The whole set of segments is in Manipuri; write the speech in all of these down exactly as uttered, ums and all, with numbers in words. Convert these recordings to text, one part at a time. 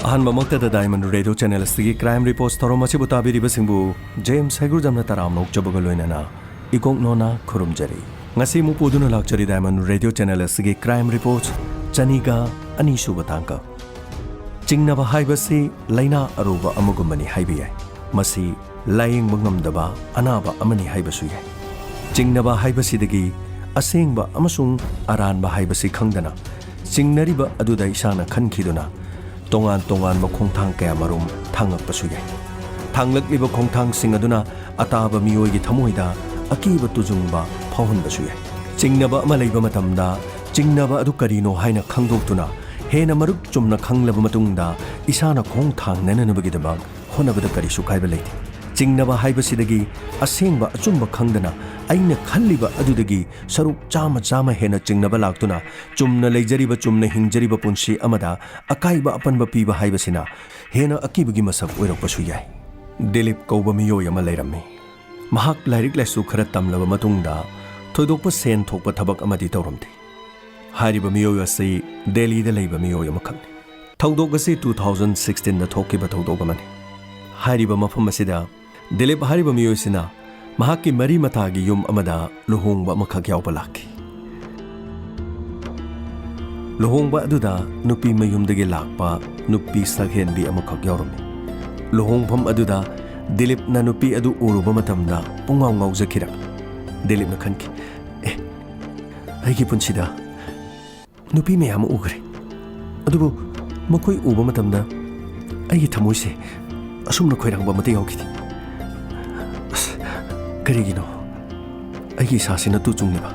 ꯑꯍꯥꯟꯕꯃꯛꯇꯗ Diamond Radio Channel ꯑꯁꯤꯒꯤ Crime Reports ꯊꯧꯔꯝ ꯑꯁꯤꯕꯨ ꯇꯥꯕꯤꯔꯤꯕꯁꯤꯡꯕꯨ ꯖꯦꯝꯁ ꯍꯩꯒ꯭ꯔꯨꯖꯝꯅ ꯇꯔꯥꯝꯅ ꯑꯣꯛꯆꯕꯒ ꯂꯣꯏꯅꯅ ꯏꯀꯣꯛꯅꯣꯅ ꯈꯨꯔꯨꯝꯖꯔꯤ꯫ ꯉꯁꯤ ꯑꯃꯨꯛ ꯄꯨꯗꯨꯅ ꯂꯥꯛꯆꯔꯤ Diamond Radio Channel ꯑꯁꯤꯒꯤ Crime Reports ꯆꯅꯤꯒ ꯑꯅꯤꯁꯨꯕ ꯇꯥꯡꯀꯛ꯫ ꯆꯤꯡꯅꯕ ꯍꯥꯏꯕꯁꯤ ꯂꯥꯏꯅꯥ ꯑꯔꯨꯕ ꯑꯃꯒꯨꯝꯕꯅꯤ ꯍꯥꯏꯕ ꯌꯥꯏ꯫ ꯃꯁꯤ ꯂꯥꯌꯦꯡꯕ ꯉꯝꯗꯕ ꯑꯅꯥꯕ ꯑꯃꯅꯤ ꯍꯥꯏꯕꯁꯨ ꯌꯥꯏ꯫ ꯆꯤꯡꯅꯕ ꯍꯥꯏꯕꯁꯤꯗꯒꯤ ꯑꯁꯦꯡꯕ ꯑꯃꯁꯨꯡ ꯑꯔꯥꯟꯕ ꯍꯥꯏꯕꯁꯤ ꯈꯪꯗꯅ, ꯆꯤꯡꯅꯔꯤꯕ ꯑꯗꯨꯗ ꯏꯁꯥꯅ ꯈꯟꯈꯤꯗꯨꯅ, ꯇꯣꯉꯥꯟ ꯇꯣꯉꯥꯟꯕ ꯈꯣꯡꯊꯥꯡ ꯀꯌꯥꯃꯔꯨꯝ ꯊꯥꯡꯂꯛꯄꯁꯨ ꯌꯥꯏ꯫ ꯊꯥꯡꯂꯛꯂꯤꯕ ꯈꯣꯡꯊꯥꯡꯁꯤꯡ ꯑꯗꯨꯅ ꯑꯇꯥꯕ ꯃꯤꯑꯣꯏꯒꯤ ꯊꯃꯣꯏꯗ ꯑꯀꯤꯕ ꯇꯨꯖꯨꯡꯕ ꯐꯥꯎꯍꯟꯕꯁꯨ ꯌꯥꯏ꯫ ꯆꯤꯡꯅꯕ ꯑꯃ ꯂꯩꯕ ꯃꯇꯝꯗ, ꯆꯤꯡꯅꯕ ꯑꯗꯨ ꯀꯔꯤꯅꯣ ꯍꯥꯏꯅ ꯈꯪꯗꯣꯛꯇꯨꯅ, ꯍꯦꯟꯅ ꯃꯔꯨꯞ ꯆꯨꯝꯅ ꯈꯪꯂꯕ ꯃꯇꯨꯡꯗ, ꯏꯁꯥꯅ ꯈꯣꯡ ꯊꯥꯡꯅꯅꯕꯒꯤꯗꯃꯛ ꯍꯣꯠꯅꯕꯗ ꯀꯔꯤꯁꯨ ꯀꯥꯏꯕ ꯂꯩꯇꯦ꯫ ꯆꯤꯡꯅꯕ ꯍꯥꯏꯕꯁꯤꯗꯒꯤ ꯑꯁꯦꯡꯕ ꯑꯆꯨꯝꯕ ꯈꯪꯗꯅ, ꯑꯩꯅ ꯈꯜꯂꯤꯕ ꯑꯗꯨꯗꯒꯤ ꯁꯔꯨꯛ ꯆꯥꯝꯃ ꯆꯥꯝꯃ ꯍꯦꯟꯅ ꯆꯤꯡꯅꯕ ꯂꯥꯛꯇꯨꯅ, ꯆꯨꯝꯅ ꯂꯩꯖꯔꯤꯕ, ꯆꯨꯝꯅ ꯍꯤꯡꯖꯔꯤꯕ ꯄꯨꯟꯁꯤ ꯑꯃꯗ ꯑꯀꯥꯏꯕ ꯑꯄꯟꯕ ꯄꯤꯕ ꯍꯥꯏꯕꯁꯤꯅ ꯍꯦꯟꯅ ꯑꯀꯤꯕꯒꯤ ꯃꯁꯛ ꯑꯣꯏꯔꯛꯄꯁꯨ ꯌꯥꯏ꯫ ꯗꯤꯂꯤꯞ ꯀꯧꯕ ꯃꯤꯑꯣꯏ ꯑꯃ ꯂꯩꯔꯝꯃꯤ꯫ ꯃꯍꯥꯛ ꯂꯥꯏꯔꯤꯛ ꯂꯥꯏꯁꯨ ꯈꯔ ꯇꯝꯂꯕ ꯃꯇꯨꯡꯗ, ꯊꯣꯏꯗꯣꯛꯄ ꯁꯦꯟ ꯊꯣꯛꯄ ꯊꯕꯛ ꯑꯃꯗꯤ ꯇꯧꯔꯝꯗꯦ꯫ ꯍꯥꯏꯔꯤꯕ ꯃꯤꯑꯣꯏ ꯑꯁꯤ ꯗꯦꯜꯂꯤꯗ ꯂꯩꯕ ꯃꯤꯑꯣꯏ ꯑꯃꯈꯛꯅꯤ꯫ ꯊꯧꯗꯣꯛ ꯑꯁꯤ two thousand sixteen ꯗ ꯊꯣꯛꯈꯤꯕ ꯊꯧꯗꯣꯛ ꯑꯃꯅꯤ꯫ ꯍꯥꯏꯔꯤꯕ ꯃꯐꯝ ꯑꯁꯤꯗ ꯗꯤꯂꯤꯞ ꯍꯥꯏꯔꯤꯕ ꯃꯤꯑꯣꯏꯁꯤꯅ ꯃꯍꯥꯛꯀꯤ ꯃꯔꯤ ꯃꯇꯥꯒꯤ ꯌꯨꯝ ꯑꯃꯗ ꯂꯨꯍꯣꯡꯕ ꯑꯃꯈꯛ ꯌꯥꯎꯕ ꯂꯥꯛꯈꯤ꯫ ꯂꯨꯍꯣꯡꯕ ꯑꯗꯨꯗ ꯅꯨꯄꯤ ꯃꯌꯨꯝꯗꯒꯤ ꯂꯥꯛꯄ ꯅꯨꯄꯤ ꯁꯛꯍꯦꯟꯕꯤ ꯑꯃꯈꯛ ꯌꯥꯎꯔꯝꯃꯤ꯫ ꯂꯨꯍꯣꯡꯐꯝ ꯑꯗꯨꯗ ꯗꯤꯂꯤꯞꯅ ꯅꯨꯄꯤ ꯑꯗꯨ ꯎꯔꯨꯕ ꯃꯇꯝꯗ ꯄꯨꯡꯉꯥꯎ ꯉꯥꯎꯖꯈꯤꯔꯝꯃꯤ꯫ ꯗꯤꯂꯤꯞꯅ ꯈꯟꯈꯤ, "ꯑꯦ, ꯑꯩꯒꯤ ꯄꯨꯟꯁꯤꯗ ꯅꯨꯄꯤ ꯃꯌꯥꯝ ꯑꯃ ꯎꯈ꯭ꯔꯦ, ꯑꯗꯨꯕꯨ ꯃꯈꯣꯏ ꯎꯕ ꯃꯇꯝꯗ ꯑꯩꯒꯤ ꯊꯃꯣꯏꯁꯦ ꯑꯁꯨꯝꯅ ꯈꯣꯏꯔꯥꯡꯕ ꯑꯃꯠꯇ ꯌꯥꯎꯈꯤꯗꯦ꯫ ꯑꯁ, ꯀꯔꯤꯒꯤꯅꯣ? ꯑꯩꯒꯤ ꯏꯁꯥꯁꯤꯅ ꯇꯨ ꯆꯨꯡꯉꯤꯕ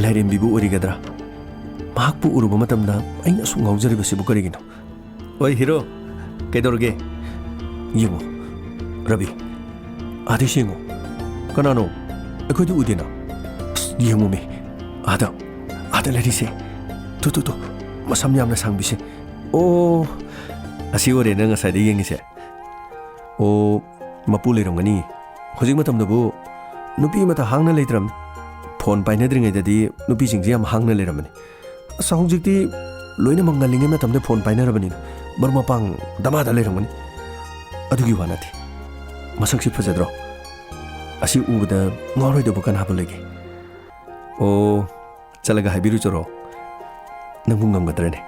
ꯂꯥꯏꯔꯦꯝꯕꯤꯕꯨ ꯑꯣꯏꯔꯤꯒꯗ꯭ꯔꯥ? ꯃꯍꯥꯛꯄꯨ ꯎꯔꯨꯕ ꯃꯇꯝꯗ ꯑꯩꯅ ꯑꯁꯨꯛ ꯉꯥꯎꯖꯔꯤꯕꯁꯤꯕꯨ ꯀꯔꯤꯒꯤꯅꯣ?" "ꯑꯣꯏ ꯍꯤꯔꯣ, ꯀꯩꯗꯧꯔꯒꯦ?" "ꯌꯦꯡꯉꯣ, ꯔꯕꯤ, ꯑꯥꯗꯩꯁꯨ ꯌꯦꯡꯉꯣ꯫ ꯀꯅꯥꯅꯣ? ꯑꯩꯈꯣꯏꯗꯤ ꯎꯗꯦꯅ꯫ ꯑꯁ, ꯌꯦꯡꯉꯣꯃꯤ, ꯑꯥꯗ, ꯑꯥꯗ ꯂꯩꯔꯤꯁꯦ꯫ ꯇꯨ, ꯇꯨ, ꯇꯨ, ꯃꯁꯝ ꯌꯥꯝꯅ ꯁꯥꯡꯕꯤꯁꯦ꯫ ꯑꯣ, ꯑꯁꯤ ꯑꯣꯏꯔꯦ ꯅꯪ ꯉꯁꯥꯏꯗꯩ ꯌꯦꯡꯉꯤꯁꯦ꯫ ꯑꯣ, ꯃꯄꯨ ꯂꯩꯔꯝꯒꯅꯤ꯫ ꯍꯧꯖꯤꯛ ꯃꯇꯝꯗꯕꯨ ꯅꯨꯄꯤ ꯑꯃꯠꯇ ꯍꯥꯡꯅ ꯂꯩꯇ꯭ꯔꯕꯅꯤ꯫ ꯐꯣꯟ ꯄꯥꯏꯅꯗ꯭ꯔꯤꯉꯩꯗꯗꯤ ꯅꯨꯄꯤꯁꯤꯡꯁꯦ ꯌꯥꯝ ꯍꯥꯡꯅ ꯂꯩꯔꯝꯕꯅꯤ꯫ ꯑꯁ, ꯍꯧꯖꯤꯛꯇꯤ ꯂꯣꯏꯅꯃꯛ ꯉꯜꯂꯤꯉꯩ ꯃꯇꯝꯗ ꯐꯣꯟ ꯄꯥꯏꯅꯔꯕꯅꯤꯅ꯫ ꯃꯔꯨꯞ ꯃꯄꯥꯡ ꯗꯃꯥꯗ ꯂꯩꯔꯝꯒꯅꯤ꯫ ꯑꯗꯨꯒꯤ ꯋꯥ ꯅꯠꯇꯦ꯫ ꯃꯁꯛꯁꯤ ꯐꯖꯗ꯭ꯔꯣ? ꯑꯁꯤ ꯎꯕꯗ ꯉꯥꯎꯔꯣꯏꯗꯕ ꯀꯅꯥꯕꯨ ꯂꯩꯒꯦ? ꯑꯣ, ꯆꯠꯂꯒ ꯍꯥꯏꯕꯤꯔꯨꯆꯣꯔꯣ? ꯅꯪꯕꯨ ꯉꯝꯒꯗ꯭ꯔꯅꯦ?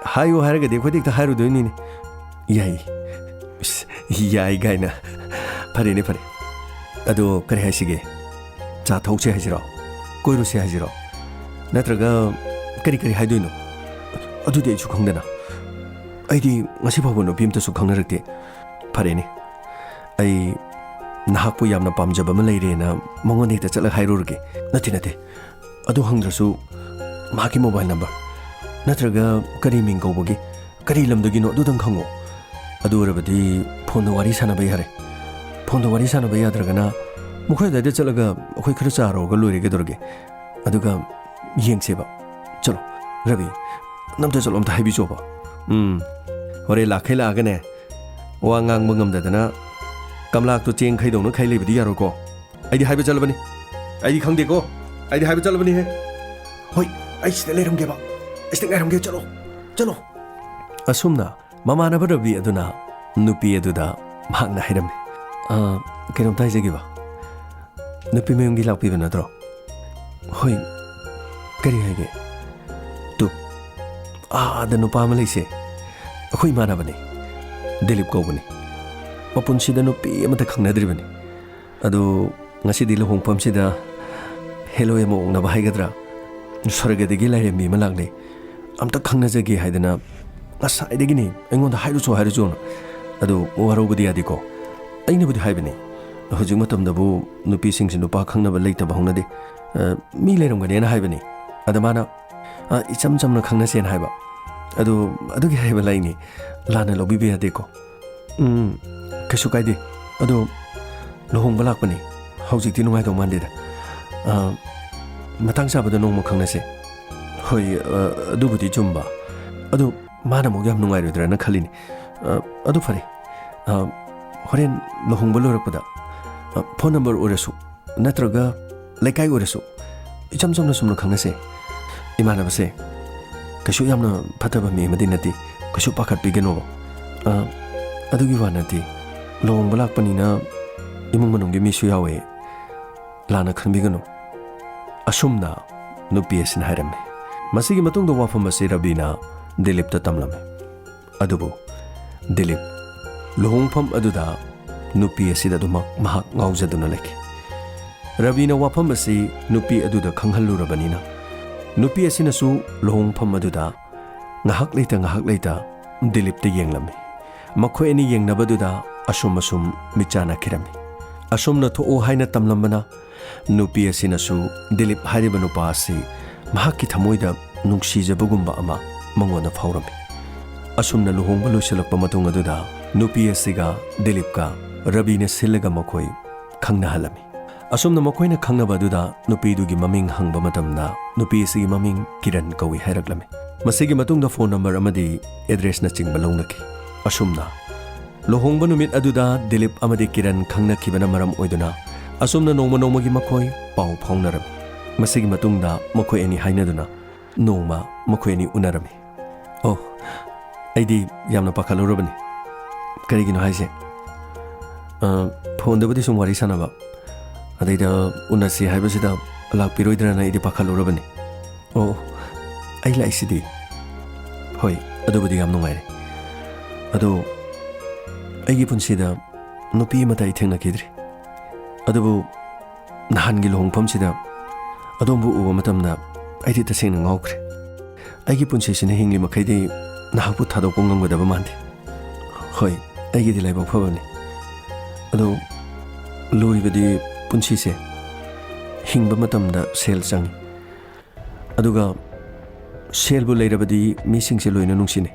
ꯍꯥꯏꯌꯨ ꯍꯥꯏꯔꯒꯗꯤ ꯑꯩꯈꯣꯏꯗꯤ ꯍꯦꯛꯇ ꯍꯥꯏꯔꯨꯗꯣꯏꯅꯤꯅꯦ꯫ ꯌꯥꯏ꯫ ꯏꯁ, ꯌꯥꯏ ꯀꯥꯏꯅ꯫ ꯐꯔꯦꯅꯦ, ꯐꯔꯦ꯫ ꯑꯗꯣ ꯀꯔꯤ ꯍꯥꯏꯁꯤꯒꯦ? ꯆꯥ ꯊꯧꯁꯦ ꯍꯥꯏꯁꯤꯔꯣ? ꯀꯣꯏꯔꯨꯁꯦ ꯍꯥꯏꯁꯤꯔꯣ? ꯅꯠꯇ꯭ꯔꯒ ꯀꯔꯤ ꯀꯔꯤ ꯍꯥꯏꯗꯣꯏꯅꯣ? ꯑꯗꯨꯗꯤ ꯑꯩꯁꯨ ꯈꯪꯗꯅ꯫ ꯑꯩꯗꯤ ꯉꯁꯤ ꯐꯥꯎꯕ ꯅꯨꯄꯤ ꯑꯝꯇꯁꯨ ꯈꯪꯅꯔꯛꯇꯦ꯫ ꯐꯔꯦꯅꯦ, ꯑꯩ ꯅꯍꯥꯛꯄꯨ ꯌꯥꯝꯅ ꯄꯥꯝꯖꯕ ꯑꯃ ꯂꯩꯔꯦꯅ ꯃꯉꯣꯟꯗ ꯍꯦꯛꯇ ꯆꯠꯂꯒ ꯍꯥꯏꯔꯨꯔꯒꯦ꯫ ꯅꯠꯇꯦ, ꯅꯠꯇꯦ, ꯑꯗꯨ ꯍꯪꯗ꯭ꯔꯁꯨ ꯃꯍꯥꯛꯀꯤ ꯃꯣꯕꯥꯏꯜ ꯅꯝꯕꯔ ꯅꯠꯇ꯭ꯔꯒ ꯀꯔꯤ ꯃꯤꯡ ꯀꯧꯕꯒꯦ, ꯀꯔꯤ ꯂꯝꯗꯒꯤꯅꯣ ꯑꯗꯨꯗꯪ ꯈꯪꯉꯣ꯫ ꯑꯗꯨ ꯑꯣꯏꯔꯕꯗꯤ ꯐꯣꯟꯗ ꯋꯥꯔꯤ ꯁꯥꯟꯅꯕ ꯌꯥꯔꯦ꯫ ꯐꯣꯟꯗ ꯋꯥꯔꯤ ꯁꯥꯟꯅꯕ ꯌꯥꯗ꯭ꯔꯒꯅ ꯃꯈꯣꯏ ꯑꯗꯨꯋꯥꯏꯗ ꯆꯠꯂꯒ ꯑꯩꯈꯣꯏ ꯈꯔ ꯆꯥꯔꯨꯔꯒ ꯂꯣꯏꯔꯦ ꯀꯩꯗꯧꯔꯒꯦ꯫ ꯑꯗꯨꯒ ꯌꯦꯡꯁꯦꯕ꯫ ꯆꯠꯂꯣ, ꯔꯕꯤ, ꯅꯝꯇ ꯆꯠꯂꯣ, ꯑꯝꯇ ꯍꯥꯏꯕꯤꯆꯣꯕ꯫ ꯎꯝ, ꯍꯣꯔꯦꯟ ꯂꯥꯛꯈꯩ ꯂꯥꯛꯑꯒꯅꯦ, ꯋꯥ ꯉꯥꯡꯕ ꯉꯝꯗꯗꯅ ꯀꯝꯂꯥꯛꯇꯣ ꯆꯦꯡ ꯈꯩꯗꯧꯅ ꯈꯩ ꯂꯩꯕꯗꯤ ꯌꯥꯔꯣꯏꯀꯣ꯫ ꯑꯩꯗꯤ ꯍꯥꯏꯕ ꯆꯠꯂꯕꯅꯤ꯫ ꯑꯩꯗꯤ ꯈꯪꯗꯦꯀꯣ꯫ ꯑꯩꯗꯤ ꯍꯥꯏꯕ ꯆꯠꯂꯕꯅꯤꯍꯦ꯫ ꯍꯣꯏ, ꯑꯩ ꯁꯤꯗ ꯂꯩꯔꯝꯒꯦꯕ꯫ ꯑꯩ ꯁꯤꯗ ꯉꯥꯏꯔꯝꯒꯦ꯫ ꯆꯠꯂꯣ, ꯆꯠꯂꯣ꯫ ꯑꯁꯨꯝꯅ ꯃꯃꯥꯟꯅꯕ ꯔꯕꯤ ꯑꯗꯨꯅ ꯅꯨꯄꯤ ꯑꯗꯨꯗ ꯃꯍꯥꯛꯅ ꯍꯥꯏꯔꯝꯃꯤ, "ꯑ, ꯀꯩꯅꯣꯝꯇ ꯍꯥꯏꯖꯒꯦꯕ꯫ ꯅꯨꯄꯤ ꯃꯌꯨꯝꯒꯤ ꯂꯥꯛꯄꯤꯕ ꯅꯠꯇ꯭ꯔꯣ?" "ꯍꯣꯏ, ꯀꯔꯤ ꯍꯥꯏꯒꯦ?" "ꯇꯨ, ꯑꯥꯗ ꯅꯨꯄꯥ ꯑꯃ ꯂꯩꯁꯦ, ꯑꯩꯈꯣꯏ ꯏꯃꯥꯟꯅꯕꯅꯤ, ꯗꯤꯂꯤꯞ ꯀꯧꯕꯅꯤ꯫ ꯃꯄꯨꯟꯁꯤꯗ ꯅꯨꯄꯤ ꯑꯃꯠꯇ ꯈꯪꯅꯗ꯭ꯔꯤꯕꯅꯤ꯫ ꯑꯗꯨ ꯉꯁꯤꯗꯤ ꯂꯨꯍꯣꯡꯐꯝꯁꯤꯗ ꯍꯦꯂꯣꯏ ꯑꯃ ꯑꯣꯛꯅꯕ ꯍꯥꯏꯒꯗ꯭ꯔꯥ, ꯁ꯭ꯋꯔꯒꯗꯒꯤ ꯂꯥꯏꯔꯦꯝꯕꯤ ꯑꯃ ꯂꯥꯛꯂꯦ꯫ ꯑꯝꯇ ꯈꯪꯅꯖꯒꯦ ꯍꯥꯏꯗꯅ ꯉꯁꯥꯏꯗꯒꯤꯅꯤ ꯑꯩꯉꯣꯟꯗ ꯍꯥꯏꯔꯨꯆꯣ, ꯍꯥꯏꯔꯨꯆꯣꯅ꯫ ꯑꯗꯨ ꯋꯥꯔꯧꯕꯗꯤ ꯌꯥꯗꯦꯀꯣ꯫ ꯑꯩꯅꯕꯨꯗꯤ ꯍꯥꯏꯕꯅꯤ, ꯍꯧꯖꯤꯛ ꯃꯇꯝꯗꯕꯨ ꯅꯨꯄꯤꯁꯤꯡꯁꯤ ꯅꯨꯄꯥ ꯈꯪꯅꯕ ꯂꯩꯇꯕ ꯍꯧꯅꯗꯦ꯫ ꯑ, ꯃꯤ ꯂꯩꯔꯝꯒꯅꯦꯅ ꯍꯥꯏꯕꯅꯤ꯫ ꯑꯗ ꯃꯥꯅ, ꯑ, ꯏꯆꯝ ꯆꯝꯅ ꯈꯪꯅꯁꯦꯅ ꯍꯥꯏꯕ꯫ ꯑꯗꯨ, ꯑꯗꯨꯒꯤ ꯍꯥꯏꯕ ꯂꯥꯏꯅꯤ, ꯂꯥꯟꯅ ꯂꯧꯕꯤꯕ ꯌꯥꯗꯦꯀꯣ꯫" "ꯎꯝ, ꯀꯩꯁꯨ ꯀꯥꯏꯗꯦ꯫ ꯑꯗꯣ ꯂꯨꯍꯣꯡꯕ ꯂꯥꯛꯄꯅꯤ꯫ ꯍꯧꯖꯤꯛꯇꯤ ꯅꯨꯡꯉꯥꯏꯗꯧ ꯃꯥꯟꯗꯦꯗ꯫ ꯑ, ꯃꯇꯥꯡ ꯆꯥꯕꯗ ꯅꯣꯡꯃ ꯈꯪꯅꯁꯦ꯫" "ꯍꯣꯏ, ꯑ, ꯑꯗꯨꯕꯨꯗꯤ ꯆꯨꯝꯕ꯫ ꯑꯗꯣ ꯃꯥꯅ ꯑꯃꯨꯛ ꯌꯥꯝ ꯅꯨꯡꯉꯥꯏꯔꯣꯏꯗ꯭ꯔꯅ ꯈꯜꯂꯤꯅꯤ꯫ ꯑ, ꯑꯗꯨ ꯐꯔꯦ꯫ ꯑ, ꯍꯣꯔꯦꯟ ꯂꯨꯍꯣꯡꯕ ꯂꯣꯏꯔꯛꯄꯗ, ꯑ, ꯐꯣꯟ ꯅꯝꯕꯔ ꯑꯣꯏꯔꯁꯨ ꯅꯠꯇ꯭ꯔꯒ ꯂꯩꯀꯥꯏ ꯑꯣꯏꯔꯁꯨ ꯏꯆꯝ ꯆꯝꯅ ꯁꯨꯝꯅ ꯈꯪꯅꯁꯦ꯫ ꯏꯃꯥꯟꯅꯕꯁꯦ ꯀꯩꯁꯨ ꯌꯥꯝꯅ ꯐꯠꯇꯕ ꯃꯤ ꯑꯃꯗꯤ ꯅꯠꯇꯦ꯫ ꯀꯩꯁꯨ ꯄꯥꯈꯠꯄꯤꯒꯅꯣꯕ꯫ ꯑ, ꯑꯗꯨꯒꯤ ꯋꯥ ꯅꯠꯇꯦ꯫ ꯂꯨꯍꯣꯡꯕ ꯂꯥꯛꯄꯅꯤꯅ ꯏꯃꯨꯡ ꯃꯅꯨꯡꯒꯤ ꯃꯤꯁꯨ ꯌꯥꯎꯋꯦ꯫ ꯂꯥꯟꯅ ꯈꯟꯕꯤꯒꯅꯨ꯫ ꯑꯁꯨꯝꯅ ꯅꯨꯄꯤ ꯑꯁꯤꯅ ꯍꯥꯏꯔꯝꯃꯤ꯫ ꯃꯁꯤꯒꯤ ꯃꯇꯨꯡꯗ ꯋꯥꯐꯝ ꯑꯁꯤ ꯔꯕꯤꯅ ꯗꯤꯂꯤꯞꯇ ꯇꯝꯂꯝꯃꯤ꯫ ꯑꯗꯨꯕꯨ ꯗꯤꯂꯤꯞ ꯂꯨꯍꯣꯡꯐꯝ ꯑꯗꯨꯗ ꯅꯨꯄꯤ ꯑꯁꯤꯗ ꯑꯗꯨꯃꯛ ꯃꯍꯥꯛ ꯉꯥꯎꯖꯗꯨꯅ ꯂꯩꯈꯤ꯫ ꯔꯕꯤꯅ ꯋꯥꯐꯝ ꯑꯁꯤ ꯅꯨꯄꯤ ꯑꯗꯨꯗ ꯈꯪꯍꯜꯂꯨꯔꯕꯅꯤꯅ, ꯅꯨꯄꯤ ꯑꯁꯤꯅꯁꯨ ꯂꯨꯍꯣꯡꯐꯝ ꯑꯗꯨꯗ ꯉꯥꯏꯍꯥꯛ ꯂꯩꯇ ꯉꯥꯏꯍꯥꯛ ꯂꯩꯇ ꯗꯤꯂꯤꯞꯇ ꯌꯦꯡꯂꯝꯃꯤ꯫ ꯃꯈꯣꯏ ꯑꯅꯤ ꯌꯦꯡꯅꯕꯗꯨꯗ ꯑꯁꯨꯝ ꯑꯁꯨꯝ ꯃꯤꯠ ꯆꯥꯟꯅꯈꯤꯔꯝꯃꯤ꯫ ꯑꯁꯨꯝꯅ ꯊꯣꯛꯎ ꯍꯥꯏꯅ ꯇꯝꯂꯝꯕꯅ ꯅꯨꯄꯤ ꯑꯁꯤꯅꯁꯨ ꯗꯤꯂꯤꯞ ꯍꯥꯏꯔꯤꯕ ꯅꯨꯄꯥ ꯑꯁꯤ ꯃꯍꯥꯛꯀꯤ ꯊꯃꯣꯏꯗ ꯅꯨꯡꯁꯤꯖꯕꯒꯨꯝꯕ ꯑꯃ ꯃꯉꯣꯟꯗ ꯐꯥꯎꯔꯝꯃꯤ꯫ ꯑꯁꯨꯝꯅ ꯂꯨꯍꯣꯡꯕ ꯂꯣꯏꯁꯤꯜꯂꯛꯄ ꯃꯇꯨꯡ ꯑꯗꯨꯗ ꯅꯨꯄꯤ ꯑꯁꯤꯒ ꯗꯤꯂꯤꯞꯀ ꯔꯕꯤꯅ ꯁꯤꯜꯂꯒ ꯃꯈꯣꯏ ꯈꯪꯅꯍꯜꯂꯝꯃꯤ꯫ ꯑꯁꯨꯝꯅ ꯃꯈꯣꯏꯅ ꯈꯪꯅꯕ ꯑꯗꯨꯗ ꯅꯨꯄꯤꯗꯨꯒꯤ ꯃꯃꯤꯡ ꯍꯪꯕ ꯃꯇꯝꯗ ꯅꯨꯄꯤ ꯑꯁꯤꯒꯤ ꯃꯃꯤꯡ ꯀꯤꯔꯟ ꯀꯧꯏ ꯍꯥꯏꯔꯛꯂꯝꯃꯤ꯫ ꯃꯁꯤꯒꯤ ꯃꯇꯨꯡꯗ ꯐꯣꯟ ꯅꯝꯕꯔ ꯑꯃꯗꯤ ꯑꯦꯗ꯭ꯔꯦꯁꯅꯆꯤꯡꯕ ꯂꯧꯅꯈꯤ꯫ ꯑꯁꯨꯝꯅ ꯂꯨꯍꯣꯡꯕ ꯅꯨꯃꯤꯠ ꯑꯗꯨꯗ ꯗꯤꯂꯤꯞ ꯑꯃꯗꯤ ꯀꯤꯔꯟ ꯈꯪꯅꯈꯤꯕꯅ ꯃꯔꯝ ꯑꯣꯏꯗꯨꯅ ꯑꯁꯨꯝꯅ ꯅꯣꯡꯃ ꯅꯣꯡꯃꯒꯤ ꯃꯈꯣꯏ ꯄꯥꯎ ꯐꯥꯎꯅꯔꯝꯃꯤ꯫ ꯃꯁꯤꯒꯤ ꯃꯇꯨꯡꯗ ꯃꯈꯣꯏ ꯑꯅꯤ ꯍꯥꯏꯅꯗꯨꯅ ꯅꯣꯡꯃ ꯃꯈꯣꯏ ꯑꯅꯤ ꯎꯅꯔꯝꯃꯤ꯫ ꯑꯣ, ꯑꯩꯗꯤ ꯌꯥꯝꯅ ꯄꯥꯈꯠꯂꯨꯔꯕꯅꯤ꯫ ꯀꯔꯤꯒꯤꯅꯣ ꯍꯥꯏꯁꯦ? ꯑ, ꯐꯣꯟꯗꯕꯨꯗꯤ ꯁꯨꯝ ꯋꯥꯔꯤ ꯁꯥꯟꯅꯕ, ꯑꯗꯩꯗ ꯎꯅꯁꯤ ꯍꯥꯏꯕꯁꯤꯗ ꯂꯥꯛꯄꯤꯔꯣꯏꯗ꯭ꯔꯅ ꯑꯩꯗꯤ ꯄꯥꯈꯠꯂꯨꯔꯕꯅꯤ꯫ ꯑꯣ, ꯑꯩ ꯂꯥꯛꯏꯁꯤꯗꯤ꯫ ꯍꯣꯏ, ꯑꯗꯨꯕꯨꯗꯤ ꯌꯥꯝ ꯅꯨꯡꯉꯥꯏꯔꯦ꯫ ꯑꯗꯣ ꯑꯩꯒꯤ ꯄꯨꯟꯁꯤꯗ ꯅꯨꯄꯤ ꯑꯃꯇ ꯑꯩ ꯊꯦꯡꯅꯈꯤꯗ꯭ꯔꯤ꯫ ꯑꯗꯨꯕꯨ ꯅꯍꯥꯟꯒꯤ ꯂꯨꯍꯣꯡꯐꯝꯁꯤꯗ ꯑꯗꯣꯝꯕꯨ ꯎꯕ ꯃꯇꯝꯗ ꯑꯩꯗꯤ ꯇꯁꯦꯡꯅ ꯉꯥꯎꯈ꯭ꯔꯦ꯫ ꯑꯩꯒꯤ ꯄꯨꯟꯁꯤꯁꯤꯅ ꯍꯤꯡꯂꯤ ꯃꯈꯩꯗꯤ ꯅꯍꯥꯛꯄꯨ ꯊꯥꯗꯣꯛꯄ ꯉꯝꯒꯗꯕ ꯃꯥꯟꯗꯦ꯫ ꯍꯣꯏ, ꯑꯩꯒꯤꯗꯤ ꯂꯥꯏꯕꯛ ꯐꯕꯅꯤ꯫ ꯑꯗꯣ ꯂꯨꯔꯤꯕꯗꯤ ꯄꯨꯟꯁꯤꯁꯦ ꯍꯤꯡꯕ ꯃꯇꯝꯗ ꯁꯦꯜ ꯆꯪꯉꯤ꯫ ꯑꯗꯨꯒ ꯁꯦꯜꯕꯨ ꯂꯩꯔꯕꯗꯤ ꯃꯤꯁꯤꯡꯁꯦ ꯂꯣꯏꯅ ꯅꯨꯡꯁꯤꯅꯩ꯫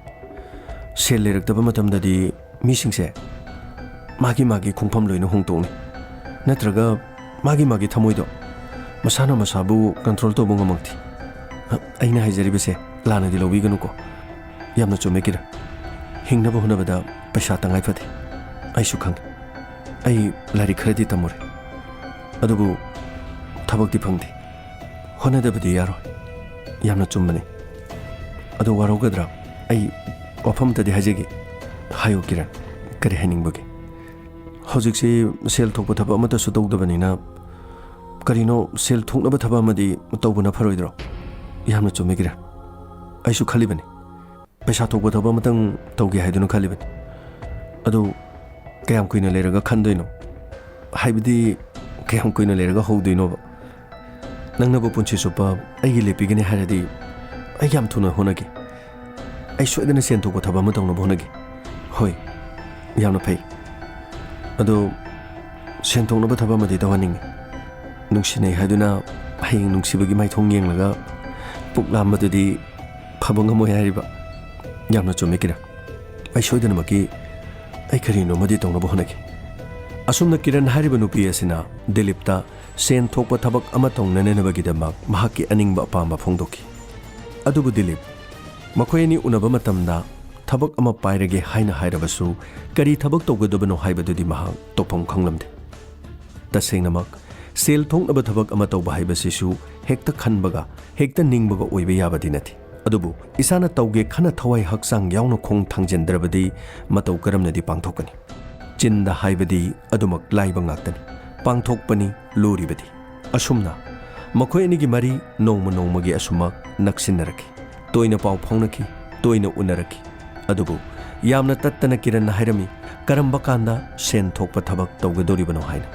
ꯁꯦꯜ ꯂꯩꯔꯛꯇꯕ ꯃꯇꯝꯗꯗꯤ ꯃꯤꯁꯤꯡꯁꯦ ꯃꯥꯒꯤ ꯃꯥꯒꯤ ꯈꯣꯡꯐꯝ ꯂꯣꯏꯅ ꯍꯣꯡꯗꯣꯛꯅꯩ꯫ ꯅꯠꯇ꯭ꯔꯒ ꯃꯥꯒꯤ ꯃꯥꯒꯤ ꯊꯃꯣꯏꯗꯣ ꯃꯁꯥꯅ ꯃꯁꯥꯕꯨ ꯀꯟꯇ꯭ꯔꯣꯜ ꯇꯧꯕ ꯉꯝꯃꯛꯇꯦ꯫ ꯑ, ꯑꯩꯅ ꯍꯥꯏꯖꯔꯤꯕꯁꯦ ꯂꯥꯟꯅꯗꯤ ꯂꯧꯕꯤꯒꯅꯨꯀꯣ꯫ ꯌꯥꯝꯅ ꯆꯨꯝꯃꯦ ꯀꯤꯔꯟ꯫ ꯍꯤꯡꯅꯕ ꯍꯣꯠꯅꯕꯗ ꯄꯩꯁꯥ ꯇꯉꯥꯏ ꯐꯗꯦ꯫ ꯑꯩꯁꯨ ꯈꯪꯉꯤ꯫ ꯑꯩ ꯂꯥꯏꯔꯤꯛ ꯈꯔꯗꯤ ꯇꯝꯃꯨꯔꯦ꯫ ꯑꯗꯨꯕꯨ ꯊꯕꯛꯇꯤ ꯐꯪꯗꯦ꯫ ꯍꯣꯠꯅꯗꯕꯗꯤ ꯌꯥꯔꯣꯏ꯫ ꯌꯥꯝꯅ ꯆꯨꯝꯕꯅꯤ꯫ ꯑꯗꯣ ꯋꯥꯔꯧꯒꯗ꯭ꯔꯥ? ꯑꯩ ꯋꯥꯐꯝ ꯑꯃꯇꯗꯤ ꯍꯥꯏꯖꯒꯦ꯫ ꯍꯥꯏꯌꯨ ꯀꯤꯔꯟ, ꯀꯔꯤ ꯍꯥꯏꯅꯤꯡꯕꯒꯦ? ꯍꯧꯖꯤꯛꯁꯤ ꯁꯦꯜ ꯊꯣꯛꯄ ꯊꯕꯛ ꯑꯃꯠꯇꯁꯨ ꯇꯧꯗꯕꯅꯤꯅ ꯀꯔꯤꯅꯣ ꯁꯦꯜ ꯊꯣꯛꯅꯕ ꯊꯕꯛ ꯑꯃꯗꯤ ꯇꯧꯕꯅ ꯐꯔꯣꯏꯗ꯭ꯔꯣ? ꯌꯥꯝꯅ ꯆꯨꯝꯃꯦ ꯀꯤꯔꯟ, ꯑꯩꯁꯨ ꯈꯜꯂꯤꯕꯅꯤ꯫ ꯄꯩꯁꯥ ꯊꯣꯛꯄ ꯊꯕꯛ ꯑꯃꯇꯪ ꯇꯧꯒꯦ ꯍꯥꯏꯗꯨꯅ ꯈꯜꯂꯤꯕꯅꯤ꯫ ꯑꯗꯨ ꯀꯌꯥꯝ ꯀꯨꯏꯅ ꯂꯩꯔꯒ ꯈꯟꯗꯣꯏꯅꯣ? ꯍꯥꯏꯕꯗꯤ ꯀꯌꯥꯝ ꯀꯨꯏꯅ ꯂꯩꯔꯒ ꯍꯧꯗꯣꯏꯅꯣꯕ? ꯅꯪꯅꯕꯨ ꯄꯨꯟꯁꯤ ꯆꯨꯞꯄ ꯑꯩꯒꯤ ꯂꯦꯞꯄꯤꯒꯅꯤ ꯍꯥꯏꯔꯗꯤ ꯑꯩ ꯌꯥꯝ ꯊꯨꯅ ꯍꯣꯠꯅꯒꯦ꯫ ꯑꯩ ꯁꯣꯏꯗꯅ ꯁꯦꯟ ꯊꯣꯛꯄ ꯊꯕꯛ ꯑꯃ ꯇꯧꯅꯕ ꯍꯣꯠꯅꯒꯦ꯫ ꯍꯣꯏ, ꯌꯥꯝꯅ ꯐꯩ꯫ ꯑꯗꯣ ꯁꯦꯟ ꯊꯣꯛꯅꯕ ꯊꯕꯛ ꯑꯃꯗꯤ ꯇꯧꯍꯟꯅꯤꯡꯉꯤ꯫ ꯅꯨꯡꯁꯤꯅꯩ ꯍꯥꯏꯗꯨꯅ ꯍꯌꯦꯡ ꯅꯨꯡꯁꯤꯕꯒꯤ ꯃꯥꯏꯊꯣꯡ ꯌꯦꯡꯂꯒ ꯄꯨꯛ ꯂꯥꯝꯕꯗꯨꯗꯤ ꯐꯕ ꯉꯝꯃꯣꯏ ꯍꯥꯏꯔꯤꯕ꯫ ꯌꯥꯝꯅ ꯆꯨꯝꯃꯦ ꯀꯤꯔꯟ꯫ ꯑꯩ ꯁꯣꯏꯗꯅꯃꯛꯀꯤ ꯑꯩ ꯀꯔꯤꯅꯣꯃꯗꯤ ꯇꯧꯅꯕ ꯍꯣꯠꯅꯒꯦ꯫ ꯑꯁꯨꯝꯅ ꯀꯤꯔꯟ ꯍꯥꯏꯔꯤꯕ ꯅꯨꯄꯤ ꯑꯁꯤꯅ ꯗꯤꯂꯤꯞꯇ ꯁꯦꯟ ꯊꯣꯛꯄ ꯊꯕꯛ ꯑꯃ ꯇꯧꯅꯅꯕꯒꯤꯗꯃꯛ ꯃꯍꯥꯛꯀꯤ ꯑꯅꯤꯡꯕ ꯑꯄꯥꯝꯕ ꯐꯣꯡꯗꯣꯛꯈꯤ꯫ ꯑꯗꯨꯕꯨ ꯗꯤꯂꯤꯞ, ꯃꯈꯣꯏ ꯑꯅꯤ ꯎꯅꯕ ꯃꯇꯝꯗ ꯊꯕꯛ ꯑꯃ ꯄꯥꯏꯔꯒꯦ ꯍꯥꯏꯅ ꯍꯥꯏꯔꯕꯁꯨ ꯀꯔꯤ ꯊꯕꯛ ꯇꯧꯒꯗꯕꯅꯣ ꯍꯥꯏꯕꯗꯨꯗꯤ ꯃꯍꯥꯛ ꯇꯧꯐꯝ ꯈꯪꯂꯝꯗꯦ꯫ ꯇꯁꯦꯡꯅꯃꯛ ꯁꯦꯜ ꯊꯣꯛꯅꯕ ꯊꯕꯛ ꯑꯃ ꯇꯧꯕ ꯍꯥꯏꯕꯁꯤꯁꯨ ꯍꯦꯛꯇ ꯈꯟꯕꯒ ꯍꯦꯛꯇ ꯅꯤꯡꯕꯒ ꯑꯣꯏꯕ ꯌꯥꯕꯗꯤ ꯅꯠꯇꯦ꯫ ꯑꯗꯨꯕꯨ ꯏꯁꯥꯅ ꯇꯧꯒꯦ ꯈꯟꯅ ꯊꯋꯥꯏ ꯍꯛꯆꯥꯡ ꯌꯥꯎꯅ ꯈꯣꯡ ꯊꯥꯡꯖꯤꯟꯗ꯭ꯔꯕꯗꯤ ꯃꯇꯧ ꯀꯔꯝꯅꯗꯤ ꯄꯥꯡꯊꯣꯛꯀꯅꯤ? ꯆꯤꯟꯗ ꯍꯥꯏꯕꯗꯤ ꯑꯗꯨꯃꯛ ꯂꯥꯏꯕ ꯉꯥꯛꯇꯅꯤ, ꯄꯥꯡꯊꯣꯛꯄꯅꯤ ꯂꯨꯔꯤꯕꯗꯤ꯫ ꯑꯁꯨꯝꯅ ꯃꯈꯣꯏ ꯑꯅꯤꯒꯤ ꯃꯔꯤ ꯅꯣꯡꯃ ꯅꯣꯡꯃꯒꯤ ꯑꯁꯨꯃꯛ ꯅꯛꯁꯤꯟꯅꯔꯛꯈꯤ꯫ ꯇꯣꯏꯅ ꯄꯥꯎ ꯐꯥꯎꯅꯈꯤ, ꯇꯣꯏꯅ ꯎꯅꯔꯛꯈꯤ꯫ ꯑꯗꯨꯕꯨ ꯌꯥꯝꯅ ꯇꯠꯇꯅ ꯀꯤꯔꯟꯅ ꯍꯥꯏꯔꯝꯃꯤ, ꯀꯔꯝꯕ ꯀꯥꯟꯗ ꯁꯦꯟ ꯊꯣꯛꯄ ꯊꯕꯛ ꯇꯧꯒꯗꯧꯔꯤꯕꯅꯣ ꯍꯥꯏꯅ꯫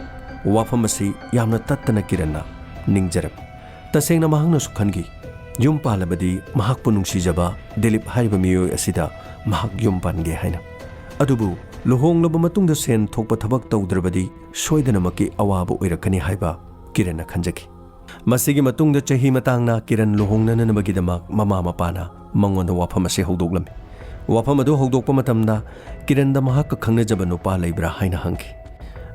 ꯋꯥꯐꯝ ꯑꯁꯤ ꯌꯥꯝꯅ ꯇꯠꯇꯅ ꯀꯤꯔꯟꯅ ꯅꯤꯡꯖꯔꯝꯃꯤ꯫ ꯇꯁꯦꯡꯅ ꯃꯍꯥꯛꯅꯁꯨ ꯈꯟꯈꯤ, ꯌꯨꯝ ꯄꯥꯜꯂꯕꯗꯤ ꯃꯍꯥꯛꯄꯨ ꯅꯨꯡꯁꯤꯖꯕ ꯗꯤꯂꯤꯞ ꯍꯥꯏꯔꯤꯕ ꯃꯤꯑꯣꯏ ꯑꯁꯤꯗ ꯃꯍꯥꯛ ꯌꯨꯝ ꯄꯥꯟꯒꯦ ꯍꯥꯏꯅ꯫ ꯑꯗꯨꯕꯨ ꯂꯨꯍꯣꯡꯂꯕ ꯃꯇꯨꯡꯗ ꯁꯦꯟ ꯊꯣꯛꯄ ꯊꯕꯛ ꯇꯧꯗ꯭ꯔꯕꯗꯤ ꯁꯣꯏꯗꯅꯃꯛꯀꯤ ꯑꯋꯥꯕ ꯑꯣꯏꯔꯛꯀꯅꯤ ꯍꯥꯏꯕ ꯀꯤꯔꯟꯅ ꯈꯟꯖꯈꯤ꯫ ꯃꯁꯤꯒꯤ ꯃꯇꯨꯡꯗ ꯆꯍꯤ ꯃꯇꯥꯡꯅ ꯀꯤꯔꯟ ꯂꯨꯍꯣꯡꯅꯅꯕꯒꯤꯗꯃꯛ ꯃꯃꯥ ꯃꯄꯥꯅ ꯃꯉꯣꯟꯗ ꯋꯥꯐꯝ ꯑꯁꯤ ꯍꯧꯗꯣꯛꯂꯝꯃꯤ꯫ ꯋꯥꯐꯝ ꯑꯗꯨ ꯍꯧꯗꯣꯛꯄ ꯃꯇꯝꯗ ꯀꯤꯔꯟꯗ ꯃꯍꯥꯛꯀ ꯈꯪꯅꯖꯕ ꯅꯨꯄꯥ ꯂꯩꯕ꯭ꯔꯥ ꯍꯥꯏꯅ ꯍꯪꯈꯤ꯫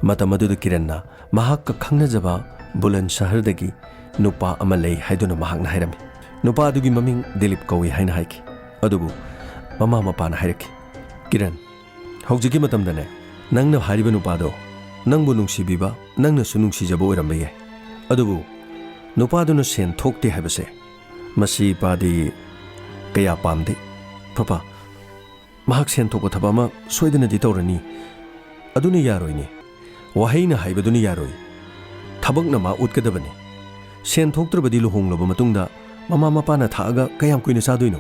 ꯃꯇꯝ ꯑꯗꯨꯗ ꯀꯤꯔꯟꯅ ꯃꯍꯥꯛꯀ ꯈꯪꯅꯖꯕ ꯕꯨꯂꯟ ꯁꯍꯔꯗꯒꯤ ꯅꯨꯄꯥ ꯑꯃ ꯂꯩ ꯍꯥꯏꯗꯨꯅ ꯃꯍꯥꯛꯅ ꯍꯥꯏꯔꯝꯃꯤ꯫ ꯅꯨꯄꯥ ꯑꯗꯨꯒꯤ ꯃꯃꯤꯡ ꯗꯤꯂꯤꯞ ꯀꯧꯏ ꯍꯥꯏꯅ ꯍꯥꯏꯈꯤ꯫ ꯑꯗꯨꯕꯨ ꯃꯃꯥ ꯃꯄꯥꯅ ꯍꯥꯏꯔꯛꯈꯤ, ꯀꯤꯔꯟ, ꯍꯧꯖꯤꯛꯀꯤ ꯃꯇꯝꯗꯅꯦ, ꯅꯪꯅ ꯍꯥꯏꯔꯤꯕ ꯅꯨꯄꯥꯗꯣ ꯅꯪꯕꯨ ꯅꯨꯡꯁꯤꯕꯤꯕ, ꯅꯪꯅꯁꯨ ꯅꯨꯡꯁꯤꯖꯕ ꯑꯣꯏꯔꯝꯕ ꯌꯥꯏ꯫ ꯑꯗꯨꯕꯨ ꯅꯨꯄꯥꯗꯨꯅ ꯁꯦꯟ ꯊꯣꯛꯇꯦ ꯍꯥꯏꯕꯁꯦ ꯃꯁꯤ ꯏꯄꯥꯗꯤ ꯀꯌꯥ ꯄꯥꯝꯗꯦ꯫ ꯄꯄꯥ, ꯃꯍꯥꯛ ꯁꯦꯟ ꯊꯣꯛꯄ ꯊꯕꯛ ꯑꯃ ꯁꯣꯏꯗꯅꯗꯤ ꯇꯧꯔꯅꯤ꯫ ꯑꯗꯨꯅ ꯌꯥꯔꯣꯏꯅꯦ꯫ ꯋꯥꯍꯩꯅ ꯍꯥꯏꯕꯗꯨꯅ ꯌꯥꯔꯣꯏ꯫ ꯊꯕꯛꯅ ꯃꯥ ꯎꯠꯀꯗꯕꯅꯤ꯫ ꯁꯦꯟ ꯊꯣꯛꯇ꯭ꯔꯕꯗꯤ ꯂꯨꯍꯣꯡꯂꯕ ꯃꯇꯨꯡꯗ ꯃꯃꯥ ꯃꯄꯥꯅ ꯊꯥꯛꯑꯒ ꯀꯌꯥꯝ ꯀꯨꯏꯅ ꯆꯥꯗꯣꯏꯅꯣ?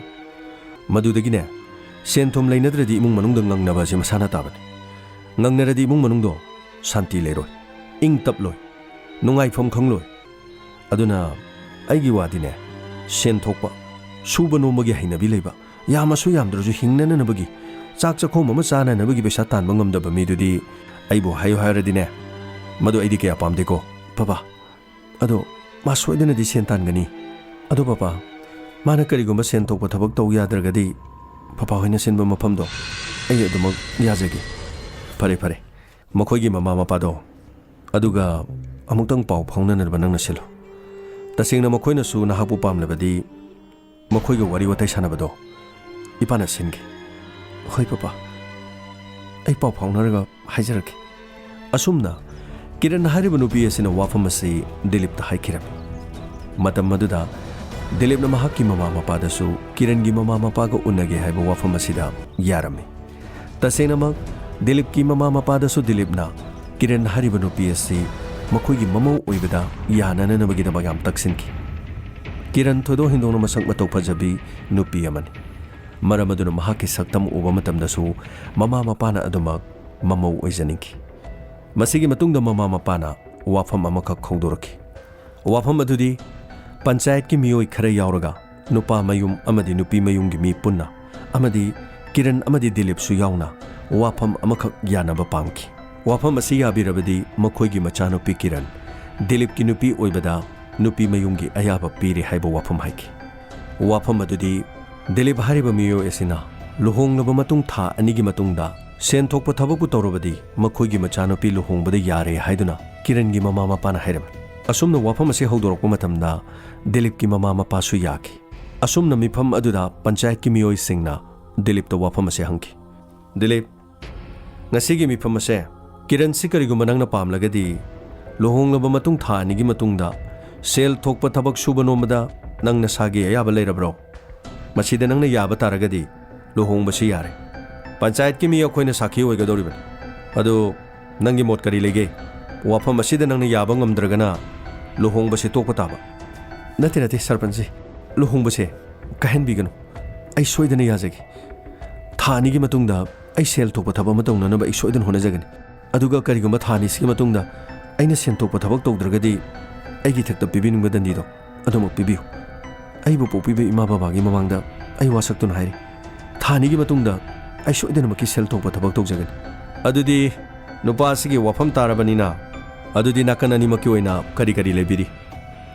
ꯃꯗꯨꯗꯒꯤꯅꯦ, ꯁꯦꯟ ꯊꯨꯝ ꯂꯩꯅꯗ꯭ꯔꯗꯤ ꯏꯃꯨꯡ ꯃꯅꯨꯡꯗ ꯉꯪꯅꯕ ꯑꯁꯤ ꯃꯁꯥꯅ ꯇꯥꯕꯅꯤ꯫ ꯉꯪꯅꯔꯗꯤ ꯏꯃꯨꯡ ꯃꯅꯨꯡꯗꯣ ꯁꯥꯟꯇꯤ ꯂꯩꯔꯣꯏ, ꯏꯪ ꯇꯞꯂꯣꯏ, ꯅꯨꯡꯉꯥꯏꯐꯝ ꯈꯪꯂꯣꯏ꯫ ꯑꯗꯨꯅ ꯑꯩꯒꯤ ꯋꯥꯗꯤꯅꯦ, ꯁꯦꯟ ꯊꯣꯛꯄ, ꯁꯨꯕ ꯅꯣꯝꯕꯒꯤ ꯍꯩꯅꯕꯤ ꯂꯩꯕ, ꯌꯥꯝꯃꯁꯨ ꯌꯥꯝꯗ꯭ꯔꯁꯨ ꯍꯤꯡꯅꯅꯅꯕꯒꯤ, ꯆꯥꯛ ꯆꯥꯛꯈꯣꯝ ꯑꯃ ꯆꯥꯅꯅꯕꯒꯤ ꯄꯩꯁꯥ ꯇꯥꯟꯕ ꯉꯝꯗꯕ ꯃꯤꯗꯨꯗꯤ ꯑꯩꯕꯨ ꯍꯥꯏꯌꯨ ꯍꯥꯏꯔꯗꯤꯅꯦ, ꯃꯗꯨ ꯑꯩꯗꯤ ꯀꯌꯥ ꯄꯥꯝꯗꯦꯀꯣ, ꯄꯄꯥ꯫ ꯑꯗꯣ ꯃꯥ ꯁꯣꯏꯗꯅꯗꯤ ꯁꯦꯟ ꯇꯥꯟꯒꯅꯤ꯫ ꯑꯗꯣ ꯄꯄꯥ, ꯃꯥꯅ ꯀꯔꯤꯒꯨꯝꯕ ꯁꯦꯟ ꯊꯣꯛꯄ ꯊꯕꯛ ꯇꯧ ꯌꯥꯗ꯭ꯔꯒꯗꯤ ꯄꯄꯥ ꯍꯣꯏꯅ ꯁꯤꯟꯕ ꯃꯐꯝꯗꯣ ꯑꯩ ꯑꯗꯨꯃꯛ ꯌꯥꯖꯒꯦ꯫ ꯐꯔꯦ, ꯐꯔꯦ꯫ ꯃꯈꯣꯏꯒꯤ ꯃꯃꯥ ꯃꯄꯥꯗꯣ, ꯑꯗꯨꯒ ꯑꯃꯨꯛꯇꯪ ꯄꯥꯎ ꯐꯥꯎꯅꯅꯕ ꯅꯪꯅ ꯁꯤꯜꯂꯨ꯫ ꯇꯁꯦꯡꯅ ꯃꯈꯣꯏꯅꯁꯨ ꯅꯍꯥꯛꯄꯨ ꯄꯥꯝꯂꯕꯗꯤ ꯃꯈꯣꯏꯒ ꯋꯥꯔꯤ ꯋꯥꯇꯥꯏ ꯁꯥꯟꯅꯕꯗꯣ ꯏꯄꯥꯅ ꯁꯤꯟꯒꯦ꯫ ꯍꯣꯏ ꯄꯄꯥ, ꯑꯩ ꯄꯥꯎ ꯐꯥꯎꯅꯔꯒ ꯍꯥꯏꯖꯔꯛꯀꯦ꯫ ꯑꯁꯨꯝꯅ ꯀꯤꯔꯟ ꯍꯥꯏꯔꯤꯕ ꯅꯨꯄꯤ ꯑꯁꯤꯅ ꯋꯥꯐꯝ ꯑꯁꯤ ꯗꯤꯂꯤꯞꯇ ꯍꯥꯏꯈꯤꯔꯝꯃꯤ꯫ ꯃꯇꯝ ꯑꯗꯨꯗ ꯗꯤꯂꯤꯞꯅ ꯃꯍꯥꯛꯀꯤ ꯃꯃꯥ ꯃꯄꯥꯗꯁꯨ ꯀꯤꯔꯟꯒꯤ ꯃꯃꯥ ꯃꯄꯥꯒ ꯎꯅꯒꯦ ꯍꯥꯏꯕ ꯋꯥꯐꯝ ꯑꯁꯤꯗ ꯌꯥꯔꯝꯃꯤ꯫ ꯇꯁꯦꯡꯅꯃꯛ ꯗꯤꯂꯤꯞꯀꯤ ꯃꯃꯥ ꯃꯄꯥꯗꯁꯨ ꯗꯤꯂꯤꯞꯅ ꯀꯤꯔꯟ ꯍꯥꯏꯔꯤꯕ ꯅꯨꯄꯤ ꯑꯁꯤ ꯃꯈꯣꯏꯒꯤ ꯃꯃꯧ ꯑꯣꯏꯕꯗ ꯌꯥꯅꯅꯅꯕꯒꯤꯗꯃꯛ ꯌꯥꯝ ꯇꯛꯁꯤꯟꯈꯤ꯫ ꯀꯤꯔꯟ ꯊꯣꯏꯗꯣꯛ ꯍꯦꯟꯗꯣꯛꯅ ꯃꯁꯛ ꯃꯇꯧ ꯐꯖꯕꯤ ꯅꯨꯄꯤ ꯑꯃꯅꯤ꯫ ꯃꯔꯝ ꯑꯗꯨꯅ ꯃꯍꯥꯛꯀꯤ ꯁꯛꯇꯝ ꯎꯕ ꯃꯇꯝꯗꯁꯨ ꯃꯃꯥ ꯃꯄꯥꯅ ꯑꯗꯨꯃꯛ ꯃꯃꯧ ꯑꯣꯏꯖꯅꯤꯡꯈꯤ꯫ ꯃꯁꯤꯒꯤ ꯃꯇꯨꯡꯗ ꯃꯃꯥ ꯃꯄꯥꯅ ꯋꯥꯐꯝ ꯑꯃꯈꯛ ꯍꯧꯗꯣꯔꯛꯈꯤ꯫ ꯋꯥꯐꯝ ꯑꯗꯨꯗꯤ ꯄꯟꯆꯥꯌꯠꯀꯤ ꯃꯤꯑꯣꯏ ꯈꯔ ꯌꯥꯎꯔꯒ ꯅꯨꯄꯥ ꯃꯌꯨꯝ ꯑꯃꯗꯤ ꯅꯨꯄꯤ ꯃꯌꯨꯝꯒꯤ ꯃꯤ ꯄꯨꯟꯅ ꯑꯃꯗꯤ ꯀꯤꯔꯟ ꯑꯃꯗꯤ ꯗꯤꯂꯤꯞꯁꯨ ꯌꯥꯎꯅ ꯋꯥꯐꯝ ꯑꯃꯈꯛ ꯌꯥꯅꯕ ꯄꯥꯝꯈꯤ꯫ ꯋꯥꯐꯝ ꯑꯁꯤ ꯌꯥꯕꯤꯔꯕꯗꯤ ꯃꯈꯣꯏꯒꯤ ꯃꯆꯥꯅꯨꯄꯤ ꯀꯤꯔꯟ ꯗꯤꯂꯤꯞꯀꯤ ꯅꯨꯄꯤ ꯑꯣꯏꯕꯗ ꯅꯨꯄꯤ ꯃꯌꯨꯝꯒꯤ ꯑꯌꯥꯕ ꯄꯤꯔꯦ ꯍꯥꯏꯕ ꯋꯥꯐꯝ ꯍꯥꯏꯈꯤ꯫ ꯋꯥꯐꯝ ꯑꯗꯨꯗꯤ ꯗꯤꯂꯤꯞ ꯍꯥꯏꯔꯤꯕ ꯃꯤꯑꯣꯏ ꯑꯁꯤꯅ ꯂꯨꯍꯣꯡꯂꯕ ꯃꯇꯨꯡ ꯊꯥ ꯑꯅꯤꯒꯤ ꯃꯇꯨꯡꯗ ꯁꯦꯟ ꯊꯣꯛꯄ ꯊꯕꯛꯄꯨ ꯇꯧꯔꯕꯗꯤ ꯃꯈꯣꯏꯒꯤ ꯃꯆꯥꯅꯨꯄꯤ ꯂꯨꯍꯣꯡꯕꯗ ꯌꯥꯔꯦ ꯍꯥꯏꯗꯨꯅ ꯀꯤꯔꯟꯒꯤ ꯃꯃꯥ ꯃꯄꯥꯅ ꯍꯥꯏꯔꯝꯃꯤ꯫ ꯑꯁꯨꯝꯅ ꯋꯥꯐꯝ ꯑꯁꯤ ꯍꯧꯗꯣꯔꯛꯄ ꯃꯇꯝꯗ ꯗꯤꯂꯤꯞꯀꯤ ꯃꯃꯥ ꯃꯄꯥꯁꯨ ꯌꯥꯈꯤ꯫ ꯑꯁꯨꯝꯅ ꯃꯤꯐꯝ ꯑꯗꯨꯗ ꯄꯟꯆꯥꯌꯠꯀꯤ ꯃꯤꯑꯣꯏꯁꯤꯡꯅ ꯗꯤꯂꯤꯞꯇ ꯋꯥꯐꯝ ꯑꯁꯤ ꯍꯪꯈꯤ꯫ ꯗꯤꯂꯤꯞ, ꯉꯁꯤꯒꯤ ꯃꯤꯐꯝ ꯑꯁꯦ ꯀꯤꯔꯟꯁꯤ ꯀꯔꯤꯒꯨꯝꯕ ꯅꯪꯅ ꯄꯥꯝꯂꯒꯗꯤ ꯂꯨꯍꯣꯡꯂꯕ ꯃꯇꯨꯡ ꯊꯥ ꯑꯅꯤꯒꯤ ꯃꯇꯨꯡꯗ ꯁꯦꯜ ꯊꯣꯛꯄ ꯊꯕꯛ ꯁꯨꯕ ꯅꯣꯝꯕꯗ ꯅꯪ ꯅꯁꯥꯒꯤ ꯑꯌꯥꯕ ꯂꯩꯔꯕ꯭ꯔꯣ? ꯃꯁꯤꯗ ꯅꯪꯅ ꯌꯥꯕ ꯇꯥꯔꯒꯗꯤ ꯂꯨꯍꯣꯡꯕꯁꯤ ꯌꯥꯔꯦ꯫ ꯄꯟꯆꯥꯌꯠꯀꯤ ꯃꯤ ꯑꯩꯈꯣꯏꯅ ꯁꯥꯈꯤ ꯑꯣꯏꯒꯗꯧꯔꯤꯕꯅꯤ꯫ ꯑꯗꯨ ꯅꯪꯒꯤ ꯃꯣꯠ ꯀꯔꯤ ꯂꯩꯒꯦ? ꯋꯥꯐꯝ ꯑꯁꯤꯗ ꯅꯪꯅ ꯌꯥꯕ ꯉꯝꯗ꯭ꯔꯒꯅ ꯂꯨꯍꯣꯡꯕꯁꯤ ꯇꯣꯛꯄ ꯇꯥꯕ꯫ ꯅꯠꯇꯦ, ꯅꯠꯇꯦ, ꯁꯔꯄꯟꯁ ꯖꯤ, ꯂꯨꯍꯣꯡꯕꯁꯦ ꯀꯥꯏꯍꯟꯕꯤꯒꯅꯨ꯫ ꯑꯩ ꯁꯣꯏꯗꯅ ꯌꯥꯖꯒꯦ꯫ ꯊꯥ ꯑꯅꯤꯒꯤ ꯃꯇꯨꯡꯗ ꯑꯩ ꯁꯦꯜ ꯊꯣꯛꯄ ꯊꯕꯛ ꯑꯃ ꯇꯧꯅꯅꯕ ꯑꯩ ꯁꯣꯏꯗꯅ ꯍꯣꯠꯅꯖꯒꯅꯤ꯫ ꯑꯗꯨꯒ ꯀꯔꯤꯒꯨꯝꯕ ꯊꯥ ꯑꯅꯤꯁꯤꯒꯤ ꯃꯇꯨꯡꯗ ꯑꯩꯅ ꯁꯦꯟ ꯊꯣꯛꯄ ꯊꯕꯛ ꯇꯧꯗ꯭ꯔꯒꯗꯤ, ꯑꯩꯒꯤ ꯏꯊꯛꯇ ꯄꯤꯕꯤꯅꯤꯡꯕ ꯗꯟꯗꯤꯗꯣ ꯑꯗꯨꯃꯛ ꯄꯤꯕꯤꯌꯨ꯫ ꯑꯩꯕꯨ ꯄꯣꯛꯄꯤꯕ ꯏꯃꯥ ꯕꯕꯥꯒꯤ ꯃꯃꯥꯡꯗ ꯑꯩ ꯋꯥꯁꯛꯇꯨꯅ ꯍꯥꯏꯔꯤ, ꯊꯥ ꯑꯅꯤꯒꯤ ꯃꯇꯨꯡꯗ ꯑꯩ ꯁꯣꯏꯗꯅꯃꯛꯀꯤ ꯁꯦꯜ ꯊꯣꯛꯄ ꯊꯕꯛ ꯇꯧꯖꯒꯅꯤ꯫ ꯑꯗꯨꯗꯤ ꯅꯨꯄꯥ ꯑꯁꯤꯒꯤ ꯋꯥꯐꯝ ꯇꯥꯔꯕꯅꯤꯅ, ꯑꯗꯨꯗꯤ ꯅꯥꯀꯟ ꯑꯅꯤꯃꯛꯀꯤ ꯑꯣꯏꯅ ꯀꯔꯤ ꯀꯔꯤ ꯂꯩꯕꯤꯔꯤ?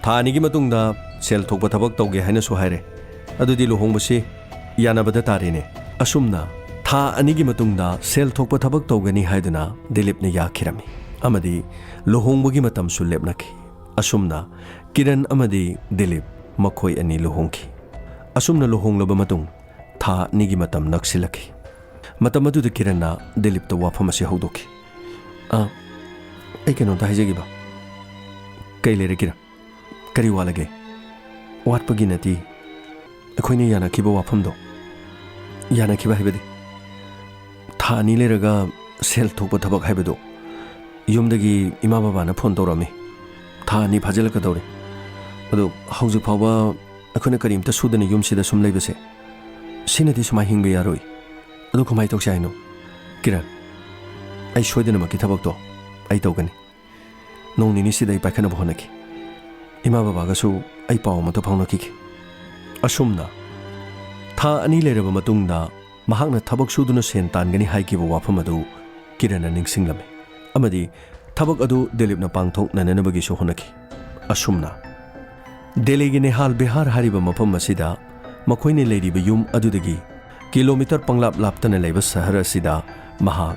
ꯊꯥ ꯑꯅꯤꯒꯤ ꯃꯇꯨꯡꯗ ꯁꯦꯜ ꯊꯣꯛꯄ ꯊꯕꯛ ꯇꯧꯒꯦ ꯍꯥꯏꯅꯁꯨ ꯍꯥꯏꯔꯦ꯫ ꯑꯗꯨꯗꯤ ꯂꯨꯍꯣꯡꯕꯁꯤ ꯌꯥꯅꯕꯗ ꯇꯥꯔꯦꯅꯦ꯫ ꯑꯁꯨꯝꯅ ꯊꯥ ꯑꯅꯤꯒꯤ ꯃꯇꯨꯡꯗ ꯁꯦꯜ ꯊꯣꯛꯄ ꯊꯕꯛ ꯇꯧꯒꯅꯤ ꯍꯥꯏꯗꯨꯅ ꯗꯤꯂꯤꯞꯅ ꯌꯥꯈꯤꯔꯝꯃꯤ, ꯑꯃꯗꯤ ꯂꯨꯍꯣꯡꯕꯒꯤ ꯃꯇꯝꯁꯨ ꯂꯦꯞꯅꯈꯤ꯫ ꯑꯁꯨꯝꯅ ꯀꯤꯔꯟ ꯑꯃꯗꯤ ꯗꯤꯂꯤꯞ ꯃꯈꯣꯏ ꯑꯅꯤ ꯂꯨꯍꯣꯡꯈꯤ꯫ ꯑꯁꯨꯝꯅ ꯂꯨꯍꯣꯡꯂꯕ ꯃꯇꯨꯡ ꯊꯥ ꯑꯅꯤꯒꯤ ꯃꯇꯝ ꯅꯛꯁꯤꯜꯂꯛꯈꯤ꯫ ꯃꯇꯝ ꯑꯗꯨꯗ ꯀꯤꯔꯟꯅ ꯗꯤꯂꯤꯞꯇ ꯋꯥꯐꯝ ꯑꯁꯤ ꯍꯧꯗꯣꯛꯈꯤ꯫ "ꯑ, ꯑꯩ ꯀꯩꯅꯣꯝꯇ ꯍꯥꯏꯖꯒꯦꯕ꯫" "ꯀꯩ ꯂꯩꯔꯦ ꯀꯤꯔꯟ? ꯀꯔꯤ ꯋꯥꯠꯂꯒꯦ?" "ꯋꯥꯠꯄꯒꯤ ꯅꯠꯇꯦ, ꯑꯩꯈꯣꯏꯅ ꯌꯥꯅꯈꯤꯕ ꯋꯥꯐꯝꯗꯣ꯫" "ꯌꯥꯅꯈꯤꯕ ꯍꯥꯏꯕꯗꯤ?" "ꯊꯥ ꯑꯅꯤ ꯂꯩꯔꯒ ꯁꯦꯜ ꯊꯣꯛꯄ ꯊꯕꯛ ꯍꯥꯏꯕꯗꯣ꯫ ꯌꯨꯝꯗꯒꯤ ꯏꯃꯥ ꯕꯕꯥꯅ ꯐꯣꯟ ꯇꯧꯔꯛꯑꯝꯃꯤ꯫ ꯊꯥ ꯑꯅꯤ ꯐꯥꯖꯤꯜꯂꯛꯀꯗꯧꯔꯦ꯫ ꯑꯗꯣ ꯍꯧꯖꯤꯛ ꯐꯥꯎꯕ ꯑꯩꯈꯣꯏꯅ ꯀꯔꯤꯝꯇ ꯁꯨꯗꯅ ꯌꯨꯝꯁꯤꯗ ꯁꯨꯝ ꯂꯩꯕꯁꯦ, ꯁꯤꯅꯗꯤ ꯁꯨꯃꯥꯏꯅ ꯍꯤꯡꯕ ꯌꯥꯔꯣꯏ꯫ ꯑꯗꯨ ꯀꯃꯥꯏꯅ ꯇꯧꯁꯤ ꯍꯥꯏꯅꯣ?" "ꯀꯤꯔꯟ, ꯑꯩ ꯁꯣꯏꯗꯅꯃꯛꯀꯤ ꯊꯕꯛꯇꯣ ꯑꯩ ꯇꯧꯒꯅꯤ꯫ ꯅꯣꯡ ꯅꯤꯅꯤꯁꯤꯗ ꯑꯩ ꯄꯥꯏꯈꯠꯅꯕ ꯍꯣꯠꯅꯈꯤ꯫ ꯏꯃꯥ ꯕꯕꯥꯒꯁꯨ ꯑꯩ ꯄꯥꯎ ꯑꯃꯠꯇ ꯐꯥꯎꯅꯈꯤꯒꯦ꯫" ꯑꯁꯨꯝꯅ ꯊꯥ ꯑꯅꯤ ꯂꯩꯔꯕ ꯃꯇꯨꯡꯗ ꯃꯍꯥꯛꯅ ꯊꯕꯛ ꯁꯨꯗꯨꯅ ꯁꯦꯟ ꯇꯥꯟꯒꯅꯤ ꯍꯥꯏꯈꯤꯕ ꯋꯥꯐꯝ ꯑꯗꯨ ꯀꯤꯔꯟꯅ ꯅꯤꯡꯁꯤꯡꯂꯝꯃꯤ, ꯑꯃꯗꯤ ꯊꯕꯛ ꯑꯗꯨ ꯗꯤꯂꯤꯞꯅ ꯄꯥꯡꯊꯣꯛꯅꯅꯕꯒꯤꯁꯨ ꯍꯣꯠꯅꯈꯤ꯫ ꯑꯁꯨꯝꯅ ꯗꯦꯜꯂꯤꯒꯤ ꯅꯦꯍꯥꯜ ꯕꯤꯍꯥꯔ ꯍꯥꯏꯔꯤꯕ ꯃꯐꯝ ꯑꯁꯤꯗ ꯃꯈꯣꯏꯅ ꯂꯩꯔꯤꯕ ꯌꯨꯝ ꯑꯗꯨꯗꯒꯤ ꯀꯤꯂꯣꯃꯤꯇꯔ ꯄꯪꯂꯥꯞ ꯂꯥꯞꯇꯅ ꯂꯩꯕ ꯁꯍꯔ ꯑꯁꯤꯗ ꯃꯍꯥꯛ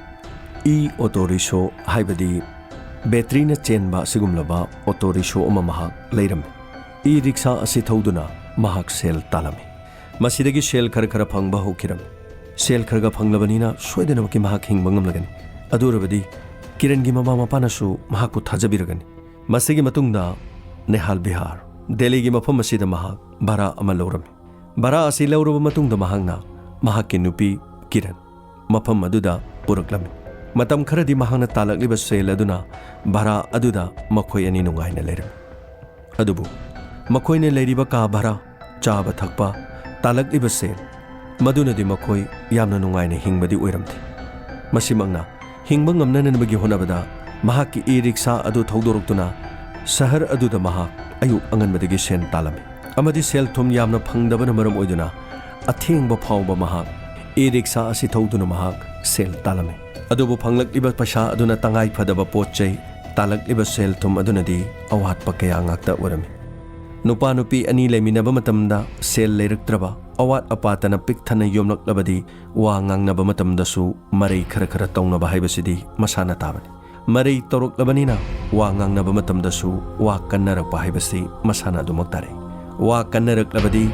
ꯏ ꯑꯣꯇꯣ ꯔꯤꯁꯣ, ꯍꯥꯏꯕꯗꯤ ꯕꯦꯇ꯭ꯔꯤꯅ ꯆꯦꯟꯕ ꯑꯁꯤꯒꯨꯝꯂꯕ ꯑꯣꯇꯣ ꯔꯤꯁꯣ ꯑꯃ ꯃꯍꯥꯛ ꯂꯩꯔꯝꯃꯤ꯫ ꯏ ꯔꯤꯛꯁꯥ ꯑꯁꯤ ꯊꯧꯗꯨꯅ ꯃꯍꯥꯛ ꯁꯦꯜ ꯇꯥꯜꯂꯝꯃꯤ꯫ ꯃꯁꯤꯗꯒꯤ ꯁꯦꯜ ꯈꯔ ꯈꯔ ꯐꯪꯕ ꯍꯧꯈꯤꯔꯝꯃꯤ꯫ ꯁꯦꯜ ꯈꯔ ꯈꯔ ꯐꯪꯂꯕꯅꯤꯅ ꯁꯣꯏꯗꯅꯃꯛꯀꯤ ꯃꯍꯥꯛ ꯍꯤꯡꯕ ꯉꯝꯂꯒꯅꯤ꯫ ꯑꯗꯨ ꯑꯣꯏꯔꯕꯗꯤ ꯀꯤꯔꯟꯒꯤ ꯃꯃꯥ ꯃꯄꯥꯅꯁꯨ ꯃꯍꯥꯛꯄꯨ ꯊꯥꯖꯕꯤꯔꯒꯅꯤ꯫ ꯃꯁꯤꯒꯤ ꯃꯇꯨꯡꯗ ꯅꯦꯍꯥꯜ ꯕꯤꯍꯥꯔ, ꯗꯦꯜꯂꯤꯒꯤ ꯃꯐꯝ ꯑꯁꯤꯗ ꯃꯍꯥꯛ ꯚꯔꯥ ꯑꯃ ꯂꯧꯔꯝꯃꯤ꯫ ꯚꯔꯥ ꯑꯁꯤ ꯂꯧꯔꯕ ꯃꯇꯨꯡꯗ ꯃꯍꯥꯛꯅ ꯃꯍꯥꯛꯀꯤ ꯅꯨꯄꯤ ꯀꯤꯔꯟ, ꯃꯐꯝ ꯑꯗꯨꯗ ꯄꯨꯔꯛꯂꯝꯃꯤ꯫ ꯃꯇꯝ ꯈꯔꯗꯤ ꯃꯍꯥꯛꯅ ꯇꯥꯜꯂꯛꯂꯤꯕ ꯁꯦꯜ ꯑꯗꯨꯅ ꯚꯔꯥ ꯑꯗꯨꯗ ꯃꯈꯣꯏ ꯑꯅꯤ ꯅꯨꯡꯉꯥꯏꯅ ꯂꯩꯔꯝꯃꯤ꯫ ꯑꯗꯨꯕꯨ ꯃꯈꯣꯏꯅ ꯂꯩꯔꯤꯕ ꯀꯥ ꯚꯔꯥ, ꯆꯥꯕ ꯊꯛꯄ, ꯇꯥꯜꯂꯛꯂꯤꯕ ꯁꯦꯜ, ꯃꯗꯨꯅꯗꯤ ꯃꯈꯣꯏ ꯌꯥꯝꯅ ꯅꯨꯡꯉꯥꯏꯅ ꯍꯤꯡꯕꯗꯤ ꯑꯣꯏꯔꯝꯗꯦ꯫ ꯃꯁꯤꯃꯛꯅ ꯍꯤꯡꯕ ꯉꯝꯅꯅꯕꯒꯤ ꯍꯣꯠꯅꯕꯗ ꯃꯍꯥꯛꯀꯤ ꯏ ꯔꯤꯛꯁꯥ ꯑꯗꯨ ꯊꯧꯗꯣꯔꯛꯇꯨꯅ ꯁꯍꯔ ꯑꯗꯨꯗ ꯃꯍꯥꯛ ꯑꯌꯨꯛ ꯑꯉꯟꯕꯗꯒꯤ ꯁꯦꯟ ꯇꯥꯜꯂꯝꯃꯤ꯫ ꯑꯃꯗꯤ ꯁꯦꯜ ꯊꯨꯝ ꯌꯥꯝꯅ ꯐꯪꯗꯕꯅ ꯃꯔꯝ ꯑꯣꯏꯗꯨꯅ ꯑꯊꯦꯡꯕ ꯐꯥꯎꯕ ꯃꯍꯥꯛ ꯏ ꯔꯤꯛꯁꯥ ꯑꯁꯤ ꯊꯧꯗꯨꯅ ꯃꯍꯥꯛ ꯁꯦꯜ ꯇꯥꯜꯂꯝꯃꯤ꯫ ꯑꯗꯨꯕꯨ ꯐꯪꯂꯛꯂꯤꯕ ꯄꯩꯁꯥ ꯑꯗꯨꯅ ꯇꯉꯥꯏ ꯐꯗꯕ ꯄꯣꯠ ꯆꯩ, ꯇꯥꯜꯂꯛꯂꯤꯕ ꯁꯦꯜ ꯊꯨꯝ ꯑꯗꯨꯅꯗꯤ ꯑꯋꯥꯠꯄ ꯀꯌꯥ ꯉꯥꯛꯇ ꯑꯣꯏꯔꯝꯃꯤ꯫ ꯅꯨꯄꯥ ꯅꯨꯄꯤ ꯑꯅꯤ ꯂꯩꯃꯤꯟꯅꯕ ꯃꯇꯝꯗ ꯁꯦꯜ ꯂꯩꯔꯛꯇ꯭ꯔꯕ, ꯑꯋꯥꯠ ꯑꯄꯥꯇꯅ ꯄꯤꯛ ꯊꯟꯅ ꯌꯣꯝꯂꯛꯂꯕꯗꯤ ꯋꯥ ꯉꯥꯡꯅꯕ ꯃꯇꯝꯗꯁꯨ ꯃꯔꯩ ꯈꯔ ꯈꯔ ꯇꯧꯅꯕ ꯍꯥꯏꯕꯁꯤꯗꯤ ꯃꯁꯥꯅ ꯇꯥꯕꯅꯤ꯫ ꯃꯔꯩ ꯇꯧꯔꯛꯂꯕꯅꯤꯅ ꯋꯥ ꯉꯥꯡꯅꯕ ꯃꯇꯝꯗꯁꯨ ꯋꯥ ꯀꯟꯅꯔꯛꯄ ꯍꯥꯏꯕꯁꯤ ꯃꯁꯥꯅ ꯑꯗꯨꯃꯛ ꯇꯥꯔꯛꯏ꯫ ꯋꯥ ꯀꯟꯅꯔꯛꯂꯕꯗꯤ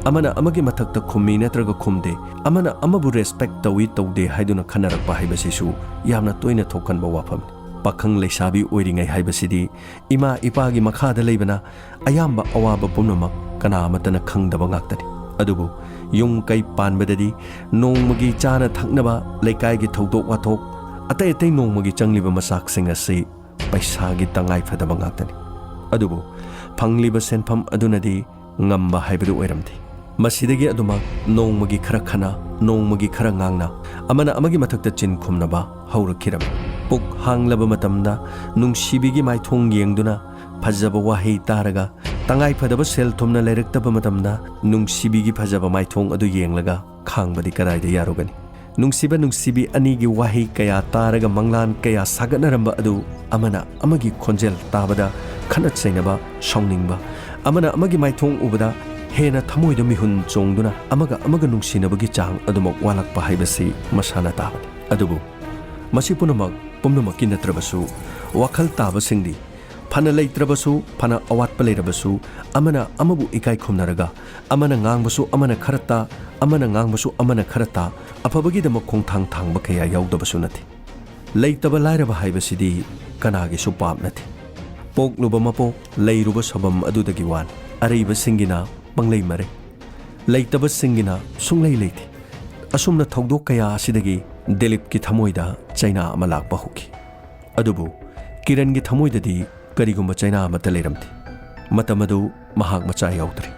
ꯑꯃꯅ ꯑꯃꯒꯤ ꯃꯊꯛꯇ ꯈꯨꯝꯃꯤ ꯅꯠꯇ꯭ꯔꯒ ꯈꯨꯝꯗꯦ, ꯑꯃꯅ ꯑꯃꯕꯨ ꯔꯦꯁꯄꯦꯛ ꯇꯧꯏ ꯇꯧꯗꯦ ꯍꯥꯏꯗꯨꯅ ꯈꯟꯅꯔꯛꯄ ꯍꯥꯏꯕꯁꯤꯁꯨ ꯌꯥꯝꯅ ꯇꯣꯏꯅ ꯊꯣꯛꯀꯟꯕ ꯋꯥꯐꯝꯅꯤ꯫ ꯄꯥꯈꯪ ꯂꯩꯁꯥꯕꯤ ꯑꯣꯏꯔꯤꯉꯩ ꯍꯥꯏꯕꯁꯤꯗꯤ ꯏꯃꯥ ꯏꯄꯥꯒꯤ ꯃꯈꯥꯗ ꯂꯩꯕꯅ ꯑꯌꯥꯝꯕ ꯑꯋꯥꯕ ꯄꯨꯝꯅꯃꯛ ꯀꯅꯥ ꯑꯃꯠꯇꯅ ꯈꯪꯗꯕ ꯉꯥꯛꯇꯅꯤ꯫ ꯑꯗꯨꯕꯨ ꯌꯨꯝ ꯀꯩ ꯄꯥꯟꯕꯗꯗꯤ ꯅꯣꯡꯃꯒꯤ ꯆꯥꯅ ꯊꯛꯅꯕ, ꯂꯩꯀꯥꯏꯒꯤ ꯊꯧꯗꯣꯛ ꯋꯥꯊꯣꯛ, ꯑꯇꯩ ꯑꯇꯩ ꯅꯣꯡꯃꯒꯤ ꯆꯪꯂꯤꯕ ꯃꯆꯥꯛꯁꯤꯡ ꯑꯁꯤ ꯄꯩꯁꯥꯒꯤ ꯇꯉꯥꯏ ꯐꯗꯕ ꯉꯥꯛꯇꯅꯤ꯫ ꯑꯗꯨꯕꯨ ꯐꯪꯂꯤꯕ ꯁꯦꯟꯐꯝ ꯑꯗꯨꯅꯗꯤ ꯉꯝꯕ ꯍꯥꯏꯕꯗꯨ ꯑꯣꯏꯔꯝꯗꯦ꯫ ꯃꯁꯤꯗꯒꯤ ꯑꯗꯨꯃꯛ ꯅꯣꯡꯃꯒꯤ ꯈꯔ ꯈꯟꯅ, ꯅꯣꯡꯃꯒꯤ ꯈꯔ ꯉꯥꯡꯅ, ꯑꯃꯅ ꯑꯃꯒꯤ ꯃꯊꯛꯇ ꯆꯤꯟ ꯈꯨꯝꯅꯕ ꯍꯧꯔꯛꯈꯤꯔꯝꯃꯤ꯫ ꯄꯨꯛ ꯍꯥꯡꯂꯕ ꯃꯇꯝꯗ ꯅꯨꯡꯁꯤꯕꯤꯒꯤ ꯃꯥꯏꯊꯣꯡ ꯌꯦꯡꯗꯨꯅ ꯐꯖꯕ ꯋꯥꯍꯩ ꯇꯥꯔꯒ, ꯇꯉꯥꯏ ꯐꯗꯕ ꯁꯦꯜ ꯊꯨꯝꯅ ꯂꯩꯔꯛꯇꯕ ꯃꯇꯝꯗ ꯅꯨꯡꯁꯤꯕꯤꯒꯤ ꯐꯖꯕ ꯃꯥꯏꯊꯣꯡ ꯑꯗꯨ ꯌꯦꯡꯂꯒ ꯈꯥꯡꯕꯗꯤ ꯀꯗꯥꯏꯗ ꯌꯥꯔꯨꯒꯅꯤ? ꯅꯨꯡꯁꯤꯕ ꯅꯨꯡꯁꯤꯕꯤ ꯑꯅꯤꯒꯤ ꯋꯥꯍꯩ ꯀꯌꯥ ꯇꯥꯔꯒ ꯃꯪꯂꯥꯟ ꯀꯌꯥ ꯁꯥꯒꯠꯅꯔꯝꯕ ꯑꯗꯨ ꯑꯃꯅ ꯑꯃꯒꯤ ꯈꯣꯟꯖꯦꯜ ꯇꯥꯕꯗ ꯈꯠꯅ ꯆꯩꯅꯕ, ꯁꯥꯎꯅꯤꯡꯕ, ꯑꯃꯅ ꯑꯃꯒꯤ ꯃꯥꯏꯊꯣꯡ ꯎꯕꯗ ꯍꯦꯟꯅ ꯊꯃꯣꯏꯗ ꯃꯤꯍꯨꯟ ꯆꯣꯡꯗꯨꯅ ꯑꯃꯒ ꯑꯃꯒ ꯅꯨꯡꯁꯤꯅꯕꯒꯤ ꯆꯥꯡ ꯑꯗꯨꯃꯛ ꯋꯥꯠꯂꯛꯄ ꯍꯥꯏꯕꯁꯤ ꯃꯁꯥꯅ ꯇꯥꯕꯅꯤ꯫ ꯑꯗꯨꯕꯨ ꯃꯁꯤ ꯄꯨꯝꯅꯃꯛ, ꯄꯨꯝꯅꯃꯛꯀꯤ ꯅꯠꯇ꯭ꯔꯕꯁꯨ, ꯋꯥꯈꯜ ꯇꯥꯕꯁꯤꯡꯗꯤ ꯐꯅ ꯂꯩꯇ꯭ꯔꯕꯁꯨ, ꯐꯅ ꯑꯋꯥꯠꯄ ꯂꯩꯔꯕꯁꯨ, ꯑꯃꯅ ꯑꯃꯕꯨ ꯏꯀꯥꯏ ꯈꯨꯝꯅꯔꯒ, ꯑꯃꯅ ꯉꯥꯡꯕꯁꯨ ꯑꯃꯅ ꯈꯔ ꯇꯥ, ꯑꯃꯅ ꯉꯥꯡꯕꯁꯨ ꯑꯃꯅ ꯈꯔ ꯇꯥ, ꯑꯐꯕꯒꯤꯗꯃꯛ ꯈꯣꯡꯊꯥꯡ ꯊꯥꯡꯕ ꯀꯌꯥ ꯌꯥꯎꯗꯕꯁꯨ ꯅꯠꯇꯦ꯫ ꯂꯩꯇꯕ ꯂꯥꯏꯔꯕ ꯍꯥꯏꯕꯁꯤꯗꯤ ꯀꯅꯥꯒꯤꯁꯨ ꯄꯥꯞ ꯅꯠꯇꯦ꯫ ꯄꯣꯛꯂꯨꯕ ꯃꯄꯣꯛ, ꯂꯩꯔꯨꯕ ꯁꯥꯐꯝ ꯑꯗꯨꯗꯒꯤ ꯋꯥꯅꯤ꯫ ꯑꯔꯩꯕꯁꯤꯡꯒꯤꯅ ꯄꯪꯂꯩ ꯃꯔꯩ, ꯂꯩꯇꯕꯁꯤꯡꯒꯤꯅ ꯁꯨꯡꯂꯩ ꯂꯩꯇꯦ꯫ ꯑꯁꯨꯝꯅ ꯊꯧꯗꯣꯛ ꯀꯌꯥ ꯑꯁꯤꯗꯒꯤ ꯗꯤꯂꯤꯞꯀꯤ ꯊꯃꯣꯏꯗ ꯆꯩꯅꯥ ꯑꯃ ꯂꯥꯛꯄ ꯍꯧꯈꯤ꯫ ꯑꯗꯨꯕꯨ ꯀꯤꯔꯟꯒꯤ ꯊꯃꯣꯏꯗꯗꯤ ꯀꯔꯤꯒꯨꯝꯕ ꯆꯩꯅꯥ ꯑꯃꯠꯇ ꯂꯩꯔꯝꯗꯦ꯫ ꯃꯇꯝ ꯑꯗꯨ ꯃꯍꯥꯛ ꯃꯆꯥ ꯌꯥꯎꯗ꯭ꯔꯤ꯫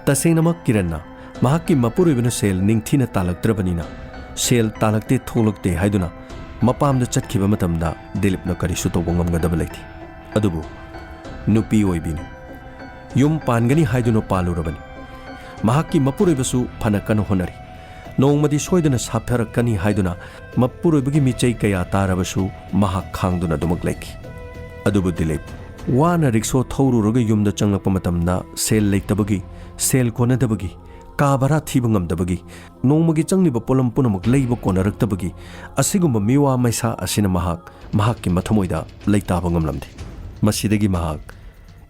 ꯇꯁꯦꯡꯅꯃꯛ ꯀꯤꯔꯟꯅ ꯃꯍꯥꯛꯀꯤ ꯃꯄꯨꯔꯣꯏꯕꯅ ꯁꯦꯜ ꯅꯤꯡꯊꯤꯅ ꯇꯥꯜꯂꯛꯇ꯭ꯔꯕꯅꯤꯅ ꯁꯦꯜ ꯇꯥꯜꯂꯛꯇꯦ ꯊꯣꯛꯂꯛꯇꯦ ꯍꯥꯏꯗꯨꯅ ꯃꯄꯥꯝꯗ ꯆꯠꯈꯤꯕ ꯃꯇꯝꯗ ꯗꯤꯂꯤꯞꯅ ꯀꯔꯤꯁꯨ ꯇꯧꯕ ꯉꯝꯒꯗꯕ ꯂꯩꯇꯦ꯫ ꯑꯗꯨꯕꯨ ꯅꯨꯄꯤ ꯑꯣꯏꯕꯤꯅꯤ꯫ ꯌꯨꯝ ꯄꯥꯟꯒꯅꯤ ꯍꯥꯏꯗꯨꯅ ꯄꯥꯜꯂꯨꯔꯕꯅꯤ꯫ ꯃꯍꯥꯛꯀꯤ ꯃꯄꯨꯔꯣꯏꯕꯁꯨ ꯐꯅ ꯀꯟꯅ ꯍꯣꯠꯅꯔꯤ꯫ ꯅꯣꯡꯃꯗꯤ ꯁꯣꯏꯗꯅ ꯁꯥꯞꯊꯔꯛꯀꯅꯤ ꯍꯥꯏꯗꯨꯅ ꯃꯄꯨꯔꯣꯏꯕꯒꯤ ꯃꯤꯆꯩ ꯀꯌꯥ ꯇꯥꯔꯕꯁꯨ ꯃꯍꯥꯛ ꯈꯥꯡꯗꯨꯅ ꯑꯗꯨꯃꯛ ꯂꯩꯈꯤ꯫ ꯑꯗꯨꯕꯨ ꯗꯤꯂꯤꯞ ꯋꯥꯅ ꯔꯤꯛꯁꯣ ꯊꯧꯔꯨꯔꯒ ꯌꯨꯝꯗ ꯆꯪꯂꯛꯄ ꯃꯇꯝꯗ ꯁꯦꯜ ꯂꯩꯇꯕꯒꯤ, ꯁꯦꯜ ꯀꯣꯟꯅꯗꯕꯒꯤ, ꯀꯥ ꯚꯔꯥ ꯊꯤꯕ ꯉꯝꯗꯕꯒꯤ, ꯅꯣꯡꯃꯒꯤ ꯆꯪꯂꯤꯕ ꯄꯣꯠꯂꯝ ꯄꯨꯝꯅꯃꯛ ꯂꯩꯕ ꯀꯣꯟꯅꯔꯛꯇꯕꯒꯤ ꯑꯁꯤꯒꯨꯝꯕ ꯃꯤꯋꯥ ꯃꯩꯁꯥ ꯑꯁꯤꯅ ꯃꯍꯥꯛ ꯃꯍꯥꯛꯀꯤ ꯃꯊꯃꯣꯏꯗ ꯂꯩꯇꯥꯕ ꯉꯝꯂꯝꯗꯦ꯫ ꯃꯁꯤꯗꯒꯤ ꯃꯍꯥꯛ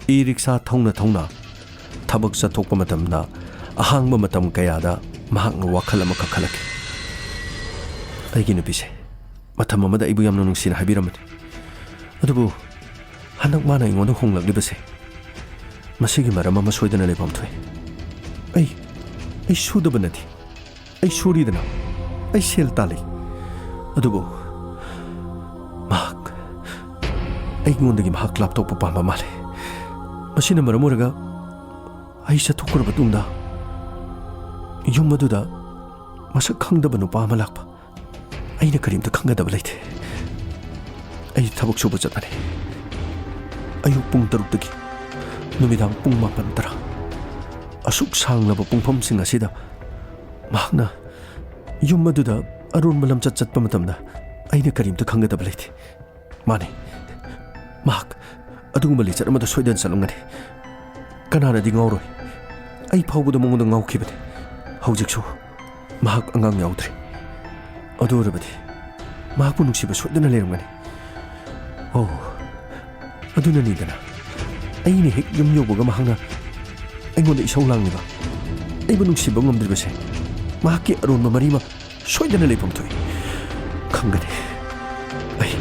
ꯏ ꯔꯤꯛꯁꯥ ꯊꯧꯅ ꯊꯧꯅ ꯊꯕꯛ ꯆꯠꯊꯣꯛꯄ ꯃꯇꯝꯗ ꯑꯍꯥꯡꯕ ꯃꯇꯝ ꯀꯌꯥꯗ ꯃꯍꯥꯛꯅ ꯋꯥꯈꯜ ꯑꯃꯈꯛ ꯈꯜꯂꯛꯈꯤ꯫ ꯑꯩꯒꯤ ꯅꯨꯄꯤꯁꯦ ꯃꯇꯝ ꯑꯃꯗ ꯑꯩꯕꯨ ꯌꯥꯝꯅ ꯅꯨꯡꯁꯤꯅ ꯍꯥꯏꯕꯤꯔꯝꯕꯅꯤ꯫ ꯑꯗꯨꯕꯨ ꯍꯟꯗꯛ ꯃꯥꯅ ꯑꯩꯉꯣꯟꯗ ꯍꯣꯡꯂꯛꯂꯤꯕꯁꯦ ꯃꯁꯤꯒꯤ ꯃꯔꯝ ꯑꯃ ꯁꯣꯏꯗꯅ ꯂꯩꯐꯝ ꯊꯣꯛꯏ꯫ ꯑꯩ, ꯑꯩ ꯁꯨꯗꯕ ꯅꯠꯇꯦ꯫ ꯑꯩ ꯁꯨꯔꯤꯗꯅ, ꯑꯩ ꯁꯦꯜ ꯇꯥꯜꯂꯤ꯫ ꯑꯗꯨꯕꯨ ꯃꯍꯥꯛ, ꯑꯩꯉꯣꯟꯗꯒꯤ ꯃꯍꯥꯛ ꯂꯥꯞꯊꯣꯛꯄ ꯄꯥꯝꯕ ꯃꯥꯜꯂꯦ꯫ ꯃꯁꯤꯅ ꯃꯔꯝ ꯑꯣꯏꯔꯒ ꯑꯩ ꯆꯠꯊꯣꯛꯈ꯭ꯔꯕ ꯇꯨꯡꯗ ꯌꯨꯝ ꯑꯗꯨꯗ ꯃꯁꯛ ꯈꯪꯗꯕ ꯅꯨꯄꯥ ꯑꯃ ꯂꯥꯛꯄ꯫ ꯑꯩꯅ ꯀꯔꯤꯝꯇ ꯈꯪꯒꯗꯕ ꯂꯩꯇꯦ꯫ ꯑꯩ ꯊꯕꯛ ꯁꯨꯕ ꯆꯠꯄꯅꯤ꯫ ꯑꯌꯨꯛ ꯄꯨꯡ ꯇꯔꯨꯛꯇꯒꯤ ꯅꯨꯃꯤꯗꯥꯡ ꯄꯨꯡ ꯃꯥꯄꯟ, ꯇꯔꯥ꯫ ꯑꯁꯨꯛ ꯁꯥꯡꯂꯕ ꯄꯨꯡꯐꯝꯁꯤꯡ ꯑꯁꯤꯗ ꯃꯍꯥꯛꯅ ꯌꯨꯝ ꯑꯗꯨꯗ ꯑꯔꯣꯟꯕ ꯂꯝꯆꯠ ꯆꯠꯄ ꯃꯇꯝꯗ ꯑꯩꯅ ꯀꯔꯤꯝꯇ ꯈꯪꯒꯗꯕ ꯂꯩꯇꯦ꯫ ꯃꯥꯅꯤ, ꯃꯍꯥꯛ ꯑꯗꯨꯒꯨꯝꯕ ꯂꯤꯆꯠ ꯑꯃꯗ ꯁꯣꯏꯗꯅ ꯆꯠꯂꯝꯒꯅꯤ꯫ ꯀꯅꯥꯅꯗꯤ ꯉꯥꯎꯔꯣꯏ? ꯑꯩ ꯐꯥꯎꯕꯗ ꯃꯉꯣꯟꯗ ꯉꯥꯎꯈꯤꯕꯅꯤ꯫ ꯍꯧꯖꯤꯛꯁꯨ ꯃꯍꯥꯛ ꯑꯉꯥꯡ ꯌꯥꯎꯗ꯭ꯔꯤ꯫ ꯑꯗꯨ ꯑꯣꯏꯔꯕꯗꯤ ꯃꯍꯥꯛꯄꯨ ꯅꯨꯡꯁꯤꯕ ꯁꯣꯏꯗꯅ ꯂꯩꯔꯝꯒꯅꯤ꯫ ꯑꯣ, ꯑꯗꯨꯅꯅꯤꯗꯅ ꯑꯩꯅ ꯍꯦꯛ ꯌꯨꯝ ꯌꯧꯕꯒ ꯃꯍꯥꯛꯅ ꯑꯩꯉꯣꯟꯗ ꯏꯁꯧ ꯂꯥꯡꯂꯤꯕ, ꯑꯩꯕꯨ ꯅꯨꯡꯁꯤꯕ ꯉꯝꯗ꯭ꯔꯤꯕꯁꯦ꯫ ꯃꯍꯥꯛꯀꯤ ꯑꯔꯣꯟꯕ ꯃꯔꯤ ꯑꯃ ꯁꯣꯏꯗꯅ ꯂꯩꯐꯝ ꯊꯣꯛꯏ꯫ ꯈꯪꯒꯅꯤ꯫ ꯑꯩ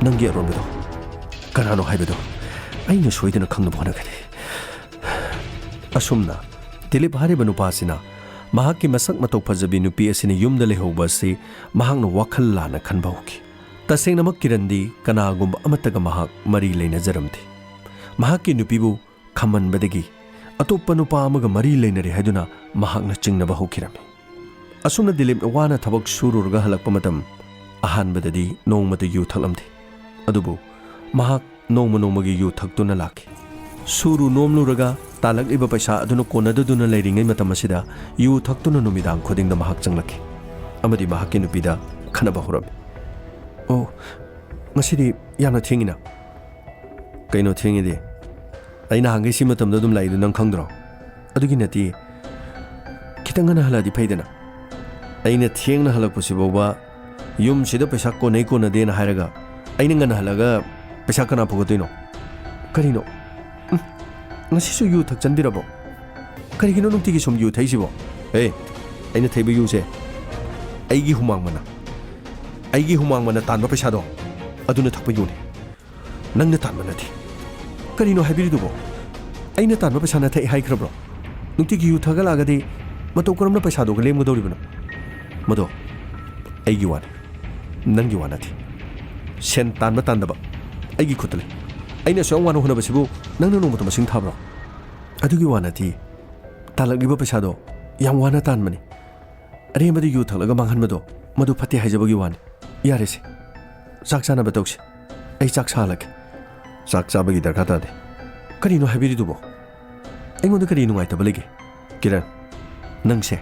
ꯅꯪꯒꯤ ꯑꯔꯣꯟꯕꯗꯣ ꯀꯅꯥꯅꯣ ꯍꯥꯏꯕꯗꯣ ꯑꯩꯅ ꯁꯣꯏꯗꯅ ꯈꯪꯅꯕ ꯍꯣꯠꯅꯒꯅꯤ꯫ ꯑꯁꯨꯝꯅ ꯗꯤꯂꯤꯞ ꯍꯥꯏꯔꯤꯕ ꯅꯨꯄꯥ ꯑꯁꯤꯅ ꯃꯍꯥꯛꯀꯤ ꯃꯁꯛ ꯃꯇꯧ ꯐꯖꯕꯤ ꯅꯨꯄꯤ ꯑꯁꯤꯅ ꯌꯨꯝꯗ ꯂꯩꯍꯧꯕ ꯑꯁꯤ ꯃꯍꯥꯛꯅ ꯋꯥꯈꯜ ꯂꯥꯟꯅ ꯈꯟꯕ ꯍꯧꯈꯤ꯫ ꯇꯁꯦꯡꯅꯃꯛ ꯀꯤꯔꯟꯗꯤ ꯀꯅꯥꯒꯨꯝꯕ ꯑꯃꯠꯇꯒ ꯃꯍꯥꯛ ꯃꯔꯤ ꯂꯩꯅꯖꯔꯝꯗꯦ꯫ ꯃꯍꯥꯛꯀꯤ ꯅꯨꯄꯤꯕꯨ ꯈꯝꯍꯟꯕꯗꯒꯤ ꯑꯇꯣꯞꯄ ꯅꯨꯄꯥ ꯑꯃꯒ ꯃꯔꯤ ꯂꯩꯅꯔꯦ ꯍꯥꯏꯗꯨꯅ ꯃꯍꯥꯛꯅ ꯆꯤꯡꯅꯕ ꯍꯧꯈꯤꯔꯝꯃꯤ꯫ ꯑꯁꯨꯝꯅ ꯗꯤꯂꯤꯞꯅ ꯋꯥꯅ ꯊꯕꯛ ꯁꯨꯔꯨꯔꯒ ꯍꯜꯂꯛꯄ ꯃꯇꯝ, ꯑꯍꯥꯟꯕꯗꯗꯤ ꯅꯣꯡꯃꯇ ꯌꯨ ꯊꯛꯂꯝꯗꯦ꯫ ꯑꯗꯨꯕꯨ ꯃꯍꯥꯛ ꯅꯣꯡꯃ ꯅꯣꯡꯃꯒꯤ ꯌꯨ ꯊꯛꯇꯨꯅ ꯂꯥꯛꯈꯤ꯫ ꯁꯨꯔꯨ ꯅꯣꯝꯂꯨꯔꯒ ꯇꯥꯜꯂꯛꯂꯤꯕ ꯄꯩꯁꯥ ꯑꯗꯨꯅ ꯀꯣꯟꯅꯗꯗꯨꯅ ꯂꯩꯔꯤꯉꯩ ꯃꯇꯝ ꯑꯁꯤꯗ ꯌꯨ ꯊꯛꯇꯨꯅ ꯅꯨꯃꯤꯗꯥꯡ ꯈꯨꯗꯤꯡꯗ ꯃꯍꯥꯛ ꯆꯪꯂꯛꯈꯤ ꯑꯃꯗꯤ ꯃꯍꯥꯛꯀꯤ ꯅꯨꯄꯤꯗ ꯈꯟꯅꯕ ꯍꯧꯔꯝꯃꯤ꯫ "ꯑꯣ, ꯉꯁꯤꯗꯤ ꯌꯥꯝꯅ ꯊꯦꯡꯉꯤꯅ?" "ꯀꯩꯅꯣ ꯊꯦꯡꯉꯤꯗꯤ? ꯑꯩ ꯅꯍꯥꯟꯈꯩ ꯁꯤ ꯃꯇꯝꯗ ꯑꯗꯨꯝ ꯂꯥꯛꯏꯗꯨ ꯅꯪ ꯈꯪꯗ꯭ꯔꯣ?" "ꯑꯗꯨꯒꯤ ꯅꯠꯇꯦ, ꯈꯤꯇꯪ ꯉꯟꯅ ꯍꯜꯂꯛꯑꯗꯤ ꯐꯩꯗꯅ꯫ ꯑꯩꯅ ꯊꯦꯡꯅ ꯍꯜꯂꯛꯄꯁꯤꯐꯥꯎꯕ ꯌꯨꯝꯁꯤꯗ ꯄꯩꯁꯥ ꯀꯣꯟꯅꯩ ꯀꯣꯟꯅꯗꯦꯅ ꯍꯥꯏꯔꯒ ꯑꯩꯅ ꯉꯟꯅ ꯍꯜꯂꯛꯑꯒ ꯄꯩꯁꯥ ꯀꯅꯥ ꯄꯨꯒꯠꯇꯣꯏꯅꯣ?" "ꯀꯔꯤꯅꯣ? ꯎꯝ, ꯉꯁꯤꯁꯨ ꯌꯨ ꯊꯛꯆꯟꯕꯤꯔꯕꯣ? ꯀꯔꯤꯒꯤꯅꯣ ꯅꯨꯡꯇꯤꯒꯤ ꯁꯨꯝ ꯌꯨ ꯊꯛꯏꯁꯤꯕꯣ?" "ꯑꯦ, ꯑꯩꯅ ꯊꯛꯏꯕ ꯌꯨꯁꯦ ꯑꯩꯒꯤ ꯍꯨꯃꯥꯡ ꯃꯅꯥ, ꯑꯩꯒꯤ ꯍꯨꯃꯥꯡ ꯃꯅꯥ ꯇꯥꯟꯕ ꯄꯩꯁꯥꯗꯣ ꯑꯗꯨꯅ ꯊꯛꯄ ꯌꯨꯅꯤ꯫ ꯅꯪꯅ ꯇꯥꯟꯕ ꯅꯠꯇꯦ꯫ ꯀꯔꯤꯅꯣ ꯍꯥꯏꯕꯤꯔꯤꯗꯨꯕꯣ? ꯑꯩꯅ ꯇꯥꯟꯕ ꯄꯩꯁꯥ ꯅꯠꯇꯦ ꯍꯥꯏꯈ꯭ꯔꯕ꯭ꯔꯣ? ꯅꯨꯡꯇꯤꯒꯤ ꯌꯨ ꯊꯛꯑꯒ ꯂꯥꯛꯑꯒꯗꯤ ꯃꯇꯧ ꯀꯔꯝꯅ ꯄꯩꯁꯥꯗꯨꯒ ꯂꯦꯝꯒꯗꯧꯔꯤꯕꯅꯣ? ꯃꯗꯣ ꯑꯩꯒꯤ ꯋꯥꯅꯤ, ꯅꯪꯒꯤ ꯋꯥ ꯅꯠꯇꯦ꯫ ꯁꯦꯟ ꯇꯥꯟꯕ ꯇꯥꯟꯗꯕ ꯑꯩꯒꯤ ꯈꯨꯠꯇ ꯂꯩ꯫ ꯑꯩꯅ ꯑꯁꯨꯛ ꯌꯥꯝ ꯋꯥꯅ ꯍꯣꯠꯅꯕꯁꯤꯕꯨ ꯅꯪꯅ ꯅꯣꯡꯃꯇ ꯃꯁꯤꯡ ꯊꯥꯕ꯭ꯔꯣ?" "ꯑꯗꯨꯒꯤ ꯋꯥ ꯅꯠꯇꯦ꯫ ꯇꯥꯜꯂꯛꯂꯤꯕ ꯄꯩꯁꯥꯗꯣ ꯌꯥꯝ ꯋꯥꯅ ꯇꯥꯟꯕꯅꯤ꯫ ꯑꯔꯦꯝꯕꯗ ꯌꯨ ꯊꯛꯂꯒ ꯃꯥꯡꯍꯟꯕꯗꯣ ꯃꯗꯨ ꯐꯠꯇꯦ ꯍꯥꯏꯖꯕꯒꯤ ꯋꯥꯅꯤ꯫ ꯌꯥꯔꯦꯁꯦ, ꯆꯥꯛ ꯆꯥꯅꯕ ꯇꯧꯁꯤ꯫ ꯑꯩ ꯆꯥꯛ ꯁꯥꯍꯜꯂꯛꯀꯦ꯫" "ꯆꯥꯛ ꯆꯥꯕꯒꯤ ꯗꯔꯀꯥꯔ ꯇꯥꯗꯦ꯫ ꯀꯔꯤꯅꯣ ꯍꯥꯏꯕꯤꯔꯤꯗꯨꯕꯣ? ꯑꯩꯉꯣꯟꯗ ꯀꯔꯤ ꯅꯨꯡꯉꯥꯏꯇꯕ ꯂꯩꯒꯦ?" "ꯀꯤꯔꯟ, ꯅꯪꯁꯦ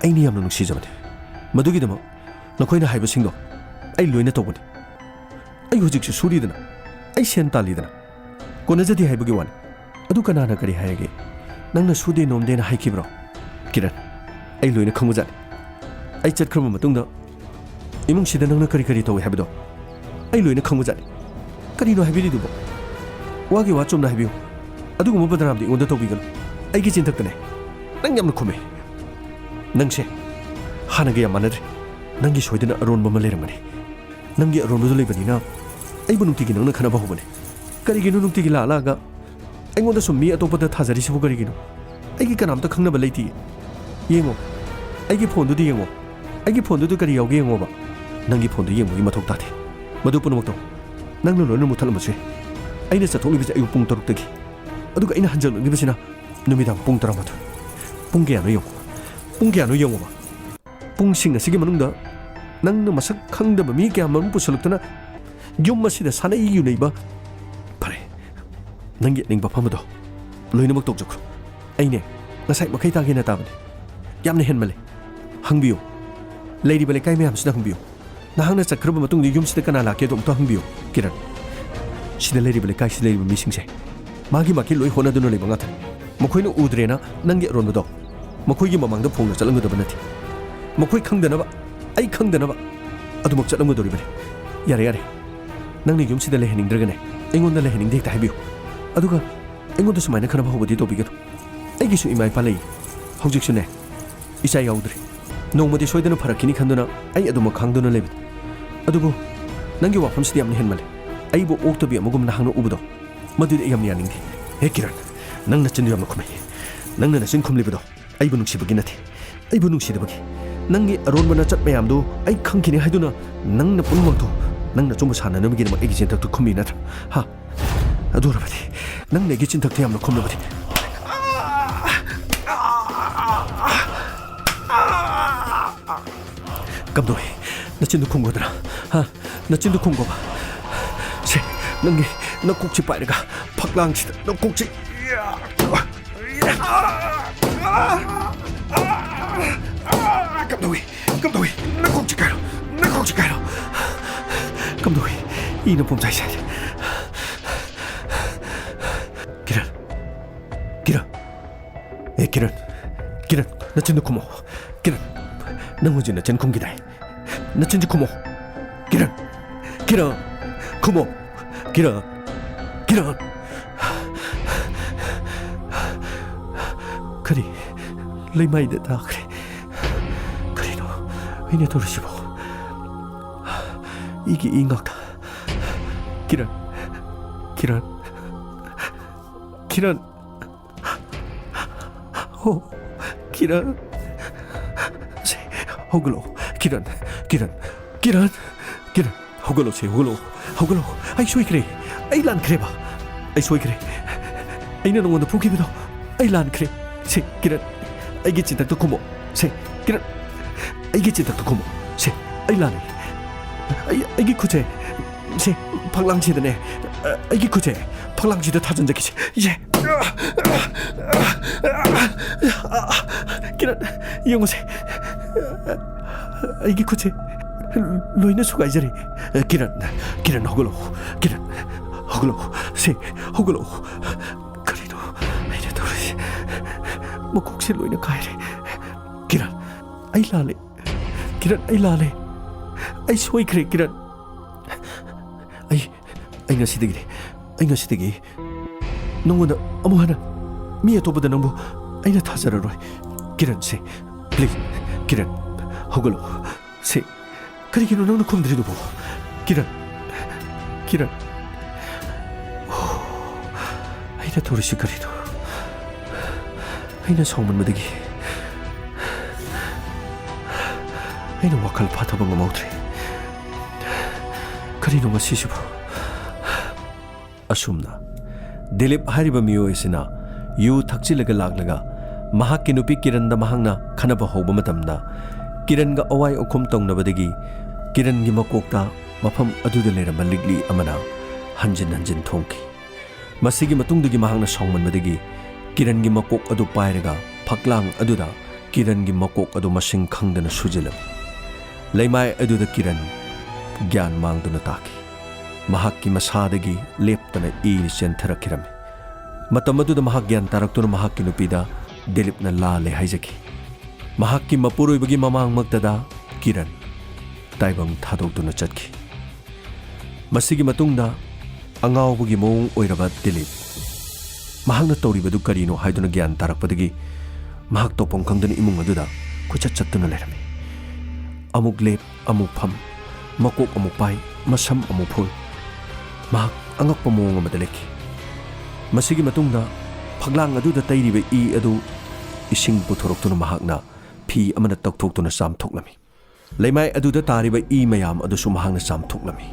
ꯑꯩꯅ ꯌꯥꯝꯅ ꯅꯨꯡꯁꯤꯖꯕꯅꯦ꯫ ꯃꯗꯨꯒꯤꯗꯃꯛ ꯅꯈꯣꯏꯅ ꯍꯥꯏꯕꯁꯤꯡꯗꯣ ꯑꯩ ꯂꯣꯏꯅ ꯇꯧꯒꯅꯤ꯫ ꯑꯩ ꯍꯧꯖꯤꯛꯁꯨ ꯁꯨꯔꯤꯗꯅ, ꯑꯩ ꯁꯦꯟ ꯇꯥꯜꯂꯤꯗꯅ, ꯀꯣꯟꯅꯖꯗꯦ ꯍꯥꯏꯕꯒꯤ ꯋꯥꯅꯤ꯫ ꯑꯗꯨ ꯀꯅꯥꯅ ꯀꯔꯤ ꯍꯥꯏꯔꯒꯦ? ꯅꯪꯅ ꯁꯨꯗꯦ ꯅꯣꯝꯗꯦꯅ ꯍꯥꯏꯈꯤꯕ꯭ꯔꯣ?" "ꯀꯤꯔꯟ, ꯑꯩ ꯂꯣꯏꯅ ꯈꯪꯕꯖꯥꯠꯅꯤ꯫ ꯑꯩ ꯆꯠꯈ꯭ꯔꯕ ꯃꯇꯨꯡꯗ ꯏꯃꯨꯡꯁꯤꯗ ꯅꯪꯅ ꯀꯔꯤ ꯀꯔꯤ ꯇꯧꯏ ꯍꯥꯏꯕꯗꯣ ꯑꯩ ꯂꯣꯏꯅ ꯈꯪꯕꯖꯥꯠꯅꯤ꯫ ꯀꯔꯤꯅꯣ ꯍꯥꯏꯕꯤꯔꯤꯗꯨꯕꯣ? ꯋꯥꯒꯤ ꯋꯥ ꯆꯨꯝꯅ ꯍꯥꯏꯕꯤꯌꯨ꯫ ꯑꯗꯨꯒꯨꯝꯕ ꯕꯗꯅꯥꯝꯗꯤ ꯑꯩꯉꯣꯟꯗ ꯇꯧꯕꯤꯒꯅꯨ꯫ ꯑꯩꯒꯤ ꯆꯤꯟꯊꯛꯇꯅꯦ꯫ ꯅꯪ ꯌꯥꯝꯅ ꯈꯨꯝꯃꯦ꯫ ꯅꯪꯁꯦ ꯍꯥꯟꯅꯒ ꯌꯥꯝ ꯃꯥꯟꯅꯗ꯭ꯔꯦ꯫ ꯅꯪꯒꯤ ꯁꯣꯏꯗꯅ ꯑꯔꯣꯟꯕ ꯑꯃ ꯂꯩꯔꯝꯒꯅꯤ꯫ ꯅꯪꯒꯤ ꯑꯔꯣꯟꯕꯗꯨ ꯂꯩꯕꯅꯤꯅ ꯑꯩꯕꯨ ꯅꯨꯡꯇꯤꯒꯤ ꯅꯪꯅ ꯈꯟꯅꯕ ꯍꯧꯕꯅꯦ꯫ ꯀꯔꯤꯒꯤꯅꯣ ꯅꯨꯡꯇꯤꯒꯤ ꯂꯥꯛ ꯂꯥꯛꯑꯒ ꯑꯩꯉꯣꯟꯗ ꯁꯨꯝ ꯃꯤ ꯑꯇꯣꯞꯄꯗ ꯊꯥꯖꯔꯤꯁꯤꯕꯨ ꯀꯔꯤꯒꯤꯅꯣ? ꯑꯩꯒꯤ ꯀꯅꯥꯝꯇ ꯈꯪꯅꯕ ꯂꯩꯇꯤꯌꯦ꯫ ꯌꯦꯡꯉꯣ, ꯑꯩꯒꯤ ꯐꯣꯟꯗꯨꯗ ꯌꯦꯡꯉꯣ꯫ ꯑꯩꯒꯤ ꯐꯣꯟꯗꯨꯗ ꯀꯔꯤ ꯌꯥꯎꯒꯦ ꯌꯦꯡꯉꯣꯕ꯫ ꯅꯪꯒꯤ ꯐꯣꯟꯗꯨ ꯌꯦꯡꯕꯒꯤ ꯃꯊꯧ ꯇꯥꯗꯦ꯫ ꯃꯗꯨ ꯄꯨꯝꯅꯃꯛꯇꯣ ꯅꯪꯅ ꯂꯣꯏꯅ ꯃꯨꯠꯊꯠꯂꯝꯕꯁꯨ ꯌꯥꯏ꯫ ꯑꯩꯅ ꯆꯠꯊꯣꯛꯂꯤꯕꯁꯦ ꯑꯌꯨꯛ ꯄꯨꯡ ꯇꯔꯨꯛꯇꯒꯤ꯫ ꯑꯗꯨꯒ ꯑꯩꯅ ꯍꯟꯖꯜꯂꯛꯂꯤꯕꯁꯤꯅ ꯅꯨꯃꯤꯗꯥꯡ ꯄꯨꯡ ꯇꯔꯥꯃꯥꯊꯣꯏ꯫ ꯄꯨꯡ ꯀꯌꯥꯅꯣ ꯌꯦꯡꯉꯣ꯫ ꯄꯨꯡ ꯀꯌꯥꯅꯣ ꯌꯦꯡꯉꯣꯕ꯫ ꯄꯨꯡꯁꯤꯡ ꯑꯁꯤꯒꯤ ꯃꯅꯨꯡꯗ ꯅꯪꯅ ꯃꯁꯛ ꯈꯪꯗꯕ ꯃꯤ ꯀꯌꯥ ꯃꯔꯨꯝ ꯄꯨꯁꯜꯂꯛꯇꯨꯅ ꯌꯨꯝ ꯑꯁꯤꯗ ꯁꯥꯟꯅꯩ ꯌꯨꯅꯩꯕ꯫ ꯐꯔꯦ, ꯅꯪꯒꯤ ꯑꯅꯤꯡꯕ ꯑꯐꯝꯕꯗꯣ ꯂꯣꯏꯅꯃꯛ ꯇꯧꯖꯈ꯭ꯔꯣ꯫ ꯑꯩꯅꯦ, ꯉꯁꯥꯏ ꯃꯈꯩ ꯇꯥꯒꯦꯅ ꯇꯥꯕꯅꯦ꯫ ꯌꯥꯝꯅ ꯍꯦꯟꯃꯜꯂꯦ꯫ ꯍꯪꯕꯤꯌꯨ꯫ ꯂꯩꯔꯤꯕ ꯂꯩꯀꯥꯏ ꯃꯌꯥꯝꯁꯤꯗ ꯍꯪꯕꯤꯌꯨ꯫ ꯅꯍꯥꯛꯅ ꯆꯠꯈ꯭ꯔꯕ ꯃꯇꯨꯡꯗ ꯌꯨꯝꯁꯤꯗ ꯀꯅꯥ ꯂꯥꯛꯀꯦꯗꯣ ꯑꯃꯨꯛꯇ ꯍꯪꯕꯤꯌꯨ, ꯀꯤꯔꯟ꯫ ꯁꯤꯗ ꯂꯩꯔꯤꯕ ꯂꯩꯀꯥꯏꯁꯤꯗ ꯂꯩꯔꯤꯕ ꯃꯤꯁꯤꯡꯁꯦ ꯃꯥꯒꯤ ꯃꯥꯒꯤ ꯂꯣꯏ ꯍꯣꯠꯅꯗꯨꯅ ꯂꯩꯕ ꯉꯥꯛꯇꯅꯤ꯫ ꯃꯈꯣꯏꯅ ꯎꯗ꯭ꯔꯦꯅ ꯅꯪꯒꯤ ꯑꯔꯣꯟꯕꯗꯣ ꯃꯈꯣꯏꯒꯤ ꯃꯃꯥꯡꯗ ꯐꯣꯡꯅ ꯆꯠꯂꯝꯒꯗꯕ ꯅꯠꯇꯦ꯫ ꯃꯈꯣꯏ ꯈꯪꯗꯅꯕ, ꯑꯩ ꯈꯪꯗꯅꯕ ꯑꯗꯨꯃꯛ ꯆꯠꯂꯝꯒꯗꯧꯔꯤꯕꯅꯤ꯫ ꯌꯥꯔꯦ, ꯌꯥꯔꯦ꯫ ꯅꯪꯅ ꯌꯨꯝꯁꯤꯗ ꯂꯩꯍꯟꯅꯤꯡꯗ꯭ꯔꯒꯅꯦ, ꯑꯩꯉꯣꯟꯗ ꯂꯩꯍꯟꯅꯤꯡꯗꯦ ꯍꯦꯛꯇ ꯍꯥꯏꯕꯤꯌꯨ꯫ ꯑꯗꯨꯒ ꯑꯩꯉꯣꯟꯗ ꯁꯨꯃꯥꯏꯅ ꯈꯟꯅꯕ ꯍꯧꯕꯗꯤ ꯇꯧꯕꯤꯒꯅꯨ꯫ ꯑꯩꯒꯤꯁꯨ ꯏꯃꯥ ꯏꯄꯥ ꯂꯩ꯫ ꯍꯧꯖꯤꯛꯁꯨꯅꯦ, ꯏꯆꯥ ꯌꯥꯎꯗ꯭ꯔꯤ꯫ ꯅꯣꯡꯃꯗꯤ ꯁꯣꯏꯗꯅ ꯐꯔꯛꯈꯤꯅꯤ ꯈꯟꯗꯨꯅ ꯑꯩ ꯑꯗꯨꯃꯛ ꯈꯥꯡꯗꯨꯅ ꯂꯩꯕꯅꯤ꯫ ꯑꯗꯨꯕꯨ ꯅꯪꯒꯤ ꯋꯥꯐꯝꯁꯤꯗꯤ ꯌꯥꯝꯅ ꯍꯦꯟꯃꯜꯂꯦ꯫ ꯑꯩꯕꯨ ꯑꯣꯛꯇꯕꯤ ꯑꯃꯒꯨꯝ ꯅꯍꯥꯛꯅ ꯎꯕꯗꯣ, ꯃꯗꯨꯗꯤ ꯑꯩ ꯌꯥꯝꯅ ꯌꯥꯅꯤꯡꯗꯦ꯫ ꯍꯦ ꯀꯤꯔꯟ, ꯅꯪ ꯅꯆꯤꯟꯗꯨ ꯌꯥꯝꯅ ꯈꯨꯝꯃꯦ꯫ ꯅꯪꯅ ꯅꯆꯤꯟ ꯈꯨꯝꯂꯤꯕꯗꯣ ꯑꯩꯕꯨ ꯅꯨꯡꯁꯤꯕꯒꯤ ꯅꯠꯇꯦ, ꯑꯩꯕꯨ ꯅꯨꯡꯁꯤꯗꯕꯒꯤ꯫ ꯅꯪꯒꯤ ꯑꯔꯣꯟꯕ ꯅꯆꯠ ꯃꯌꯥꯝꯗꯨ ꯑꯩ ꯈꯪꯈꯤꯅꯤ ꯍꯥꯏꯗꯨꯅ ꯅꯪꯅ ꯄꯨꯝꯅꯃꯛꯇꯣ ꯅꯪꯅ ꯑꯆꯨꯝꯕ ꯁꯥꯟꯅꯅꯕꯒꯤꯗꯃꯛ ꯑꯩꯒꯤ ꯆꯤꯟꯊꯛꯇ ꯈꯨꯝꯃꯤ ꯅꯠꯇ꯭ꯔꯥ? ꯍꯥ? ꯑꯗꯨ ꯑꯣꯏꯔꯕꯗꯤ ꯅꯪꯅ ꯑꯩꯒꯤ ꯆꯤꯟꯊꯛꯇ ꯌꯥꯝꯅ ꯈꯨꯝꯂꯕꯗꯤ꯫ ꯀꯝꯗꯧꯏ? ꯅꯆꯤꯟꯗꯨ ꯈꯨꯝꯒꯗ꯭ꯔꯥ? ꯍꯥ? ꯅꯆꯤꯟꯗꯨ ꯈꯨꯝꯒꯣꯕ꯫ ꯁꯦ, ꯅꯪꯒꯤ ꯅꯀꯣꯛꯁꯤ ꯄꯥꯏꯔꯒ ꯐꯛꯂꯥꯡꯁꯤꯗ ꯅꯀꯣꯛꯁꯤ꯫ ꯀꯝꯗꯧꯏ? ꯀꯝꯗꯧꯏ? ꯅꯀꯣꯛꯁꯤ ꯀꯥꯏꯔꯣ? ꯅꯀꯣꯛꯁꯤ ꯀꯥꯏꯔꯣ? ꯀꯝꯗꯧꯏ? ꯏꯅ ꯄꯨꯝꯖꯥꯏ ꯁꯥꯏ꯫ ꯀꯤꯔꯟ, ꯀꯤꯔꯟ, ꯑꯦ ꯀꯤꯔꯟ, ꯀꯤꯔꯟ, ꯅꯆꯤꯟꯗꯨ ꯈꯨꯝꯃꯣ꯫ ꯀꯤꯔꯟ, ꯅꯪ ꯍꯧꯖꯤꯛ ꯅꯆꯤꯟ ꯈꯨꯝꯈꯤꯗꯥꯏ? ꯅꯆꯤꯟꯁꯤ ꯈꯨꯝꯃꯣ꯫ ꯀꯤꯔꯟ, ꯀꯤꯔꯟ, ꯈꯨꯝꯃꯣ꯫ ꯀꯤꯔꯟ, ꯀꯤꯔꯟ꯫ ꯀꯔꯤ? ꯂꯩꯃꯥꯏꯗ ꯇꯥꯈ꯭ꯔꯦ꯫ ꯀꯔꯤꯅꯣ ꯑꯩꯅ ꯇꯧꯔꯤꯁꯤꯕꯣ? ꯏꯒꯤ ꯏ ꯉꯥꯛꯇ꯫ ꯀꯤꯔꯟ, ꯀꯤꯔꯟ, ꯀꯤꯔꯟ꯫ ꯑꯣ, ꯀꯤꯔꯟ꯫ ꯍꯧꯒꯠꯂꯛꯑꯣ꯫ ꯀꯤꯔꯟ, ꯀꯤꯔꯟ, ꯀꯤꯔꯟ, ꯀꯤꯔꯟ, ꯍꯧꯒꯠꯂꯣꯁꯦ, ꯍꯧꯒꯠꯂꯛꯑꯣ, ꯍꯧꯒꯠꯂꯛꯑꯣ꯫ ꯑꯩ ꯁꯣꯏꯈ꯭ꯔꯦ, ꯑꯩ ꯂꯥꯟꯈ꯭ꯔꯦꯕ, ꯑꯩ ꯁꯣꯏꯈ꯭ꯔꯦ꯫ ꯑꯩꯅ ꯅꯉꯣꯟꯗ ꯐꯨꯈꯤꯕꯗꯣ ꯑꯩ ꯂꯥꯟꯈ꯭ꯔꯦ꯫ ꯁꯦ ꯀꯤꯔꯟ, ꯑꯩꯒꯤ ꯆꯤꯟꯊꯛꯇ ꯈꯨꯝꯃꯣ꯫ ꯁꯦ ꯀꯤꯔꯟ, ꯑꯩꯒꯤ ꯆꯤꯟꯊꯛꯇ ꯈꯨꯝꯃꯣ꯫ ꯁꯦ, ꯑꯩ ꯂꯥꯜꯂꯦ꯫ ꯑꯩ, ꯑꯩꯒꯤ ꯈꯨꯠꯁꯦ, ꯁꯦ, ꯐꯛꯂꯥꯡꯁꯤꯗꯅꯦ, ꯑꯩꯒꯤ ꯈꯨꯠꯁꯦ ꯐꯛꯂꯥꯡꯁꯤꯗ ꯊꯥꯖꯤꯟꯖꯈꯤꯁꯦ꯫ ꯌꯦ꯫ ꯀꯤꯔꯟ, ꯌꯦꯡꯉꯨꯁꯦ꯫ ꯑꯩꯒꯤ ꯈꯨꯠꯁꯦ ꯂꯣꯏꯅ ꯁꯨꯒꯥꯏꯖꯔꯦ꯫ ꯀꯤꯔꯟ, ꯀꯤꯔꯟ, ꯍꯧꯒꯠꯂꯛꯑꯣ꯫ ꯀꯤꯔꯟ, ꯍꯧꯒꯠꯂꯛꯑꯣ꯫ ꯁꯦ, ꯍꯧꯒꯠꯂꯛꯑꯣ꯫ ꯀꯔꯤꯅꯣ ꯑꯩꯅ ꯇꯧꯔꯤꯁꯦ? ꯃꯀꯣꯛꯁꯦ ꯂꯣꯏꯅ ꯀꯥꯏꯔꯦ꯫ ꯀꯤꯔꯟ, ꯑꯩ ꯂꯥꯜꯂꯦ꯫ ꯀꯤꯔꯟ, ꯑꯩ ꯂꯥꯜꯂꯦ꯫ ꯑꯩ ꯁꯣꯏꯈ꯭ꯔꯦ, ꯀꯤꯔꯟ꯫ ꯑꯩ, ꯑꯩ ꯉꯁꯤꯗꯒꯤꯗꯤ, ꯑꯩ ꯉꯁꯤꯗꯒꯤ ꯅꯉꯣꯟꯗ ꯑꯃꯨꯛ ꯍꯟꯅ ꯃꯤ ꯑꯇꯣꯞꯄꯗ ꯅꯪꯕꯨ ꯑꯩꯅ ꯊꯥꯖꯔꯔꯣꯏ꯫ ꯀꯤꯔꯟ, ꯁꯦ, please, ꯀꯤꯔꯟ, ꯍꯧꯒꯠꯂꯣ꯫ ꯁꯦ, ꯀꯔꯤꯒꯤꯅꯣ ꯅꯪꯅ ꯈꯨꯝꯗ꯭ꯔꯤꯗꯨꯕꯣ? ꯀꯤꯔꯟ, ꯀꯤꯔꯟ, ꯑꯣ, ꯑꯩꯅ ꯇꯧꯔꯤꯁꯤ ꯀꯔꯤꯅꯣ? ꯑꯩꯅ ꯁꯥꯎꯃꯟꯕꯗꯒꯤ ꯑꯩꯅ ꯋꯥꯈꯜ ꯐꯥꯊꯕ ꯉꯝꯍꯧꯗ꯭ꯔꯦ꯫ ꯀꯔꯤꯅꯣ ꯉꯁꯤꯁꯤꯕꯨ? ꯑꯁꯨꯝꯅ ꯗꯤꯂꯤꯞ ꯍꯥꯏꯔꯤꯕ ꯃꯤꯑꯣꯏ ꯑꯁꯤꯅ ꯌꯨ ꯊꯛꯆꯤꯜꯂꯒ ꯂꯥꯛꯂꯒ ꯃꯍꯥꯛꯀꯤ ꯅꯨꯄꯤ ꯀꯤꯔꯟꯗ ꯃꯍꯥꯛꯅ ꯈꯟꯅꯕ ꯍꯧꯕ ꯃꯇꯝꯗ, ꯀꯤꯔꯟꯒ ꯑꯋꯥꯏ ꯑꯈꯨꯝ ꯇꯧꯅꯕꯗꯒꯤ ꯀꯤꯔꯟꯒꯤ ꯃꯀꯣꯛꯇ ꯃꯐꯝ ꯑꯗꯨꯗ ꯂꯩꯔꯝꯕ ꯂꯤꯛꯂꯤ ꯑꯃꯅ ꯍꯟꯖꯤꯟ ꯍꯟꯖꯤꯟ ꯊꯣꯝꯈꯤ꯫ ꯃꯁꯤꯒꯤ ꯃꯇꯨꯡꯗꯒꯤ ꯃꯍꯥꯛꯅ ꯁꯥꯎꯃꯟꯕꯗꯒꯤ ꯀꯤꯔꯟꯒꯤ ꯃꯀꯣꯛ ꯑꯗꯨ ꯄꯥꯏꯔꯒ ꯐꯛꯂꯥꯡ ꯑꯗꯨꯗ ꯀꯤꯔꯟꯒꯤ ꯃꯀꯣꯛ ꯑꯗꯨ ꯃꯁꯤꯡ ꯈꯪꯗꯅ ꯁꯨꯖꯤꯜꯂꯝꯃꯤ꯫ ꯂꯩꯃꯥꯏ ꯑꯗꯨꯗ ꯀꯤꯔꯟ ꯒ꯭ꯌꯥꯟ ꯃꯥꯡꯗꯨꯅ ꯇꯥꯈꯤ꯫ ꯃꯍꯥꯛꯀꯤ ꯃꯁꯥꯗꯒꯤ ꯂꯦꯞꯇꯅ ꯏ ꯆꯦꯟꯊꯔꯛꯈꯤꯔꯝꯃꯤ꯫ ꯃꯇꯝ ꯑꯗꯨꯗ ꯃꯍꯥꯛ ꯒ꯭ꯌꯥꯟ ꯇꯥꯔꯛꯇꯨꯅ ꯃꯍꯥꯛꯀꯤ ꯅꯨꯄꯤꯗ ꯗꯤꯂꯤꯞꯅ ꯂꯥꯜꯂꯦ ꯍꯥꯏꯖꯈꯤ꯫ ꯃꯍꯥꯛꯀꯤ ꯃꯄꯨꯔꯣꯏꯕꯒꯤ ꯃꯃꯥꯡꯃꯛꯇꯗ ꯀꯤꯔꯟ ꯇꯥꯏꯕꯪ ꯊꯥꯗꯣꯛꯇꯨꯅ ꯆꯠꯈꯤ꯫ ꯃꯁꯤꯒꯤ ꯃꯇꯨꯡꯗ ꯑꯉꯥꯎꯕꯒꯤ ꯃꯑꯣꯡ ꯑꯣꯏꯔꯕ ꯗꯤꯂꯤꯞ ꯃꯍꯥꯛꯅ ꯇꯧꯔꯤꯕꯗꯨ ꯀꯔꯤꯅꯣ ꯍꯥꯏꯗꯨꯅ ꯒ꯭ꯌꯥꯟ ꯇꯥꯔꯛꯄꯗꯒꯤ ꯃꯍꯥꯛ ꯇꯧꯐꯝ ꯈꯪꯗꯅ ꯏꯃꯨꯡ ꯑꯗꯨꯗ ꯀꯣꯏꯆꯠ ꯆꯠꯇꯨꯅ ꯂꯩꯔꯝꯃꯤ꯫ ꯑꯃꯨꯛ ꯂꯦꯞ, ꯑꯃꯨꯛ ꯐꯝ, ꯃꯀꯣꯛ ꯑꯃꯨꯛ ꯄꯥꯏ, ꯃꯁꯝ ꯑꯃꯨꯛ ꯐꯣꯏ꯫ ꯃꯍꯥꯛ ꯑꯉꯛꯄ ꯃꯑꯣꯡ ꯑꯃꯗ ꯂꯩꯈꯤ꯫ ꯃꯁꯤꯒꯤ ꯃꯇꯨꯡꯗ ꯐꯛꯂꯥꯡ ꯑꯗꯨꯗ ꯇꯩꯔꯤꯕ ꯏ ꯑꯗꯨ ꯏꯁꯤꯡ ꯄꯨꯊꯣꯔꯛꯇꯨꯅ ꯃꯍꯥꯛꯅ ꯇꯤ ꯑꯃꯅ ꯇꯧꯊꯣꯛꯇꯨꯅ ꯆꯥꯝꯊꯣꯛꯂꯝꯃꯤ꯫ ꯂꯩꯃꯥꯏ ꯑꯗꯨꯗ ꯇꯥꯔꯤꯕ ꯏ ꯃꯌꯥꯝ ꯑꯗꯨꯁꯨ ꯃꯍꯥꯛꯅ ꯆꯥꯝꯊꯣꯛꯂꯝꯃꯤ꯫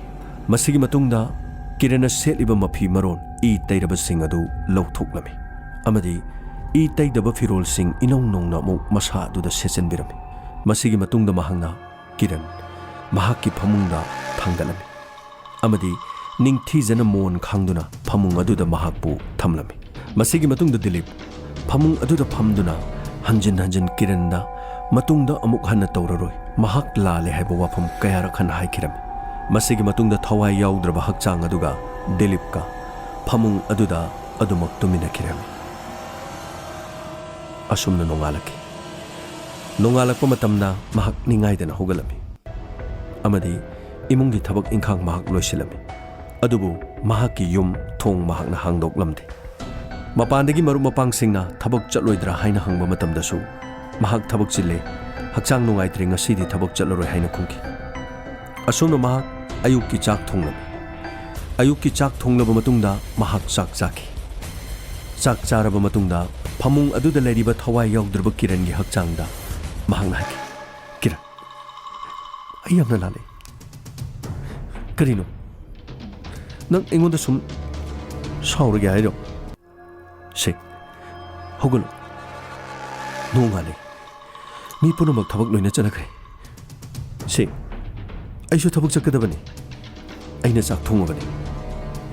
ꯃꯁꯤꯒꯤ ꯃꯇꯨꯡꯗ ꯀꯤꯔꯟꯅ ꯁꯦꯠꯂꯤꯕ ꯃꯐꯤ ꯃꯔꯣꯟ ꯏ ꯇꯩꯔꯕꯁꯤꯡ ꯑꯗꯨ ꯂꯧꯊꯣꯛꯂꯝꯃꯤ ꯑꯃꯗꯤ ꯏ ꯇꯩꯗꯕ ꯐꯤꯔꯣꯜꯁꯤꯡ ꯏꯅꯧ ꯅꯧꯅ ꯑꯃꯨꯛ ꯃꯁꯥ ꯑꯗꯨꯗ ꯁꯦꯠꯆꯟꯕꯤꯔꯝꯃꯤ꯫ ꯃꯁꯤꯒꯤ ꯃꯇꯨꯡꯗ ꯃꯍꯥꯛꯅ ꯀꯤꯔꯟ ꯃꯍꯥꯛꯀꯤ ꯐꯃꯨꯡꯗ ꯊꯥꯡꯒꯠꯂꯝꯃꯤ ꯑꯃꯗꯤ ꯅꯤꯡꯊꯤꯖꯅ ꯃꯣꯟ ꯈꯥꯡꯗꯨꯅ ꯐꯃꯨꯡ ꯑꯗꯨꯗ ꯃꯍꯥꯛꯄꯨ ꯊꯝꯂꯝꯃꯤ꯫ ꯃꯁꯤꯒꯤ ꯃꯇꯨꯡꯗ ꯗꯤꯂꯤꯞ ꯐꯃꯨꯡ ꯑꯗꯨꯗ ꯐꯝꯗꯨꯅ ꯍꯟꯖꯤꯟ ꯍꯟꯖꯤꯟ ꯀꯤꯔꯟꯗ ꯃꯇꯨꯡꯗ ꯑꯃꯨꯛ ꯍꯟꯅ ꯇꯧꯔꯔꯣꯏ, ꯃꯍꯥꯛ ꯂꯥꯜꯂꯦ ꯍꯥꯏꯕ ꯋꯥꯐꯝ ꯀꯌꯥꯔꯛ ꯍꯟꯅ ꯍꯥꯏꯈꯤꯔꯝꯃꯤ꯫ ꯃꯁꯤꯒꯤ ꯃꯇꯨꯡꯗ ꯊꯋꯥꯏ ꯌꯥꯎꯗ꯭ꯔꯕ ꯍꯛꯆꯥꯡ ꯑꯗꯨꯒ ꯗꯤꯂꯤꯞꯀ ꯐꯃꯨꯡ ꯑꯗꯨꯗ ꯑꯗꯨꯃꯛ ꯇꯨꯝꯃꯤꯟꯅꯈꯤꯔꯝꯃꯤ꯫ ꯑꯁꯨꯝꯅ ꯅꯣꯡꯉꯥꯜꯂꯛꯈꯤ꯫ ꯅꯣꯡꯉꯥꯜꯂꯛꯄ ꯃꯇꯝꯗ ꯃꯍꯥꯛ ꯅꯤꯡꯉꯥꯏꯗꯅ ꯍꯧꯒꯠꯂꯝꯃꯤ ꯑꯃꯗꯤ ꯏꯃꯨꯡꯒꯤ ꯊꯕꯛ ꯏꯪꯈꯥꯡ ꯃꯍꯥꯛ ꯂꯣꯏꯁꯤꯜꯂꯝꯃꯤ꯫ ꯑꯗꯨꯕꯨ ꯃꯍꯥꯛꯀꯤ ꯌꯨꯝ ꯊꯣꯡ ꯃꯍꯥꯛꯅ ꯍꯥꯡꯗꯣꯛꯂꯝꯗꯦ꯫ ꯃꯄꯥꯟꯗꯒꯤ ꯃꯔꯨꯞ ꯃꯄꯥꯡꯁꯤꯡꯅ ꯊꯕꯛ ꯆꯠꯂꯣꯏꯗ꯭ꯔꯥ ꯍꯥꯏꯅ ꯍꯪꯕ ꯃꯇꯝꯗꯁꯨ ꯃꯍꯥꯛ ꯊꯕꯛ ꯆꯤꯜꯂꯦ, ꯍꯛꯆꯥꯡ ꯅꯨꯡꯉꯥꯏꯇ꯭ꯔꯦ, ꯉꯁꯤꯗꯤ ꯊꯕꯛ ꯆꯠꯂꯔꯣꯏ ꯍꯥꯏꯅ ꯈꯨꯝꯈꯤ꯫ ꯑꯁꯨꯝꯅ ꯃꯍꯥꯛ ꯑꯌꯨꯛꯀꯤ ꯆꯥꯛ ꯊꯣꯡꯂꯝꯃꯤ꯫ ꯑꯌꯨꯛꯀꯤ ꯆꯥꯛ ꯊꯣꯡꯂꯕ ꯃꯇꯨꯡꯗ ꯃꯍꯥꯛ ꯆꯥꯛ ꯆꯥꯈꯤ꯫ ꯆꯥꯛ ꯆꯥꯔꯕ ꯃꯇꯨꯡꯗ ꯐꯃꯨꯡ ꯑꯗꯨꯗ ꯂꯩꯔꯤꯕ ꯊꯋꯥꯏ ꯌꯥꯎꯗ꯭ꯔꯕ ꯀꯤꯔꯟꯒꯤ ꯍꯛꯆꯥꯡꯗ ꯃꯍꯥꯛꯅ ꯍꯥꯏꯈꯤ, "ꯀꯤꯔꯟ, ꯑꯩ ꯌꯥꯝꯅ ꯂꯥꯜꯂꯦ꯫ ꯀꯔꯤꯅꯣ? ꯅꯪ ꯑꯩꯉꯣꯟꯗ ꯁꯨꯝ ꯁꯥꯎꯔꯒꯦ ꯍꯥꯏꯔꯣ? ꯁꯦ, ꯍꯧꯒꯠꯂꯣ꯫ ꯅꯣꯡꯉꯥꯜꯂꯦ꯫ ꯃꯤ ꯄꯨꯝꯅꯃꯛ ꯊꯕꯛ ꯂꯣꯏꯅ ꯆꯠꯅꯈ꯭ꯔꯦ꯫ ꯁꯦ, ꯑꯩꯁꯨ ꯊꯕꯛ ꯆꯠꯀꯗꯕꯅꯤ꯫ ꯑꯩꯅ ꯆꯥꯛ ꯊꯣꯡꯉꯕꯅꯤ꯫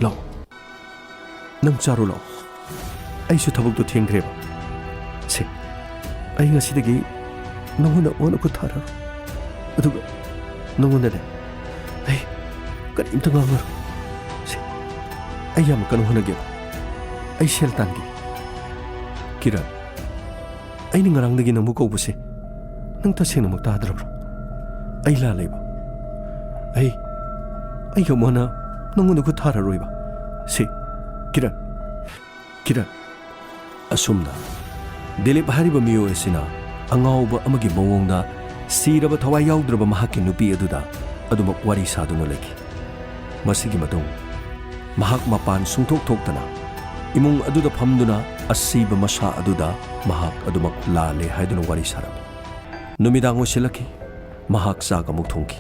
ꯂꯥꯛꯑꯣ꯫ ꯅꯪ ꯆꯥꯔꯣ ꯂꯥꯛꯑꯣ꯫ ꯑꯩꯁꯨ ꯊꯕꯛꯇꯣ ꯊꯦꯡꯈ꯭ꯔꯦꯕ꯫ ꯁꯦ, ꯑꯩ ꯉꯁꯤꯗꯒꯤ ꯅꯪꯉꯣꯟꯗ ꯑꯣꯟꯅ ꯈꯨꯠ ꯊꯥꯔꯔꯣꯏ꯫ ꯑꯗꯨꯒ ꯅꯪꯉꯣꯟꯗꯅꯦ, ꯑꯩ ꯀꯔꯤꯝꯇ ꯉꯥꯡꯉꯔꯣꯏ꯫ ꯁꯦ, ꯑꯩ ꯌꯥꯝ ꯀꯟꯅ ꯍꯣꯠꯅꯒꯦꯕ꯫ ꯑꯩ ꯁꯦꯜ ꯇꯥꯟꯒꯦ꯫ ꯀꯤꯔꯟ, ꯑꯩꯅ ꯉꯔꯥꯡꯗꯒꯤ ꯅꯪꯕꯨ ꯀꯧꯕꯁꯦ ꯅꯪ ꯇꯁꯦꯡꯅꯃꯛ ꯇꯥꯗ꯭ꯔꯕ꯭ꯔꯥ? ꯑꯩ ꯂꯥꯜꯂꯦꯕ꯫ ꯑꯩ, ꯑꯩ ꯑꯃꯨꯛ ꯍꯟꯅ ꯅꯪꯉꯣꯟꯗ ꯈꯨꯠ ꯊꯥꯔꯔꯣꯏꯕ꯫ ꯁꯦ, ꯀꯤꯔꯟ, ꯀꯤꯔꯟ꯫ ꯑꯁꯨꯝꯅ ꯗꯤꯂꯤꯞ ꯍꯥꯏꯔꯤꯕ ꯃꯤꯑꯣꯏ ꯑꯁꯤꯅ ꯑꯉꯥꯎꯕ ꯑꯃꯒꯤ ꯃꯑꯣꯡꯗ ꯁꯤꯔꯕ ꯊꯋꯥꯏ ꯌꯥꯎꯗ꯭ꯔꯕ ꯃꯍꯥꯛꯀꯤ ꯅꯨꯄꯤ ꯑꯗꯨꯗ ꯑꯗꯨꯃꯛ ꯋꯥꯔꯤ ꯁꯥꯗꯨꯅ ꯂꯩꯈꯤ꯫ ꯃꯁꯤꯒꯤ ꯃꯇꯨꯡ ꯃꯍꯥꯛ ꯃꯄꯥꯟ ꯁꯨꯡꯊꯣꯛ ꯊꯣꯛꯇꯅ ꯏꯃꯨꯡ ꯑꯗꯨꯗ ꯐꯝꯗꯨꯅ ꯑꯁꯤꯕ ꯃꯁꯥ ꯑꯗꯨꯗ ꯃꯍꯥꯛ ꯑꯗꯨꯃꯛ ꯂꯥꯜꯂꯦ ꯍꯥꯏꯗꯨꯅ ꯋꯥꯔꯤ ꯁꯥꯔꯝꯃꯤ꯫ ꯅꯨꯃꯤꯗꯥꯡ ꯑꯣꯏꯁꯤꯜꯂꯛꯈꯤ꯫ ꯃꯍꯥꯛ ꯆꯥꯛ ꯑꯃꯨꯛ ꯊꯣꯡꯈꯤ꯫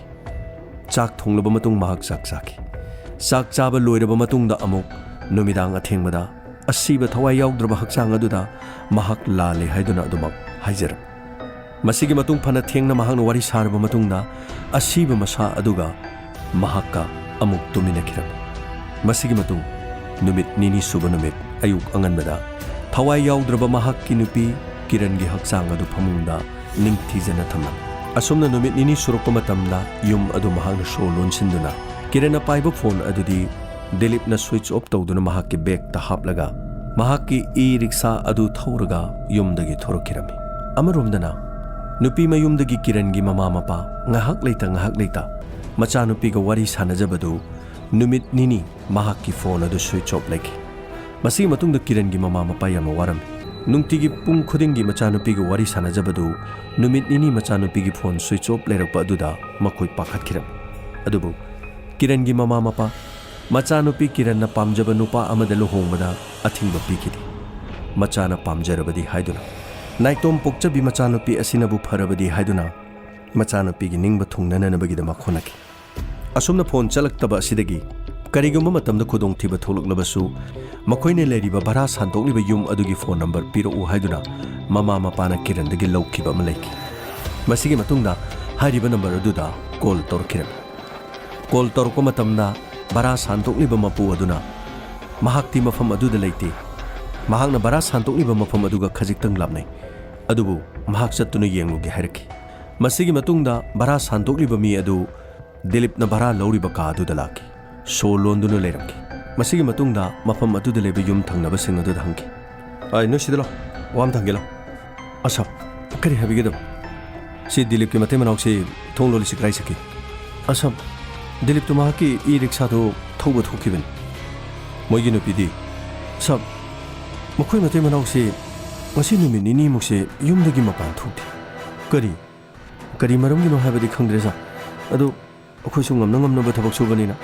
ꯆꯥꯛ ꯊꯣꯡꯂꯕ ꯃꯇꯨꯡ ꯃꯍꯥꯛ ꯆꯥꯛ ꯆꯥꯈꯤ꯫ ꯆꯥꯛ ꯆꯥꯕ ꯂꯣꯏꯔꯕ ꯃꯇꯨꯡꯗ ꯑꯃꯨꯛ ꯅꯨꯃꯤꯗꯥꯡ ꯑꯊꯦꯡꯕꯗ ꯑꯁꯤꯕ ꯊꯋꯥꯏ ꯌꯥꯎꯗ꯭ꯔꯕ ꯍꯛꯆꯥꯡ ꯑꯗꯨꯗ ꯃꯍꯥꯛ ꯂꯥꯜꯂꯦ ꯍꯥꯏꯗꯨꯅ ꯑꯗꯨꯃꯛ ꯍꯥꯏꯖꯔꯝꯃꯤ꯫ ꯃꯁꯤꯒꯤ ꯃꯇꯨꯡ ꯐꯅ ꯊꯦꯡꯅ ꯃꯍꯥꯛꯅ ꯋꯥꯔꯤ ꯁꯥꯔꯕ ꯃꯇꯨꯡꯗ ꯑꯁꯤꯕ ꯃꯁꯥ ꯑꯗꯨꯒ ꯃꯍꯥꯛꯀ ꯑꯃꯨꯛ ꯇꯨꯃꯤꯟꯅꯈꯤꯔꯝꯃꯤ꯫ ꯃꯁꯤꯒꯤ ꯃꯇꯨꯡ ꯅꯨꯃꯤꯠ ꯅꯤꯅꯤ ꯁꯨꯕ ꯅꯨꯃꯤꯠ ꯑꯌꯨꯛ ꯑꯉꯟꯕꯗ ꯊꯋꯥꯏ ꯌꯥꯎꯗ꯭ꯔꯕ ꯃꯍꯥꯛꯀꯤ ꯅꯨꯄꯤ ꯀꯤꯔꯟꯒꯤ ꯍꯛꯆꯥꯡ ꯑꯗꯨ ꯐꯃꯨꯡꯗ ꯅꯤꯡꯊꯤꯖꯅ ꯊꯝꯂꯝꯃꯤ꯫ ꯑꯁꯨꯝꯅ ꯅꯨꯃꯤꯠ ꯅꯤꯅꯤ ꯁꯨꯔꯛꯄ ꯃꯇꯝꯗ ꯌꯨꯝ ꯑꯗꯨ ꯃꯍꯥꯛꯅ ꯁꯣ ꯂꯣꯟꯁꯤꯟꯗꯨꯅ ꯀꯤꯔꯟꯅ ꯄꯥꯏꯕ ꯐꯣꯟ ꯑꯗꯨꯗꯤ ꯗꯤꯂꯤꯞꯅ ꯁ꯭ꯋꯤꯆ ꯑꯣꯐ ꯇꯧꯗꯨꯅ ꯃꯍꯥꯛꯀꯤ ꯕꯦꯒꯇ ꯍꯥꯞꯂꯒ ꯃꯍꯥꯛꯀꯤ ꯏ ꯔꯤꯛꯁꯥ ꯑꯗꯨ ꯊꯧꯔꯒ ꯌꯨꯝꯗꯒꯤ ꯊꯣꯔꯛꯈꯤꯔꯝꯃꯤ꯫ ꯑꯃꯔꯣꯝꯗꯅ ꯅꯨꯄꯤ ꯃꯌꯨꯝꯗꯒꯤ ꯀꯤꯔꯟꯒꯤ ꯃꯃꯥ ꯃꯄꯥ ꯉꯥꯏꯍꯥꯛ ꯂꯩꯇ ꯉꯥꯏꯍꯥꯛ ꯂꯩꯇ ꯃꯆꯥꯅꯨꯄꯤꯒ ꯋꯥꯔꯤ ꯁꯥꯟꯅꯖꯕꯗꯨ ꯅꯨꯃꯤꯠ ꯅꯤꯅꯤ ꯃꯍꯥꯛꯀꯤ ꯐꯣꯟ ꯑꯗꯨ ꯁ꯭ꯋꯤꯆ ꯑꯣꯐ ꯂꯩꯈꯤ꯫ ꯃꯁꯤꯒꯤ ꯃꯇꯨꯡꯗ ꯀꯤꯔꯟꯒꯤ ꯃꯃꯥ ꯃꯄꯥ ꯌꯥꯝꯅ ꯋꯥꯔꯝꯃꯤ꯫ ꯅꯨꯡꯇꯤꯒꯤ ꯄꯨꯡ ꯈꯨꯗꯤꯡꯒꯤ ꯃꯆꯥꯅꯨꯄꯤꯒ ꯋꯥꯔꯤ ꯁꯥꯟꯅꯖꯕꯗꯨ ꯅꯨꯃꯤꯠ ꯅꯤꯅꯤ ꯃꯆꯥꯅꯨꯄꯤꯒꯤ ꯐꯣꯟ ꯁ꯭ꯋꯤꯆ ꯑꯣꯐ ꯂꯩꯔꯛꯄ ꯑꯗꯨꯗ ꯃꯈꯣꯏ ꯄꯥꯈꯠꯈꯤꯔꯝꯃꯤ꯫ ꯑꯗꯨꯕꯨ ꯀꯤꯔꯟꯒꯤ ꯃꯃꯥ ꯃꯄꯥ ꯃꯆꯥꯅꯨꯄꯤ ꯀꯤꯔꯟꯅ ꯄꯥꯝꯖꯕ ꯅꯨꯄꯥ ꯑꯃꯗ ꯂꯨꯍꯣꯡꯕꯗ ꯑꯊꯤꯡꯕ ꯄꯤꯈꯤꯗꯦ꯫ ꯃꯆꯥꯅ ꯄꯥꯝꯖꯔꯕꯗꯤ ꯍꯥꯏꯗꯨꯅ, ꯅꯥꯏꯇꯣꯝ ꯄꯣꯛꯆꯕꯤ ꯃꯆꯥꯅꯨꯄꯤ ꯑꯁꯤꯅꯕꯨ ꯐꯔꯕꯗꯤ ꯍꯥꯏꯗꯨꯅ ꯃꯆꯥꯅꯨꯄꯤꯒꯤ ꯅꯤꯡꯕ ꯊꯨꯡꯅꯅꯅꯕꯒꯤꯗꯃꯛ ꯍꯣꯠꯅꯈꯤ꯫ ꯑꯁꯨꯝꯅ ꯐꯣꯟ ꯆꯠꯂꯛꯇꯕ ꯑꯁꯤꯗꯒꯤ ꯀꯔꯤꯒꯨꯝꯕ ꯃꯇꯝꯗ ꯈꯨꯗꯣꯡꯊꯤꯕ ꯊꯣꯛꯂꯛꯂꯕꯁꯨ ꯃꯈꯣꯏꯅ ꯂꯩꯔꯤꯕ ꯚꯔꯥ ꯁꯥꯟꯗꯣꯛꯂꯤꯕ ꯌꯨꯝ ꯑꯗꯨꯒꯤ ꯐꯣꯟ ꯅꯝꯕꯔ ꯄꯤꯔꯛꯎ ꯍꯥꯏꯗꯨꯅ ꯃꯃꯥ ꯃꯄꯥꯅ ꯀꯤꯔꯟꯗꯒꯤ ꯂꯧꯈꯤꯕ ꯑꯃ ꯂꯩꯈꯤ꯫ ꯃꯁꯤꯒꯤ ꯃꯇꯨꯡꯗ ꯍꯥꯏꯔꯤꯕ ꯅꯝꯕꯔ ꯑꯗꯨꯗ ꯀꯣꯜ ꯇꯧꯔꯛꯈꯤꯔꯝꯃꯤ꯫ ꯀꯣꯜ ꯇꯧꯔꯛꯄ ꯃꯇꯝꯗ ꯚꯔꯥ ꯁꯥꯟꯗꯣꯛꯂꯤꯕ ꯃꯄꯨ ꯑꯗꯨꯅ ꯃꯍꯥꯛꯇꯤ ꯃꯐꯝ ꯑꯗꯨꯗ ꯂꯩꯇꯦ, ꯃꯍꯥꯛꯅ ꯚꯔꯥ ꯁꯥꯟꯗꯣꯛꯂꯤꯕ ꯃꯐꯝ ꯑꯗꯨꯒ ꯈꯖꯤꯛꯇꯪ ꯂꯥꯞꯅꯩ, ꯑꯗꯨꯕꯨ ꯃꯍꯥꯛ ꯆꯠꯇꯨꯅ ꯌꯦꯡꯂꯨꯒꯦ ꯍꯥꯏꯔꯛꯈꯤ꯫ ꯃꯁꯤꯒꯤ ꯃꯇꯨꯡꯗ ꯚꯔꯥ ꯁꯥꯟꯗꯣꯛꯂꯤꯕ ꯃꯤ ꯑꯗꯨ ꯗꯤꯂꯤꯞꯅ ꯚꯔꯥ ꯂꯧꯔꯤꯕ ꯀꯥ ꯑꯗꯨꯗ ꯂꯥꯛꯈꯤ꯫ ꯁꯣ ꯂꯣꯟꯗꯨꯅ ꯂꯩꯔꯝꯈꯤ꯫ ꯃꯁꯤꯒꯤ ꯃꯇꯨꯡꯗ ꯃꯐꯝ ꯑꯗꯨꯗ ꯂꯩꯕ ꯌꯨꯝ ꯊꯪꯅꯕꯁꯤꯡ ꯑꯗꯨꯗ ꯍꯪꯈꯤ꯫ "ꯑꯥꯏ, ꯅꯣꯏ ꯁꯤꯗ ꯂꯥꯛꯑꯣ, ꯋꯥ ꯑꯃ ꯊꯝꯒꯦ ꯂꯥꯛꯑꯣ꯫" "ꯑꯁꯥ, ꯀꯔꯤ ꯍꯥꯏꯕꯤꯒꯗꯕ?" "ꯁꯤ ꯗꯤꯂꯤꯞꯀꯤ ꯃꯇꯩ ꯃꯅꯥꯎꯁꯤ ꯊꯣꯡ ꯂꯣꯜꯂꯤꯁꯤ ꯀꯗꯥꯏ ꯆꯠꯈꯤ?" "ꯑꯁꯥ, ꯗꯤꯂꯤꯞꯇꯨ ꯃꯍꯥꯛꯀꯤ ꯏ ꯔꯤꯛꯁꯥꯗꯨ ꯊꯧꯕ ꯊꯣꯛꯈꯤꯕꯅꯤ꯫" "ꯃꯣꯏꯒꯤ ꯅꯨꯄꯤꯗꯤ?" "ꯁꯥ, ꯃꯈꯣꯏ ꯃꯇꯩ ꯃꯅꯥꯎꯁꯤ ꯉꯁꯤ ꯅꯨꯃꯤꯠ ꯅꯤꯅꯤꯃꯨꯛꯁꯦ ꯌꯨꯝꯗꯒꯤ ꯃꯄꯥꯟ ꯊꯣꯛꯇꯦ꯫" "ꯀꯔꯤ, ꯀꯔꯤ ꯃꯔꯝꯒꯤꯅꯣ ꯍꯥꯏꯕꯗꯤ ꯈꯪꯗ꯭ꯔꯦ ꯁꯥ, ꯑꯗꯨ ꯑꯩꯈꯣꯏꯁꯨ ꯉꯝꯅ ꯉꯝꯅꯕ ꯊꯕꯛ ꯁꯨꯕꯅꯤꯅ꯫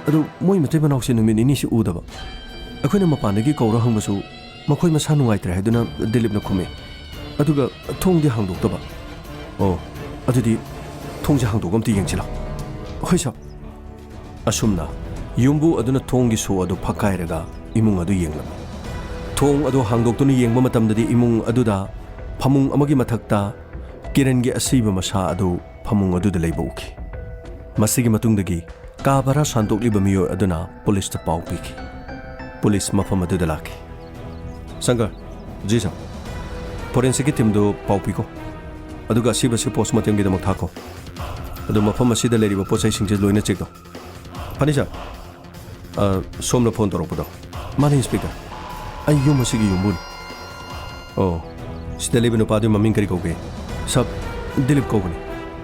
ꯑꯗꯨ ꯃꯣꯏ ꯃꯇꯩ ꯃꯅꯥꯎꯁꯦ ꯅꯨꯃꯤꯠ ꯅꯤꯅꯤꯁꯤ ꯎꯗꯕ꯫ ꯑꯩꯈꯣꯏꯅ ꯃꯄꯥꯟꯗꯒꯤ ꯀꯧꯔ ꯍꯪꯕꯁꯨ ꯃꯈꯣꯏ ꯃꯁꯥ ꯅꯨꯡꯉꯥꯏꯇ꯭ꯔꯦ ꯍꯥꯏꯗꯨꯅ ꯗꯤꯂꯤꯞꯅ ꯈꯨꯝꯃꯤ꯫ ꯑꯗꯨꯒ ꯊꯣꯡꯗꯤ ꯍꯥꯡꯗꯣꯛꯇꯕ꯫ ꯑꯣ, ꯑꯗꯨꯗꯤ ꯊꯣꯡꯁꯦ ꯍꯥꯡꯗꯣꯛꯑꯒ ꯑꯝꯇ ꯌꯦꯡꯁꯤꯂꯣ꯫ ꯍꯣꯏ ꯁꯥꯔ꯫ ꯑꯁꯨꯝꯅ ꯌꯨꯝꯕꯨ ꯑꯗꯨꯅ ꯊꯣꯡꯒꯤ ꯁꯣ ꯑꯗꯨ ꯐꯛꯀꯥꯏꯔꯒ ꯏꯃꯨꯡ ꯑꯗꯨ ꯌꯦꯡꯂꯝꯃꯤ꯫ ꯊꯣꯡ ꯑꯗꯨ ꯍꯥꯡꯗꯣꯛꯇꯨꯅ ꯌꯦꯡꯕ ꯃꯇꯝꯗꯗꯤ ꯏꯃꯨꯡ ꯑꯗꯨꯗ ꯐꯃꯨꯡ ꯑꯃꯒꯤ ꯃꯊꯛꯇ ꯀꯤꯔꯟꯒꯤ ꯑꯁꯤꯕ ꯃꯁꯥ ꯑꯗꯨ ꯐꯃꯨꯡ ꯑꯗꯨꯗ ꯂꯩꯕ ꯎꯈꯤ꯫ ꯃꯁꯤꯒꯤ ꯃꯇꯨꯡꯗꯒꯤ ꯀꯥ ꯚꯔꯥ ꯁꯥꯟꯗꯣꯛꯂꯤꯕ ꯃꯤꯑꯣꯏ ꯑꯗꯨꯅ ꯄꯨꯂꯤꯁꯇ ꯄꯥꯎ ꯄꯤꯈꯤ꯫ ꯄꯨꯂꯤꯁ ꯃꯐꯝ ꯑꯗꯨꯗ ꯂꯥꯛꯈꯤ꯫ ꯁꯪꯒꯔ꯫ ꯖꯤ ꯁꯥꯔ꯫ ꯐꯣꯔꯦꯟꯁꯤꯛꯀꯤ ꯇꯤꯝꯗꯨ ꯄꯥꯎ ꯄꯤꯈꯣ꯫ ꯑꯗꯨꯒ ꯑꯁꯤꯕꯁꯤ ꯄꯣꯁꯃꯣꯔꯇꯦꯝꯒꯤꯗꯃꯛ ꯊꯥꯈꯣ꯫ ꯑꯗꯨ ꯃꯐꯝ ꯑꯁꯤꯗ ꯂꯩꯔꯤꯕ ꯄꯣꯠ ꯆꯩꯁꯤꯡꯁꯦ ꯂꯣꯏꯅ ꯆꯦꯛ ꯇꯧ꯫ ꯐꯅꯤ ꯁꯥꯔ꯫ ꯑ, ꯁꯣꯝꯅ ꯐꯣꯟ ꯇꯧꯔꯛꯄꯗꯣ? ꯃꯥꯅꯤ ꯏꯟꯁꯄꯦꯛꯇꯔ꯫ ꯑꯩ ꯌꯨꯝ ꯑꯁꯤꯒꯤ ꯌꯨꯝꯕꯨꯅꯤ꯫ ꯑꯣ, ꯁꯤꯗ ꯂꯩꯕ ꯅꯨꯄꯥꯗꯨꯒꯤ ꯃꯃꯤꯡ ꯀꯔꯤ ꯀꯧꯒꯦ? ꯁꯥꯔ, ꯗꯤꯂꯤꯞ ꯀꯧꯕꯅꯤ꯫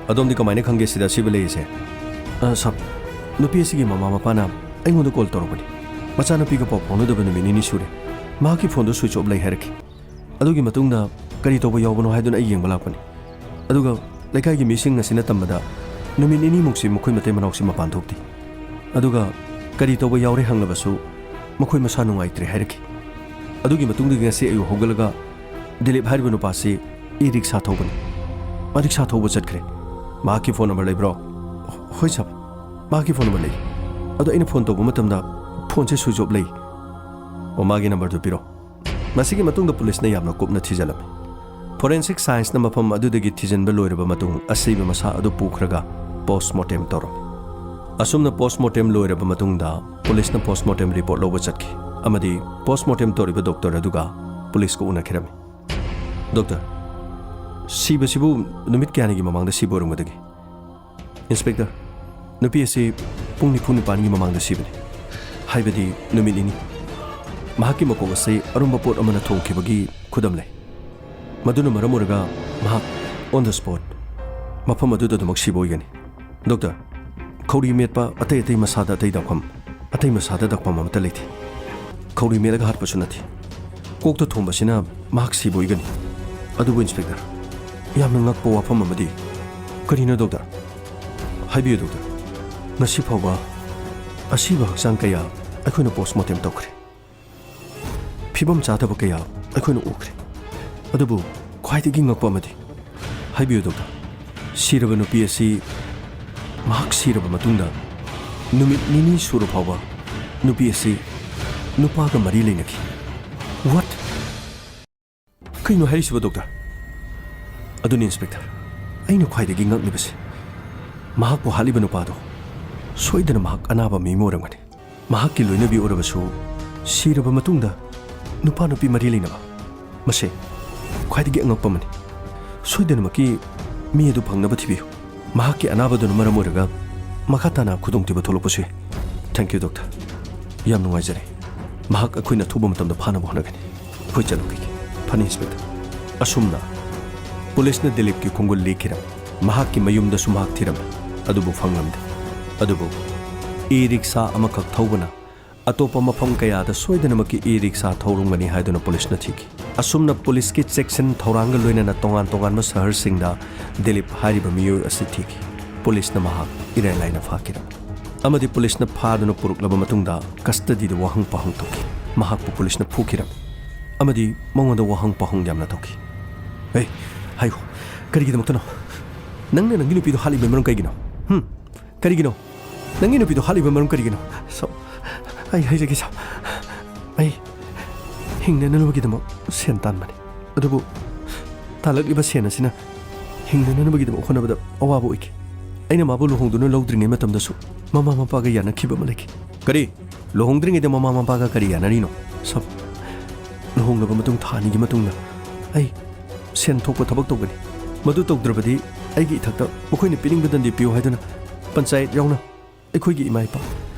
ꯑꯗꯣꯝꯗꯤ ꯀꯃꯥꯏꯅ ꯈꯪꯒꯦ ꯁꯤꯗ ꯑꯁꯤꯕ ꯂꯩꯔꯤꯁꯦ? ꯑ, ꯁꯥꯔ, ꯅꯨꯄꯤ ꯑꯁꯤꯒꯤ ꯃꯃꯥ ꯃꯄꯥꯅ ꯑꯩꯉꯣꯟꯗ ꯀꯣꯜ ꯇꯧꯔꯛꯄꯅꯤ꯫ ꯃꯆꯥꯅꯨꯄꯤꯒ ꯄꯥꯎ ꯐꯥꯎꯅꯗꯕ ꯅꯨꯃꯤꯠ ꯅꯤꯅꯤ ꯁꯨꯔꯦ꯫ ꯃꯍꯥꯛꯀꯤ ꯐꯣꯟꯗꯨ ꯁ꯭ꯋꯤꯆ ꯑꯣꯐ ꯂꯩ ꯍꯥꯏꯔꯛꯈꯤ꯫ ꯑꯗꯨꯒꯤ ꯃꯇꯨꯡꯗ ꯀꯔꯤ ꯇꯧꯕ ꯌꯥꯎꯕꯅꯣ ꯍꯥꯏꯗꯨꯅ ꯑꯩ ꯌꯦꯡꯕ ꯂꯥꯛꯄꯅꯤ꯫ ꯑꯗꯨꯒ ꯂꯩꯀꯥꯏꯒꯤ ꯃꯤꯁꯤꯡ ꯑꯁꯤꯅ ꯇꯝꯕꯗ ꯅꯨꯃꯤꯠ ꯅꯤꯅꯤꯃꯨꯛꯁꯤ ꯃꯈꯣꯏ ꯃꯇꯩ ꯃꯅꯥꯎꯁꯤ ꯃꯄꯥꯟ ꯊꯣꯛꯇꯦ꯫ ꯑꯗꯨꯒ ꯀꯔꯤ ꯇꯧꯕ ꯌꯥꯎꯔꯦ ꯍꯪꯂꯕꯁꯨ ꯃꯈꯣꯏ ꯃꯁꯥ ꯅꯨꯡꯉꯥꯏꯇ꯭ꯔꯦ ꯍꯥꯏꯔꯛꯈꯤ꯫ ꯑꯗꯨꯒꯤ ꯃꯇꯨꯡꯗꯒꯤ ꯉꯁꯤ ꯑꯌꯨꯛ ꯍꯧꯒꯠꯂꯒ ꯗꯤꯂꯤꯞ ꯍꯥꯏꯔꯤꯕ ꯅꯨꯄꯥꯁꯤ ꯏ ꯔꯤꯛꯁꯥ ꯊꯧꯕꯅꯤ꯫ ꯃꯥ ꯔꯤꯛꯁꯥ ꯊꯧꯕ ꯆꯠꯈ꯭ꯔꯦ꯫ ꯃꯍꯥꯛꯀꯤ ꯐꯣꯟ ꯅꯝꯕꯔ ꯂꯩꯕ꯭ꯔꯣ? ꯍꯣꯏ ꯁꯥꯔ, ꯃꯍꯥꯛꯀꯤ ꯐꯣꯟ ꯅꯝꯕꯔ ꯂꯩ꯫ ꯑꯗꯣ ꯑꯩꯅ ꯐꯣꯟ ꯇꯧꯕ ꯃꯇꯝꯗ ꯐꯣꯟꯁꯦ ꯁ꯭ꯋꯤꯆ ꯑꯣꯐ ꯂꯩ꯫ ꯑꯣ, ꯃꯥꯒꯤ ꯅꯝꯕꯔꯗꯨ ꯄꯤꯔꯣ꯫ ꯃꯁꯤꯒꯤ ꯃꯇꯨꯡꯗ ꯄꯨꯂꯤꯁꯅ ꯌꯥꯝꯅ ꯀꯨꯞꯅ ꯊꯤꯖꯤꯜꯂꯝꯃꯤ꯫ ꯐꯣꯔꯦꯟꯁꯤꯛ ꯁꯥꯏꯟꯁꯅ ꯃꯐꯝ ꯑꯗꯨꯗꯒꯤ ꯊꯤꯖꯤꯟꯕ ꯂꯣꯏꯔꯕ ꯃꯇꯨꯡ ꯑꯁꯤꯕ ꯃꯁꯥ ꯑꯗꯨ ꯄꯨꯈ꯭ꯔꯒ ꯄꯣꯁꯃꯣꯔꯇꯦꯝ ꯇꯧꯔꯝꯃꯤ꯫ ꯑꯁꯨꯝꯅ ꯄꯣꯁꯃꯣꯔꯇꯦꯝ ꯂꯣꯏꯔꯕ ꯃꯇꯨꯡꯗ ꯄꯨꯂꯤꯁꯅ ꯄꯣꯁꯃꯣꯔꯇꯦꯝ ꯔꯤꯄꯣꯔꯠ ꯂꯧꯕ ꯆꯠꯈꯤ ꯑꯃꯗꯤ ꯄꯣꯁꯃꯣꯔꯇꯦꯝ ꯇꯧꯔꯤꯕ ꯗꯣꯛꯇꯔ ꯑꯗꯨꯒ ꯄꯨꯂꯤꯁꯀ ꯎꯅꯈꯤꯔꯝꯃꯤ꯫ ꯗꯣꯛꯇꯔ, ꯁꯤꯕꯁꯤꯕꯨ ꯅꯨꯃꯤꯠ ꯀꯌꯥꯅꯤꯒꯤ ꯃꯃꯥꯡꯗ ꯁꯤꯕ ꯑꯣꯏꯔꯝꯒꯗꯒꯦ? ꯏꯟꯁꯄꯦꯛꯇꯔ, ꯅꯨꯄꯤ ꯑꯁꯤ ꯄꯨꯡ ꯅꯤꯐꯨ ꯅꯤꯄꯥꯟꯒꯤ ꯃꯃꯥꯡꯗ ꯁꯤꯕꯅꯤ꯫ ꯍꯥꯏꯕꯗꯤ ꯅꯨꯃꯤꯠ ꯅꯤꯅꯤ꯫ ꯃꯍꯥꯛꯀꯤ ꯃꯀꯣꯛ ꯑꯁꯤ ꯑꯔꯨꯝꯕ ꯄꯣꯠ ꯑꯃꯅ ꯊꯣꯝꯈꯤꯕꯒꯤ ꯈꯨꯗꯝ ꯂꯩ꯫ ꯃꯗꯨꯅ ꯃꯔꯝ ꯑꯣꯏꯔꯒ ꯃꯍꯥꯛ on the spot ꯃꯐꯝ ꯑꯗꯨꯗ ꯑꯗꯨꯃꯛ ꯁꯤꯕ ꯑꯣꯏꯒꯅꯤ꯫ ꯗꯣꯛꯇꯔ, ꯈꯧꯔꯤ ꯃꯦꯠꯄ ꯑꯇꯩ ꯑꯇꯩ ꯃꯁꯥꯗ ꯑꯇꯩ ꯗꯥꯛꯐꯝ, ꯑꯇꯩ ꯃꯁꯥꯗ ꯗꯥꯛꯐꯝ ꯑꯃꯠꯇ ꯂꯩꯇꯦ꯫ ꯈꯧꯔꯤ ꯃꯦꯠꯂꯒ ꯍꯥꯠꯄꯁꯨ ꯅꯠꯇꯦ꯫ ꯀꯣꯛꯇ ꯊꯣꯝꯕꯁꯤꯅ ꯃꯍꯥꯛ ꯁꯤꯕ ꯑꯣꯏꯒꯅꯤ꯫ ꯑꯗꯨꯕꯨ ꯏꯟꯁꯄꯦꯛꯇꯔ, ꯌꯥꯝꯅ ꯉꯛꯄ ꯋꯥꯐꯝ ꯑꯃꯗꯤ, ꯀꯔꯤꯅꯣ ꯗꯣꯛꯇꯔ? ꯍꯥꯏꯕꯤꯌꯨ ꯗꯣꯛꯇꯔ꯫ ꯉꯁꯤ ꯐꯥꯎꯕ ꯑꯁꯤꯕ ꯍꯛꯆꯥꯡ ꯀꯌꯥ ꯑꯩꯈꯣꯏꯅ ꯄꯣꯁꯃꯣꯔꯇꯦꯝ ꯇꯧꯈ꯭ꯔꯦ꯫ ꯐꯤꯕꯝ ꯆꯥꯗꯕ ꯀꯌꯥ ꯑꯩꯈꯣꯏꯅ ꯎꯈ꯭ꯔꯦ꯫ ꯑꯗꯨꯕꯨ ꯈ꯭ꯋꯥꯏꯗꯒꯤ ꯉꯛꯄ ꯑꯃꯗꯤ, ꯍꯥꯏꯕꯤꯌꯨ, ꯗꯣꯛꯇꯔ꯫ ꯁꯤꯔꯕ ꯅꯨꯄꯤ ꯑꯁꯤ ꯃꯍꯥꯛ ꯁꯤꯔꯕ ꯃꯇꯨꯡꯗ ꯅꯨꯃꯤꯠ ꯅꯤꯅꯤ ꯁꯨꯔ ꯐꯥꯎꯕ ꯅꯨꯄꯤ ꯑꯁꯤ ꯅꯨꯄꯥꯒ ꯃꯔꯤ ꯂꯩꯅꯈꯤ꯫ What? ꯀꯩꯅꯣ ꯍꯥꯏꯔꯤꯁꯤꯕꯣ, ꯗꯣꯛꯇꯔ? ꯑꯗꯨꯅꯤ, ꯏꯟꯁꯄꯦꯛꯇꯔ, ꯑꯩꯅ ꯈ꯭ꯋꯥꯏꯗꯒꯤ ꯉꯛꯂꯤꯕꯁꯦ, ꯃꯍꯥꯛꯄꯨ ꯍꯥꯠꯂꯤꯕ ꯅꯨꯄꯥꯗꯣ ꯁꯣꯏꯗꯅ ꯃꯍꯥꯛ ꯑꯅꯥꯕ ꯃꯤ ꯑꯃ ꯑꯣꯏꯔꯝꯒꯅꯤ꯫ ꯃꯍꯥꯛꯀꯤ ꯂꯣꯏꯅꯕꯤ ꯑꯣꯏꯔꯕꯁꯨ ꯁꯤꯔꯕ ꯃꯇꯨꯡꯗ ꯅꯨꯄꯥ ꯅꯨꯄꯤ ꯃꯔꯤ ꯂꯩꯅꯕ, ꯃꯁꯦ ꯈ꯭ꯋꯥꯏꯗꯒꯤ ꯑꯉꯛꯄ ꯑꯃꯅꯤ꯫ ꯁꯣꯏꯗꯅꯃꯛꯀꯤ ꯃꯤ ꯑꯗꯨ ꯐꯪꯅꯕ ꯊꯤꯕꯤꯌꯨ꯫ ꯃꯍꯥꯛꯀꯤ ꯑꯅꯥꯕꯗꯨꯅ ꯃꯔꯝ ꯑꯣꯏꯔꯒ ꯃꯈꯥ ꯇꯥꯅ ꯈꯨꯗꯣꯡꯊꯤꯕ ꯊꯣꯛꯂꯛꯄꯁꯨ ꯌꯥꯏ꯫ Thank you, doctor. ꯌꯥꯝ ꯅꯨꯡꯉꯥꯏꯖꯔꯦ꯫ ꯃꯍꯥꯛ ꯑꯩꯈꯣꯏꯅ ꯑꯊꯨꯕ ꯃꯇꯝꯗ ꯐꯥꯅꯕ ꯍꯣꯠꯅꯒꯅꯤ꯫ ꯑꯩꯈꯣꯏ ꯆꯠꯂꯨꯈꯤꯒꯦ꯫ ꯐꯅꯤ, ꯏꯟꯁꯄꯦꯛꯇꯔ꯫ ꯑꯁꯨꯝꯅ ꯄꯨꯂꯤꯁꯅ ꯗꯤꯂꯤꯞꯀꯤ ꯈꯣꯡꯒꯨꯜ ꯂꯦꯛꯈꯤꯔꯝꯃꯤ꯫ ꯃꯍꯥꯛꯀꯤ ꯃꯌꯨꯝꯗꯁꯨ ꯃꯍꯥꯛ ꯊꯤꯔꯝꯃꯤ, ꯑꯗꯨꯕꯨ ꯐꯪꯂꯝꯗꯦ꯫ ꯑꯗꯨꯕꯨ ꯏ ꯔꯤꯛꯁꯥ ꯑꯃꯈꯛ ꯊꯧꯕꯅ ꯑꯇꯣꯞꯄ ꯃꯐꯝ ꯀꯌꯥꯗ ꯁꯣꯏꯗꯅꯃꯛꯀꯤ ꯏ ꯔꯤꯛꯁꯥ ꯊꯧꯔꯝꯒꯅꯤ ꯍꯥꯏꯗꯨꯅ ꯄꯨꯂꯤꯁꯅ ꯊꯤꯈꯤ꯫ ꯑꯁꯨꯝꯅ ꯄꯨꯂꯤꯁꯀꯤ ꯆꯦꯛꯁꯤꯟ ꯊꯧꯔꯥꯡꯒ ꯂꯣꯏꯅꯅ ꯇꯣꯉꯥꯟ ꯇꯣꯉꯥꯟꯕ ꯁꯍꯔꯁꯤꯡꯗ ꯗꯤꯂꯤꯞ ꯍꯥꯏꯔꯤꯕ ꯃꯤꯑꯣꯏ ꯑꯁꯤ ꯊꯤꯈꯤ꯫ ꯄꯨꯂꯤꯁꯅ ꯃꯍꯥꯛ ꯏꯔꯥꯏ ꯂꯥꯏꯅ ꯐꯥꯈꯤꯔꯝꯃꯤ꯫ ꯑꯃꯗꯤ ꯄꯨꯂꯤꯁꯅ ꯐꯥꯗꯨꯅ ꯄꯨꯔꯛꯂꯕ ꯃꯇꯨꯡꯗ ꯀꯁꯇꯗꯤꯗ ꯋꯥꯍꯪ ꯄꯥꯎꯍꯪ ꯇꯧꯈꯤ꯫ ꯃꯍꯥꯛꯄꯨ ꯄꯨꯂꯤꯁꯅ ꯐꯨꯈꯤꯔꯝꯃꯤ꯫ ꯑꯃꯗꯤ ꯃꯉꯣꯟꯗ ꯋꯥꯍꯪ ꯄꯥꯎꯍꯪ ꯌꯥꯝꯅ ꯇꯧꯈꯤ꯫ "ꯑꯦ, ꯍꯥꯏꯌꯨ, ꯀꯔꯤꯒꯤꯗꯃꯛꯇꯅꯣ? ꯅꯪꯅ ꯅꯪꯒꯤ ꯅꯨꯄꯤꯗꯣ ꯍꯥꯠꯂꯤꯕꯒꯤ ꯃꯔꯝ ꯀꯩꯒꯤꯅꯣ? ꯍꯨꯝ? ꯀꯔꯤꯒꯤꯅꯣ? ꯅꯪꯒꯤ ꯅꯨꯄꯤꯗꯣ ꯍꯥꯠꯂꯤꯕꯒꯤ ꯃꯔꯝ ꯀꯔꯤꯒꯤꯅꯣ?" "ꯁꯥꯔ, ꯑꯩ ꯍꯥꯏꯖꯒꯦ, ꯁꯥꯔ꯫ ꯑꯩ ꯍꯤꯡꯅꯅꯕꯒꯤꯗꯃꯛ ꯁꯦꯟ ꯇꯥꯟꯕꯅꯤ꯫ ꯑꯗꯨꯕꯨ ꯇꯥꯜꯂꯛꯂꯤꯕ ꯁꯦꯟ ꯑꯁꯤꯅ ꯍꯤꯡꯅꯅꯕꯒꯤꯗꯃꯛ ꯍꯣꯠꯅꯕꯗ ꯑꯋꯥꯕ ꯑꯣꯏꯈꯤ꯫ ꯑꯩꯅ ꯃꯥꯕꯨ ꯂꯨꯍꯣꯡꯗꯨꯅ ꯂꯧꯗ꯭ꯔꯤꯉꯩ ꯃꯇꯝꯗꯁꯨ ꯃꯃꯥ ꯃꯄꯥꯒ ꯌꯥꯅꯈꯤꯕ ꯑꯃ ꯂꯩꯈꯤ꯫" "ꯀꯔꯤ? ꯂꯨꯍꯣꯡꯗ꯭ꯔꯤꯉꯩꯗ ꯃꯃꯥ ꯃꯄꯥꯒ ꯀꯔꯤ ꯌꯥꯅꯔꯤꯅꯣ?" "ꯁꯥꯔ, ꯂꯨꯍꯣꯡꯂꯕ ꯃꯇꯨꯡ ꯊꯥ ꯑꯅꯤꯒꯤ ꯃꯇꯨꯡꯗ ꯑꯩ ꯁꯦꯟ ꯊꯣꯛꯄ ꯊꯕꯛ ꯇꯧꯒꯅꯤ꯫ ꯃꯗꯨ ꯇꯧꯗ꯭ꯔꯕꯗꯤ ꯑꯩꯒꯤ ꯏꯊꯛꯇ ꯃꯈꯣꯏꯅ ꯄꯤꯅꯤꯡꯕꯗꯟꯗꯤ ꯄꯤꯌꯨ ꯍꯥꯏꯗꯨꯅ ꯄꯟꯆꯥꯌꯠ ꯌꯥꯎꯅ ꯑꯩꯈꯣꯏꯒꯤ ꯏꯃꯥ ꯏꯄꯥ,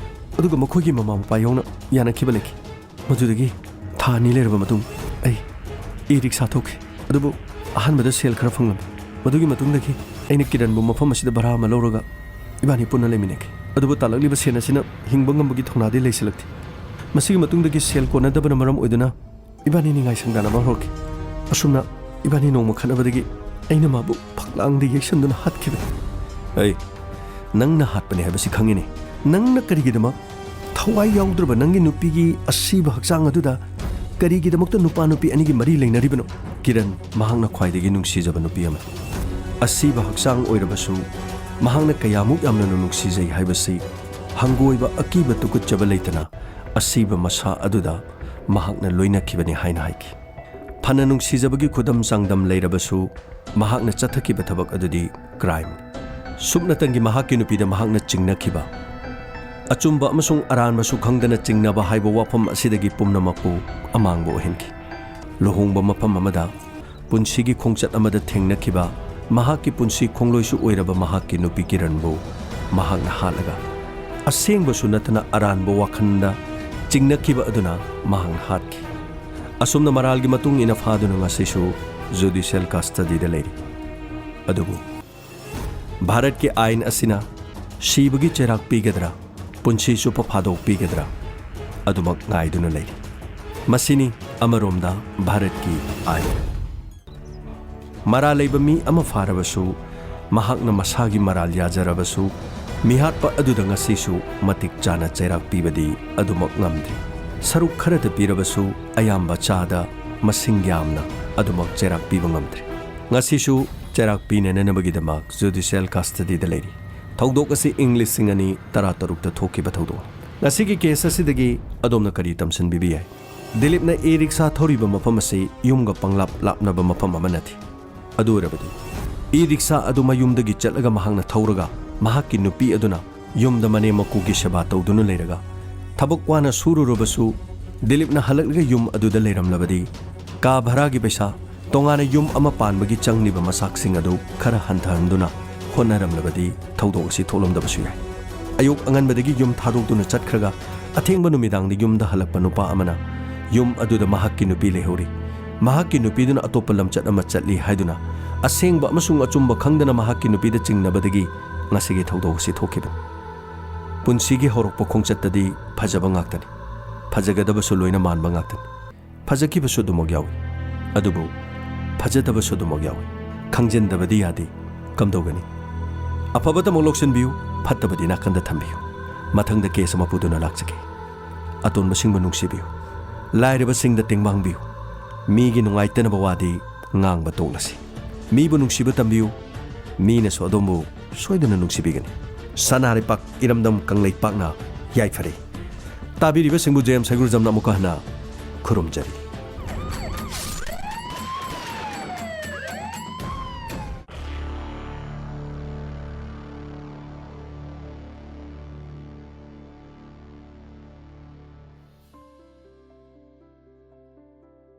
ꯑꯗꯨꯒ ꯃꯈꯣꯏꯒꯤ ꯃꯃꯥ ꯃꯄꯥ ꯌꯥꯎꯅ ꯌꯥꯅꯈꯤꯕ ꯂꯩꯈꯤ꯫ ꯃꯗꯨꯗꯒꯤ ꯊꯥ ꯑꯅꯤ ꯂꯩꯔꯕ ꯃꯇꯨꯡ ꯑꯩ ꯏ ꯔꯤꯛꯁꯥ ꯊꯧꯈꯤ꯫ ꯑꯗꯨꯕꯨ ꯑꯍꯥꯟꯕꯗ ꯁꯦꯜ ꯈꯔ ꯐꯪꯂꯝꯃꯤ꯫ ꯃꯗꯨꯒꯤ ꯃꯇꯨꯡꯗꯒꯤ ꯑꯩꯅ ꯀꯤꯔꯟꯕꯨ ꯃꯐꯝ ꯑꯁꯤꯗ ꯚꯔꯥ ꯑꯃ ꯂꯧꯔꯒ ꯏꯕꯥꯅꯤ ꯄꯨꯟꯅ ꯂꯩꯃꯤꯟꯅꯈꯤ꯫ ꯑꯗꯨꯕꯨ ꯇꯥꯜꯂꯛꯂꯤꯕ ꯁꯦꯟ ꯑꯁꯤꯅ ꯍꯤꯡꯕ ꯉꯝꯕꯒꯤ ꯊꯧꯅꯥꯗꯤ ꯂꯩꯁꯤꯜꯂꯛꯇꯦ꯫ ꯃꯁꯤꯒꯤ ꯃꯇꯨꯡꯗꯒꯤ ꯁꯦꯜ ꯀꯣꯟꯅꯗꯕꯅ ꯃꯔꯝ ꯑꯣꯏꯗꯨꯅ ꯏꯕꯥꯅꯤ ꯅꯤꯡꯉꯥꯏ ꯁꯪꯗꯥꯅꯕ ꯍꯧꯔꯛꯈꯤ꯫ ꯑꯁꯨꯝꯅ ꯏꯕꯥꯅꯤ ꯅꯣꯡꯃ ꯈꯠꯅꯕꯗꯒꯤ ꯑꯩꯅ ꯃꯥꯕꯨ ꯐꯛꯂꯥꯡꯗ ꯌꯩꯁꯟꯗꯨꯅ ꯍꯥꯠꯈꯤꯕꯅꯤ꯫" "ꯑꯩ, ꯅꯪꯅ ꯍꯥꯠꯄꯅꯤ ꯍꯥꯏꯕꯁꯤ ꯈꯪꯉꯤꯅꯦ꯫ ꯅꯪꯅ ꯀꯔꯤꯒꯤꯗꯃꯛ ꯊꯋꯥꯏ ꯌꯥꯎꯗ꯭ꯔꯕ ꯅꯪꯒꯤ ꯅꯨꯄꯤꯒꯤ ꯑꯁꯤꯕ ꯍꯛꯆꯥꯡ ꯑꯗꯨꯗ ꯀꯔꯤꯒꯤꯗꯃꯛꯇ ꯅꯨꯄꯥ ꯅꯨꯄꯤ ꯑꯅꯤꯒꯤ ꯃꯔꯤ ꯂꯩꯅꯔꯤꯕꯅꯣ?" "ꯀꯤꯔꯟ ꯃꯍꯥꯛꯅ ꯈ꯭ꯋꯥꯏꯗꯒꯤ ꯅꯨꯡꯁꯤꯖꯕ ꯅꯨꯄꯤ ꯑꯃꯅꯤ꯫ ꯑꯁꯤꯕ ꯍꯛꯆꯥꯡ ꯑꯣꯏꯔꯕꯁꯨ, ꯃꯍꯥꯛꯅ ꯀꯌꯥꯃꯨꯛ ꯌꯥꯝꯅ ꯅꯨꯡꯁꯤꯖꯩ ꯍꯥꯏꯕꯁꯤ ꯍꯪꯒꯣꯏꯕ, ꯑꯀꯤꯕ, ꯇꯨꯀꯠꯆꯕ ꯂꯩꯇꯅ ꯑꯁꯤꯕ ꯃꯁꯥ ꯑꯗꯨꯗ ꯃꯍꯥꯛꯅ ꯂꯣꯏꯅꯈꯤꯕꯅꯤ ꯍꯥꯏꯅ ꯍꯥꯏꯈꯤ꯫ ꯐꯅ ꯅꯨꯡꯁꯤꯖꯕꯒꯤ ꯈꯨꯗꯝ ꯆꯥꯡꯗꯝ ꯂꯩꯔꯕꯁꯨ, ꯃꯍꯥꯛꯅ ꯆꯠꯊꯈꯤꯕ ꯊꯕꯛ ꯑꯗꯨꯗꯤ crime꯫ ꯁꯨꯞꯅꯇꯪꯒꯤ ꯃꯍꯥꯛꯀꯤ ꯅꯨꯄꯤꯗ ꯃꯍꯥꯛꯅ ꯆꯤꯡꯅꯈꯤꯕ, ꯑꯆꯨꯝꯕ ꯑꯃꯁꯨꯡ ꯑꯔꯥꯟꯕꯁꯨ ꯈꯪꯗꯅ ꯆꯤꯡꯅꯕ ꯍꯥꯏꯕ ꯋꯥꯐꯝ ꯑꯁꯤꯗꯒꯤ ꯄꯨꯝꯅꯃꯛꯄꯨ ꯑꯃꯥꯡꯕ ꯑꯣꯏꯍꯟꯈꯤ꯫ ꯂꯨꯍꯣꯡꯕ ꯃꯐꯝ ꯑꯃꯗ ꯄꯨꯟꯁꯤꯒꯤ ꯈꯣꯡꯆꯠ ꯑꯃꯗ ꯊꯦꯡꯅꯈꯤꯕ ꯃꯍꯥꯛꯀꯤ ꯄꯨꯟꯁꯤ ꯈꯣꯡꯂꯣꯏꯁꯨ ꯑꯣꯏꯔꯕ ꯃꯍꯥꯛꯀꯤ ꯅꯨꯄꯤ ꯀꯤꯔꯟꯕꯨ ꯃꯍꯥꯛꯅ ꯍꯥꯠꯂꯒ, ꯑꯁꯦꯡꯕꯁꯨ ꯅꯠꯇꯅ ꯑꯔꯥꯟꯕ ꯋꯥꯈꯜꯗ ꯆꯤꯡꯅꯈꯤꯕ ꯑꯗꯨꯅ ꯃꯍꯥꯛꯅ ꯍꯥꯠꯈꯤ꯫ ꯑꯁꯨꯝꯅ ꯃꯔꯥꯜꯒꯤ ꯃꯇꯨꯡ ꯏꯟꯅ ꯐꯥꯗꯨꯅ ꯉꯁꯤꯁꯨ judicial custodyꯗ ꯂꯩꯔꯤ꯫ ꯑꯗꯨꯕꯨ ꯚꯥꯔꯠꯀꯤ ꯑꯥꯏꯟ ꯑꯁꯤꯅ ꯁꯤꯕꯒꯤ ꯆꯩꯔꯥꯛ ꯄꯤꯒꯗ꯭ꯔꯥ, ꯄꯨꯟꯁꯤ ꯆꯨꯞꯄ ꯐꯥꯗꯣꯛ ꯄꯤꯒꯗ꯭ꯔꯥ, ꯑꯗꯨꯃꯛ ꯉꯥꯏꯗꯨꯅ ꯂꯩꯔꯤ꯫ ꯃꯁꯤꯅꯤ ꯑꯃꯔꯣꯝꯗ ꯚꯥꯔꯠꯀꯤ ꯑꯥꯏꯟ꯫ ꯃꯔꯥꯜ ꯂꯩꯕ ꯃꯤ ꯑꯃ ꯐꯥꯔꯕꯁꯨ, ꯃꯍꯥꯛꯅ ꯃꯁꯥꯒꯤ ꯃꯔꯥꯜ ꯌꯥꯖꯔꯕꯁꯨ, ꯃꯤꯍꯥꯠꯄ ꯑꯗꯨꯗ ꯉꯁꯤꯁꯨ ꯃꯇꯤꯛ ꯆꯥꯅ ꯆꯩꯔꯥꯛ ꯄꯤꯕꯗꯤ ꯑꯗꯨꯃꯛ ꯉꯝꯗ꯭ꯔꯤ꯫ ꯁꯔꯨꯛ ꯈꯔꯗ ꯄꯤꯔꯕꯁꯨ, ꯑꯌꯥꯝꯕ ꯆꯥꯗ ꯃꯁꯤꯡ ꯌꯥꯝꯅ ꯑꯗꯨꯃꯛ ꯆꯩꯔꯥꯛ ꯄꯤꯕ ꯉꯝꯗ꯭ꯔꯤ꯫ ꯉꯁꯤꯁꯨ ꯆꯩꯔꯥꯛ ꯄꯤꯅꯅꯕꯒꯤꯗꯃꯛ judicial custodyꯗ ꯂꯩꯔꯤ꯫ ꯊꯧꯗꯣꯛ ꯑꯁꯤ ꯏꯪ ꯂꯤꯁꯤꯡ ꯑꯅꯤ ꯇꯔꯥꯇꯔꯨꯛꯇ ꯊꯣꯛꯈꯤꯕ ꯊꯧꯗꯣꯛꯅꯤ꯫ ꯉꯁꯤꯒꯤ case ꯑꯁꯤꯗꯒꯤ ꯑꯗꯣꯝꯅ ꯀꯔꯤ ꯇꯝꯁꯤꯟꯕꯤꯕ ꯌꯥꯏ? ꯗꯤꯂꯤꯞꯅ e-rickshaw ꯊꯧꯔꯤꯕ ꯃꯐꯝ ꯑꯁꯤ ꯌꯨꯝꯒ ꯄꯪꯂꯥꯞ ꯂꯥꯞꯅꯕ ꯃꯐꯝ ꯑꯃ ꯅꯠꯇꯦ꯫ ꯑꯗꯨ ꯑꯣꯏꯔꯕꯗꯤ, e-rickshaw ꯑꯗꯨ ꯃꯌꯨꯝꯗꯒꯤ ꯆꯠꯂꯒ ꯃꯍꯥꯛꯅ ꯊꯧꯔꯒ, ꯃꯍꯥꯛꯀꯤ ꯅꯨꯄꯤ ꯑꯗꯨꯅ ꯌꯨꯝꯗ ꯃꯅꯦꯝ ꯃꯀꯨꯒꯤ ꯁꯦꯕꯥ ꯇꯧꯗꯨꯅ ꯂꯩꯔꯒ, ꯊꯕꯛ ꯋꯥꯅ ꯁꯨꯔꯨꯔꯕꯁꯨ, ꯗꯤꯂꯤꯞꯅ ꯍꯜꯂꯛꯂꯒ ꯌꯨꯝ ꯑꯗꯨꯗ ꯂꯩꯔꯝꯂꯕꯗꯤ, ꯀꯥ ꯚꯔꯥꯒꯤ ꯄꯩꯁꯥ, ꯇꯣꯉꯥꯟꯅ ꯌꯨꯝ ꯑꯃ ꯄꯥꯟꯕꯒꯤ ꯆꯪꯂꯤꯕ ꯃꯆꯥꯛꯁꯤꯡ ꯑꯗꯨ ꯈꯔ ꯍꯟꯊꯍꯟꯗꯨꯅ ꯍꯣꯠꯅꯔꯝꯂꯕꯗꯤ ꯊꯧꯗꯣꯛ ꯑꯁꯤ ꯊꯣꯛꯂꯝꯗꯕꯁꯨ ꯌꯥꯏ꯫ ꯑꯌꯨꯛ ꯑꯉꯟꯕꯗꯒꯤ ꯌꯨꯝ ꯊꯥꯗꯣꯛꯇꯨꯅ ꯆꯠꯈ꯭ꯔꯒ, ꯑꯊꯦꯡꯕ ꯅꯨꯃꯤꯗꯥꯡꯗ ꯌꯨꯝꯗ ꯍꯜꯂꯛꯄ ꯅꯨꯄꯥ ꯑꯃꯅ ꯌꯨꯝ ꯑꯗꯨꯗ ꯃꯍꯥꯛꯀꯤ ꯅꯨꯄꯤ ꯂꯩꯍꯧꯔꯤ, ꯃꯍꯥꯛꯀꯤ ꯅꯨꯄꯤꯗꯨꯅ ꯑꯇꯣꯞꯄ ꯂꯝꯆꯠ ꯑꯃ ꯆꯠꯂꯤ ꯍꯥꯏꯗꯨꯅ ꯑꯁꯦꯡꯕ ꯑꯃꯁꯨꯡ ꯑꯆꯨꯝꯕ ꯈꯪꯗꯅ ꯃꯍꯥꯛꯀꯤ ꯅꯨꯄꯤꯗ ꯆꯤꯡꯅꯕꯗꯒꯤ ꯉꯁꯤꯒꯤ ꯊꯧꯗꯣꯛ ꯑꯁꯤ ꯊꯣꯛꯈꯤꯕꯅꯤ꯫ ꯄꯨꯟꯁꯤꯒꯤ ꯍꯧꯔꯛꯄ ꯈꯣꯡꯆꯠꯇꯗꯤ ꯐꯖꯕ ꯉꯥꯛꯇꯅꯤ, ꯐꯖꯒꯗꯕꯁꯨ ꯂꯣꯏꯅ ꯃꯥꯟꯕ ꯉꯥꯛꯇꯅꯤ꯫ ꯐꯖꯈꯤꯕꯁꯨ ꯑꯗꯨꯃꯛ ꯌꯥꯎꯏ, ꯑꯗꯨꯕꯨ ꯐꯖꯗꯕꯁꯨ ꯑꯗꯨꯃꯛ ꯌꯥꯎꯏ꯫ ꯈꯪꯖꯤꯟꯗꯕꯗꯤ ꯌꯥꯗꯦ꯫ ꯀꯝꯗꯧꯒꯅꯤ? ꯑꯐꯕꯇꯃꯛ ꯂꯧꯁꯤꯟꯕꯤꯌꯨ, ꯐꯠꯇꯕꯗꯤ ꯅꯥꯀꯟꯗ ꯊꯝꯕꯤꯌꯨ꯫ ꯃꯊꯪꯗ case ꯑꯃ ꯄꯨꯗꯨꯅ ꯂꯥꯛꯆꯒꯦ꯫ ꯑꯇꯣꯟꯕꯁꯤꯡꯕꯨ ꯅꯨꯡꯁꯤꯕꯤꯌꯨ, ꯂꯥꯏꯔꯕꯁꯤꯡꯗ ꯇꯦꯡꯕꯥꯡꯕꯤꯌꯨ꯫ ꯃꯤꯒꯤ ꯅꯨꯡꯉꯥꯏꯇꯅꯕ ꯋꯥꯗꯤ ꯉꯥꯡꯕ ꯇꯣꯛꯂꯁꯤ꯫ ꯃꯤꯕꯨ ꯅꯨꯡꯁꯤꯕ ꯇꯝꯕꯤꯌꯨ, ꯃꯤꯅꯁꯨ ꯑꯗꯣꯝꯕꯨ ꯁꯣꯏꯗꯅ ꯅꯨꯡꯁꯤꯕꯤꯒꯅꯤ꯫ ꯁꯅꯥꯔꯩꯄꯥꯛ ꯏꯔꯝꯗꯝ ꯀꯪꯂꯩꯄꯥꯛꯅ ꯌꯥꯏꯐꯔꯦ꯫ ꯇꯥꯕꯤꯔꯤꯕꯁꯤꯡꯕꯨ ꯖꯦ ꯑꯦꯝ ꯁꯩꯒꯨꯔꯖꯝꯅ ꯑꯃꯨꯛꯀ ꯍꯟꯅ ꯈꯨꯔꯨꯝꯖꯔꯤ꯫